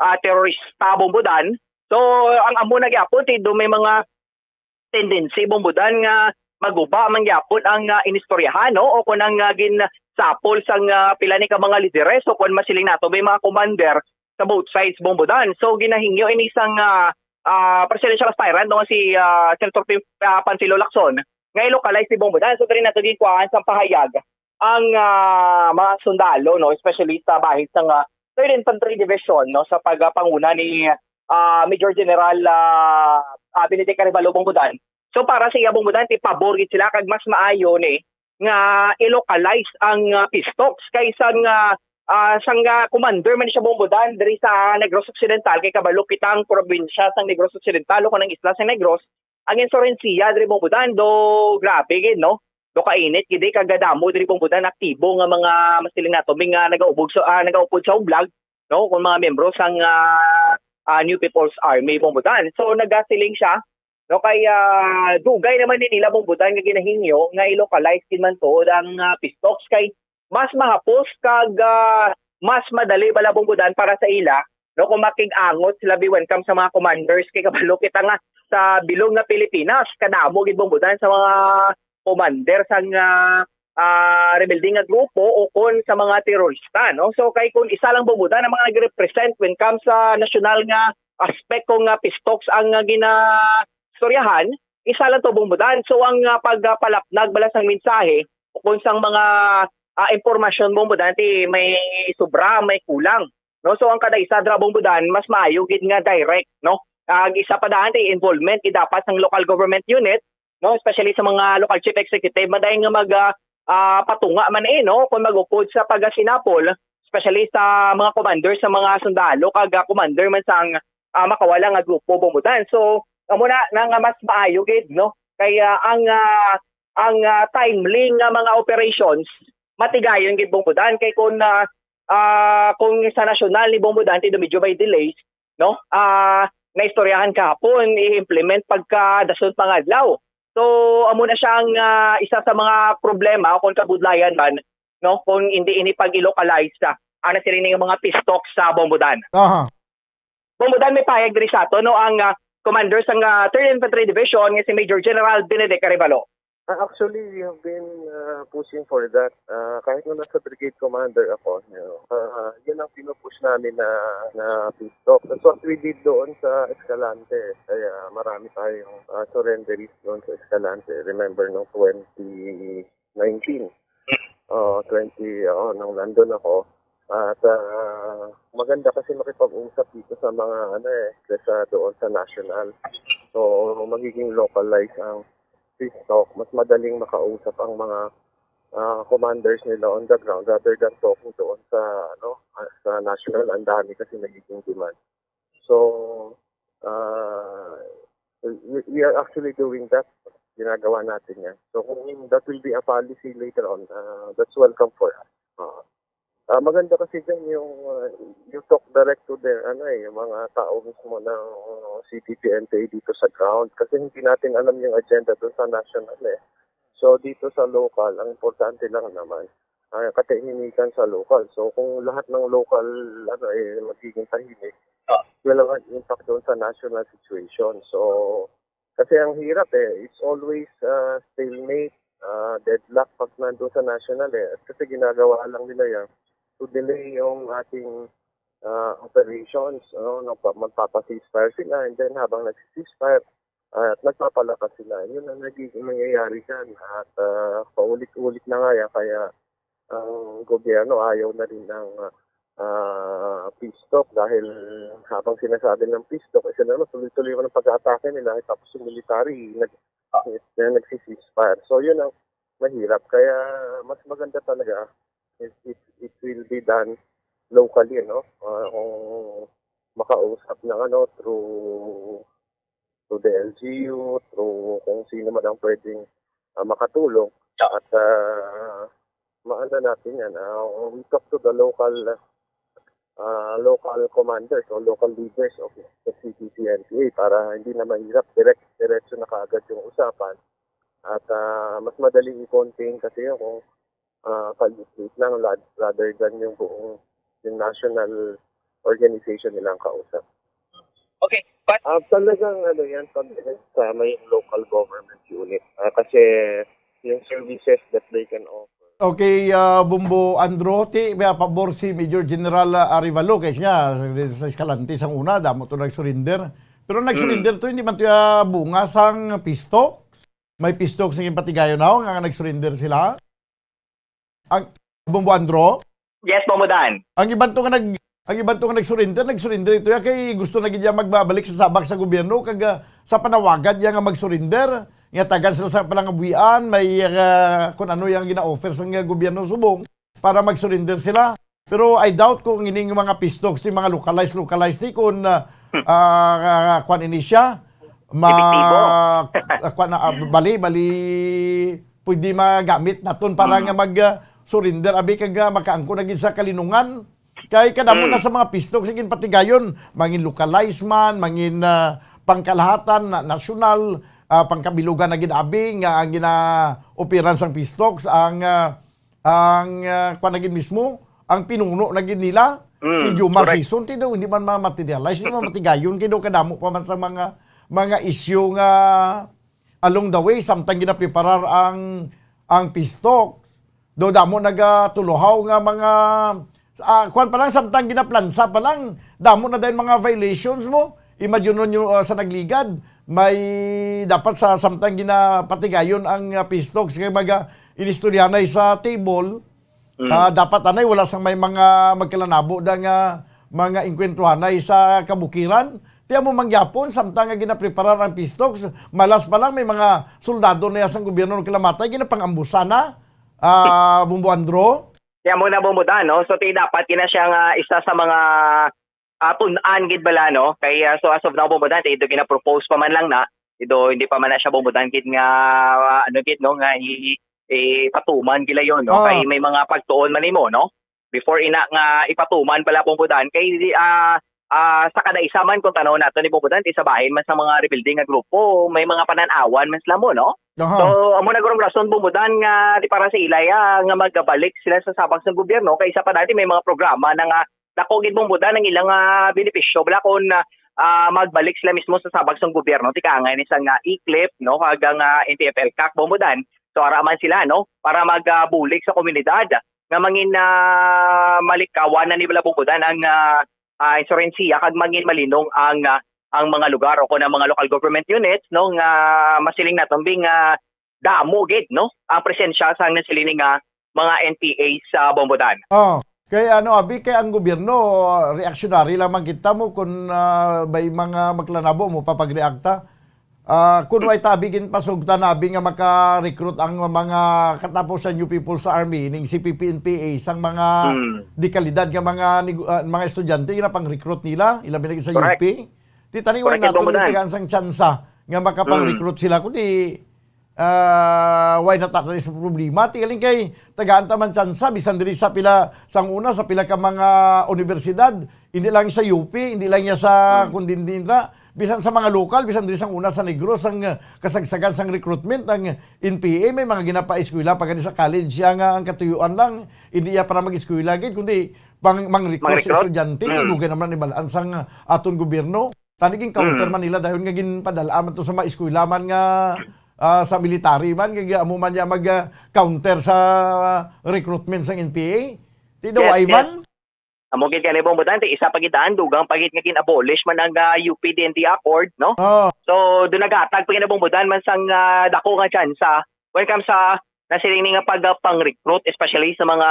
ah, terorista, Bombodan. So, ang amo na gyapon, tindo may mga tendency, Bombodan, nga maguba man gyapon ang, ah, inistoryahan, no? O kon ang, ah, ginsapol sang, ah, pila ni ka mga lideres o kon masiling nato may mga commander sa both sides, Bombodan. So, ginahingyo ini sang, ah, ah, presidential aspirant, no, si, ah, Senator Pim-, ah, Panfilo Lacson, nga i-localize ni Bombodan. So, diri nato ginkuhaan sang pahayag ang, ah, mga sundalo, no, especially sa bahin sang, ah, Third Infantry Division, no, sa pagpanguna ni, ah, Major General, ah, ah, Benedict Arevalo, Bombodan. So, para sa iya, Bombodan, ti pabor gid sila kag mas maayo ni nga i-localize ang, ah, peace talks kaysa nga, ah, sang, ah, commander man siya, Bombodan, diri sa Negros Occidental, kay kabalo kita ang probinsya sang Negros Occidental o kanang isla sa Negros, ang insurhensiya diri, Bombodan, do grabe gid, no? Do kainit gid, eh, kag kadamo diri, Bombodan, aktibo nga mga masiling nato, mga nagaubog sa, ah, nagaupod sa ublag, no? Kung mga miyembro sang, ah, ah, New People's Army, Bombodan. So, nagasiling siya, no, kay, ah, dugay naman ni nila, Bombodan, nga ginahingyo nga i-localize gid man tuod ang, ah, peace talks kay mas mahapos kag, ah, mas madali bala, Bombodan, para sa ila, no, kung makig-angot sila bi when come sa mga commanders, kay kabalo kita nga sa bilog nga Pilipinas, kadamo gid, Bombodan, sa mga commander sang, ah, ah, rebelde nga grupo o kon sa mga terorista, no? So, kay kung isa lang, Bombodan, ang mga nagrepresent when come sa nasyonal nga aspect kung, ah, peace talks ang, ah, ginaistoryahan, isa lang to, Bombodan. So, ang, ah, pagpalapnag bala sang mensahe o kon sang mga, ah, impormasyon, Bombodan, ti may sobra, may kulang, no? So, ang kada isa dira, Bombodan, mas maayo gid nga direct, no? Ang isa pa daan, ti involvement gid dapat sang local government unit, no? Especially sa mga local chief executive, maday nga mag, ah, ah, patunga man, eh, no? Kung mag-upod sa pagsinapol, especially sa mga commander sa mga sundalo kag, ah, commander man sang, ah, makawala nga grupo, Bombodan. So, amo na, na nga mas maayo gid, no? Kay, ah, ang, ah, ang, ah, timely nga mga operations, matigayon gid, Bombodan, kay kung, ah, ah, kung sa nasyonal ni Bombo Dante, do medyo may delays, no? Ah, naistoryahan kahapon, i-implement pagka dason pa nga adlaw. So, amo na siya ang, ah, isa sa mga problema o kung kabudlayan man, no? Kung hindi ini pag-i-localize sa, ana sila ning mga piece talks sa Bombo Dan. Aha. Bombo Dan, may pahayag diri sa ato, no, ang, ah, commander sang, ah, Third Infantry Division nga si Major General Benedict Arevalo. Ah, actually, we have been, ah, pushing for that. Ah, kahit nung nasa brigade commander ako, you know, ah, yun ang pinupush namin na, na peace talk. That's what we did doon sa Escalante. Kaya marami tayong, ah, surrenderies doon sa Escalante. Remember nung twenty nineteen? Oh, twenty, oo, nung nandun ako. At, ah, maganda kasi makipag-usap dito sa mga, ano eh, kesa doon sa national. So, magiging localized ang peace talk. Mas madaling makausap ang mga, ah, commanders nila on the ground rather than talking doon sa, ano, ah, sa national. Ang dami kasi nagiging demand. So, ah, we, we are actually doing that. Ginagawa natin yan. So, kung that will be a policy later on, ah, that's welcome for us. Ah, ah, maganda kasi dyan yung, ah, you talk direct to the, ano eh, yung mga tao mismo ng C P P N P A dito sa ground. Kasi hindi natin alam yung agenda doon sa national eh. So, dito sa local, ang importante lang naman, ah, katahimikan sa local. So, kung lahat ng local, ano eh, magiging tahimik, Ah. will have an impact doon sa national situation. So, kasi ang hirap eh, it's always, ah, stalemate, ah, deadlock pag nandun sa national eh. At kasi ginagawa lang nila yan to delay yung ating, ah, operations, ano, nagpa-, magpapa-ceasefire sila, and then habang nagsi-ceasefire, at nagpapalakas sila. Yun ang nagiging nangyayari dyan. At, ah, paulit-ulit na nga yan, kaya ang gobyerno ayaw na rin ng, ah, peace talk dahil habang sinasabi ng peace talk, eh, sila naman tuloy-tuloy yung pag-aatake nila. Tapos yung military, nag-, na nagsi-ceasefire. So, yun ang mahirap. Kaya mas maganda talaga if it, it will be done locally, no? Ah, kung makausap ng, ano, through, through the L G U, through kung sino man ang pwedeng, ah, makatulong. At, ah, maano natin yan, ah, we talk to the local, ah, local commanders o local leaders of the C P P N P A para hindi na mahirap, direct, diretso na kaagad yung usapan. At, ah, mas madaling i-contain kasi yun kung, ah, paliit-liit lang lad-, rather than yung buong, yung national organization nila ang kausap. Okay, but Ah, talagang ano yan, pag sa may local government unit. Ah, kasi yung services that they can offer. Okay, ah, Bombo Andro, ti, may pabor si Major General, ah, Arevalo, kay siya, sa, sa Escalante, sang una, damo to nag-surrender. Pero nag-surrender to, hindi man to, ah, bunga sang peace talks. May peace talks nga ginpatigayon na, nga nag-surrender sila. Ang Bombo Andro? Yes, Bombo Dan. Ang iban to nga nag-, ang iban to nga nag-surrender, nag-surrender ito ya kay gusto na gid niya magbabalik sa sabak sa gobyerno kag, ah, sa panawagan niya nga mag-surrender, nga tagan sila sa palangabuhian, may, ah, kun ano yang gina-offer sa nga gobyerno subong para mag-surrender sila. Pero I doubt kung ining mga peace talks ni mga localized, localized ni kun, ah, ah, kwan ini siya, ma-, Epektibo. Ah, kwan na, ah, bali, bali, pwede magamit naton para Mm. nga mag, ah, surrender, abi, kag, ah, makaangkon na gid sa kalinungan. Kay kadamo Mm. na sa mga peace talks, sige, patigayon, mangin localized man, mangin, ah, pangkalahatan, na, nasyonal, ah, pangkabilugan na gid, abi, nga ang gina-operan sang peace talks, ang, ah, ang, ah, kwan na gid mismo, ang pinuno na gid nila, Mm, si Yuma correct. Sison, ti daw, hindi man ma-materialize, hindi man matigayon, kay daw kadamo pa man sa mga, mga issue nga along the way, samtang ginapreparar ang, ang peace talks. Daw damo nagatuluhaw nga mga, ah, kwan pa lang, samtang ginaplansa pa lang, damo na dahil mga violations mo. Imagine ninyo, ah, sa nagligad, may dapat sa samtang ginapatigayon ang, ah, peace talks, kay baga, inistoryahanay sa table, Mm. ah, dapat anay, wala sang may mga magkalanabo da nga mga engkwentruhanay sa kabukiran. Ti amo man gyapon, samtang nga ginapreparar ang peace talks, malas pa lang may mga soldado na sang gobyerno nagkalamatay, ginapang-ambusan na, ah, Bombo Andro. Ti amo na, Bombo Dan, no? So, ti dapat gina siya nga isa sa mga, ah, tun-an gid bala, no? Kay, ah, so, as of now, Bombo Dan, ti do gina-propose pa man lang na, ti do hindi pa man na siya, Bombo Dan, gid nga, ah, ano gid, no, nga i-, i-, ipatuman gila yon, no? Ah. Kay may mga pagtuon man nimo, no? before ina nga ipatuman bala, Bombo Dan, kay, ah, ah, sa kada isa man, kung tanaw nato ni Bombo Dan, sa bahin man sa mga rebuilding nga grupo, may mga panan-awan man sila mo, no? Aha. So, amo na gurong rason, Bombo Dan, nga di para sa ila, ah, nga magabalik sila sa sabang sang gobyerno, kay isa pa dati may mga programa na nga dako gid, Bombo Dan, ang ilang, ah, benepisyo bala kung, ah, ah, magbalik sila mismo sa sabang sang gobyerno, tikangay ni sang, ah, E-CLIP, no, kag ang, ah, N T F L CAC, Bombo Dan. So, ara man sila, no, para mag, ah, bulig sa komunidad nga mangin, ah, malikawan na ni bala, Bombo Dan, ang, ah, ah, insurensiya kag mangin malinong ang, ah, ang mga lugar o kon ang mga local government units, no, nga masiling naton bi nga damo gid, no, ang presensya sang nasiling nga mga N P A sa Bombo Dan. Oh, kay ano, abi, kay ang gobyerno, reactionary lamang kita mo kung, ah, may mga maglanabo mo papagreakta. Ah, kung way tabi ginpasugtan, abi, nga maka-recruit ang mga katapusan new people sa army, ning C P P N P A, sang mga Hmm. dekalidad nga mga nego-, ah, mga estudyante, nga pang-recruit nila, ilabi na gid sa Correct. U P. Di tani, way Correct, naton Bombo Dan. Gitagaan sang tsansa nga makapang-recruit Hmm. sila, kundi, ah, way natatan sa problema. Tingaling kay tagaan ta man tsansa, bisan diri sa pila, sang una, sa pila ka mga universidad, hindi lang sa U P, hindi lang niya sa Hmm. kundi din ra, bisan sa mga lokal, bisan diri sang una sa Negros, ang, ah, kasagsagan sang recruitment, ang N P A, may mga ginapa-eskwela pa gani sa college siya nga ang katuyuan lang, hindi iya para mag-eskwela gid, kundi pang, mang-recruit sa Mang-recruit? Estudyante, kay Mm. dugay naman ni balaan sang aton gobyerno. Tani gin-counter Mm. man nila dayon nga ginpadala man to sa mga eskwela man nga, ah, sa military man, nga amo man niya mag, ah, counter sa recruitment sang N P A. Ti daw Yes, ay yes. man? Amo gid gani, Bombo Dan, ti isa pa gid daan, dugang pa gid nga gin-abolish man ang, ah, U P D N D Accord, no? Oh. So, do naghatag pa gid na, Bombo Dan, man sang, ah, dako nga tsansa when it comes sa nasiling ni nga pag, ah, pang-recruit, especially sa mga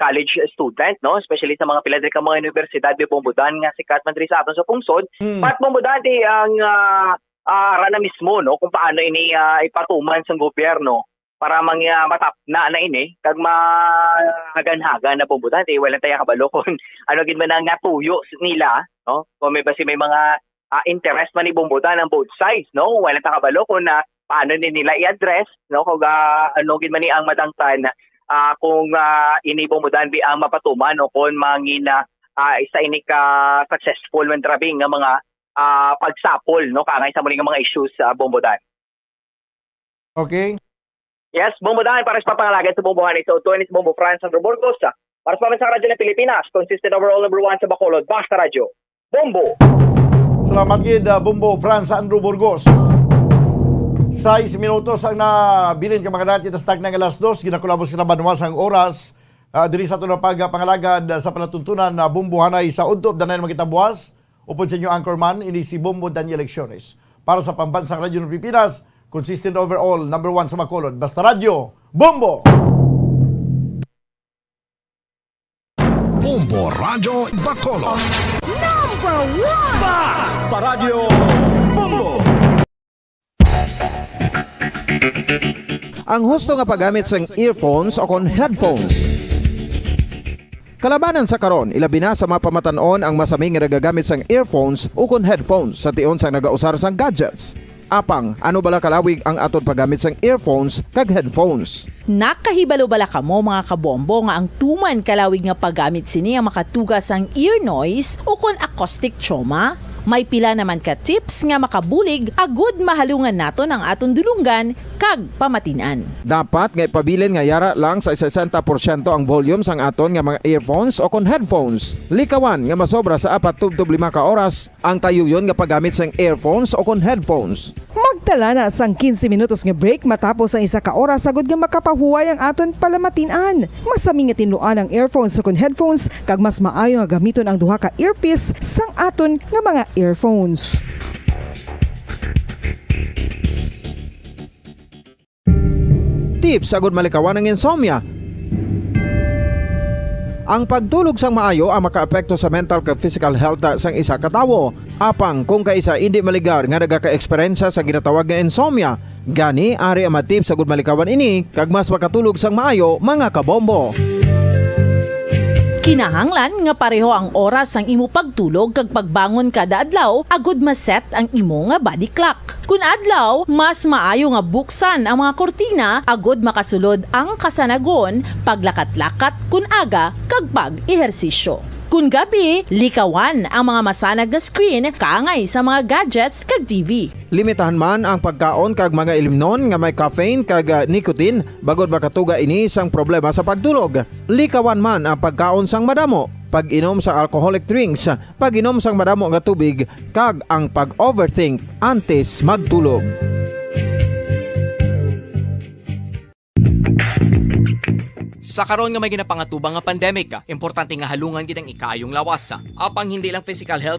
college student, no? Especially sa mga pila diri ka mga universidad, may, Bombo Dan, nga sikat man diri sa aton sa pungsod. Hmm. But, Bombo Dan, ti ang, ah, ah, ara na mismo, no, kung paano ini, ah, ipatuman sang gobyerno para mang, ah, matapna na ini, kag mahagan-hagan na, Bombo Dan. Ti wala tayo kabalo kung ano gid man ang natuyo s-, nila, no? Kung may basi may mga, ah, interest man ni, Bombo Dan, ang both sides, no? Wala ta kabalo kung, ah, paano ni nila i-address, no? Kung, ah, ano gid man ni ang madangtan, ah, kung, ah, ini, Bombo Dan, bi ang mapatuman, no? Kung mangin, ah, ah, isa ini ka successful man, grabe nga mga, ah, pagsapol, no? Kaangay sa muli nga mga issues, ah, Bombo Dan. Okay. Yes, Bombo Dan, para sa pangalagan sa Bombo Hanay sa Utuan, is Bombo Franz Andrew Burgos, ah, para sa pambansang Radyo ng Pilipinas, consistent overall number one sa Bacolod, Basta Radyo, Bombo. Salamat gid, ah, Bombo Franz Andrew Burgos. Sais minutos ang nabilin ka mga dati, tas tag na nga alas dos, ginakulabos sa banwa sang oras. Ah, diri sa aton na pagpangalagad, ah, sa palatuntunan na Bombo Hanay sa Udto, danay na magkita buwas. Upod sa inyo anchorman, ini si Bombo Daniel Lecciones. Para sa Pambansang Radyo ng Pilipinas, consistent overall, number one sa Bacolod. Basta Radyo, Bombo! Bombo Radyo Bacolod. Number one! Basta Radyo Bombo! Ang husto nga paggamit sang earphones o kon headphones. Kalabanan sa karon, ilabi na sa mga pamatan-on ang masami nga nagagamit sang earphones o kon headphones sa tion sang nagausar sang gadgets. Apang, ano bala kalawig ang aton paggamit sang earphones kag headphones? Nakahibalo bala kamo, mga kabombo, nga ang tuman kalawig nga paggamit sini ang makatuga sang ear noise o kon acoustic trauma? May pila naman ka tips nga makabulig agud mahalungan naton ang aton dulonggan kag pamatin-an. Dapat nga ipabilin nga yara lang sa sesenta porsyento ang volume sang aton nga mga earphones o kon headphones. Likawan nga masobra sa apat tubtob lima ka oras ang tayuyon nga paggamit sang earphones o kon headphones. Magtala na sang quince minutos nga break matapos ang isa ka oras, agud nga makapahuway ang aton palamatin-an. Masami nga tinluan ang earphones o kon headphones, kag mas maayo nga gamiton ang duha ka earpiece sang aton nga mga earphones. Tips agud malikawan ang insomnia. Ang pagtulog sang maayo ang makaapekto sa mental kag physical health sang isa ka tawo. Apang kung kaisa indi maligar nga nagaka-eksperyensya sa ginatawag nga insomnia, gani ari ang mga tips agud malikawan ini kag mas makatulog sang maayo, mga kabombo. Kinahanglan nga pareho ang oras sang imo pagtulog kag pagbangon kada adlaw agud ma-set ang imo nga body clock. Kun adlaw, mas maayo nga buksan ang mga kurtina agud makasulod ang kasanagon, paglakat-lakat kun aga, kag pag-ehersisyo. Kun gabi, likawan ang mga masanag nga screen kaangay sa mga gadgets kag T V. Limitahan man ang pagkaon kag mga ilimnon nga may caffeine kag, ah, nicotine, bangod makatuga ini sang problema sa pagtulog. Likawan man ang pagkaon sang madamo, pag-inom sang alcoholic drinks, pag-inom sang madamo nga tubig, kag ang pag-overthink antes magtulog. Sa karon nga may ginapangatubang nga pandemic, importante nga halungan gid ang ikaayong lawas. Apang hindi lang physical health,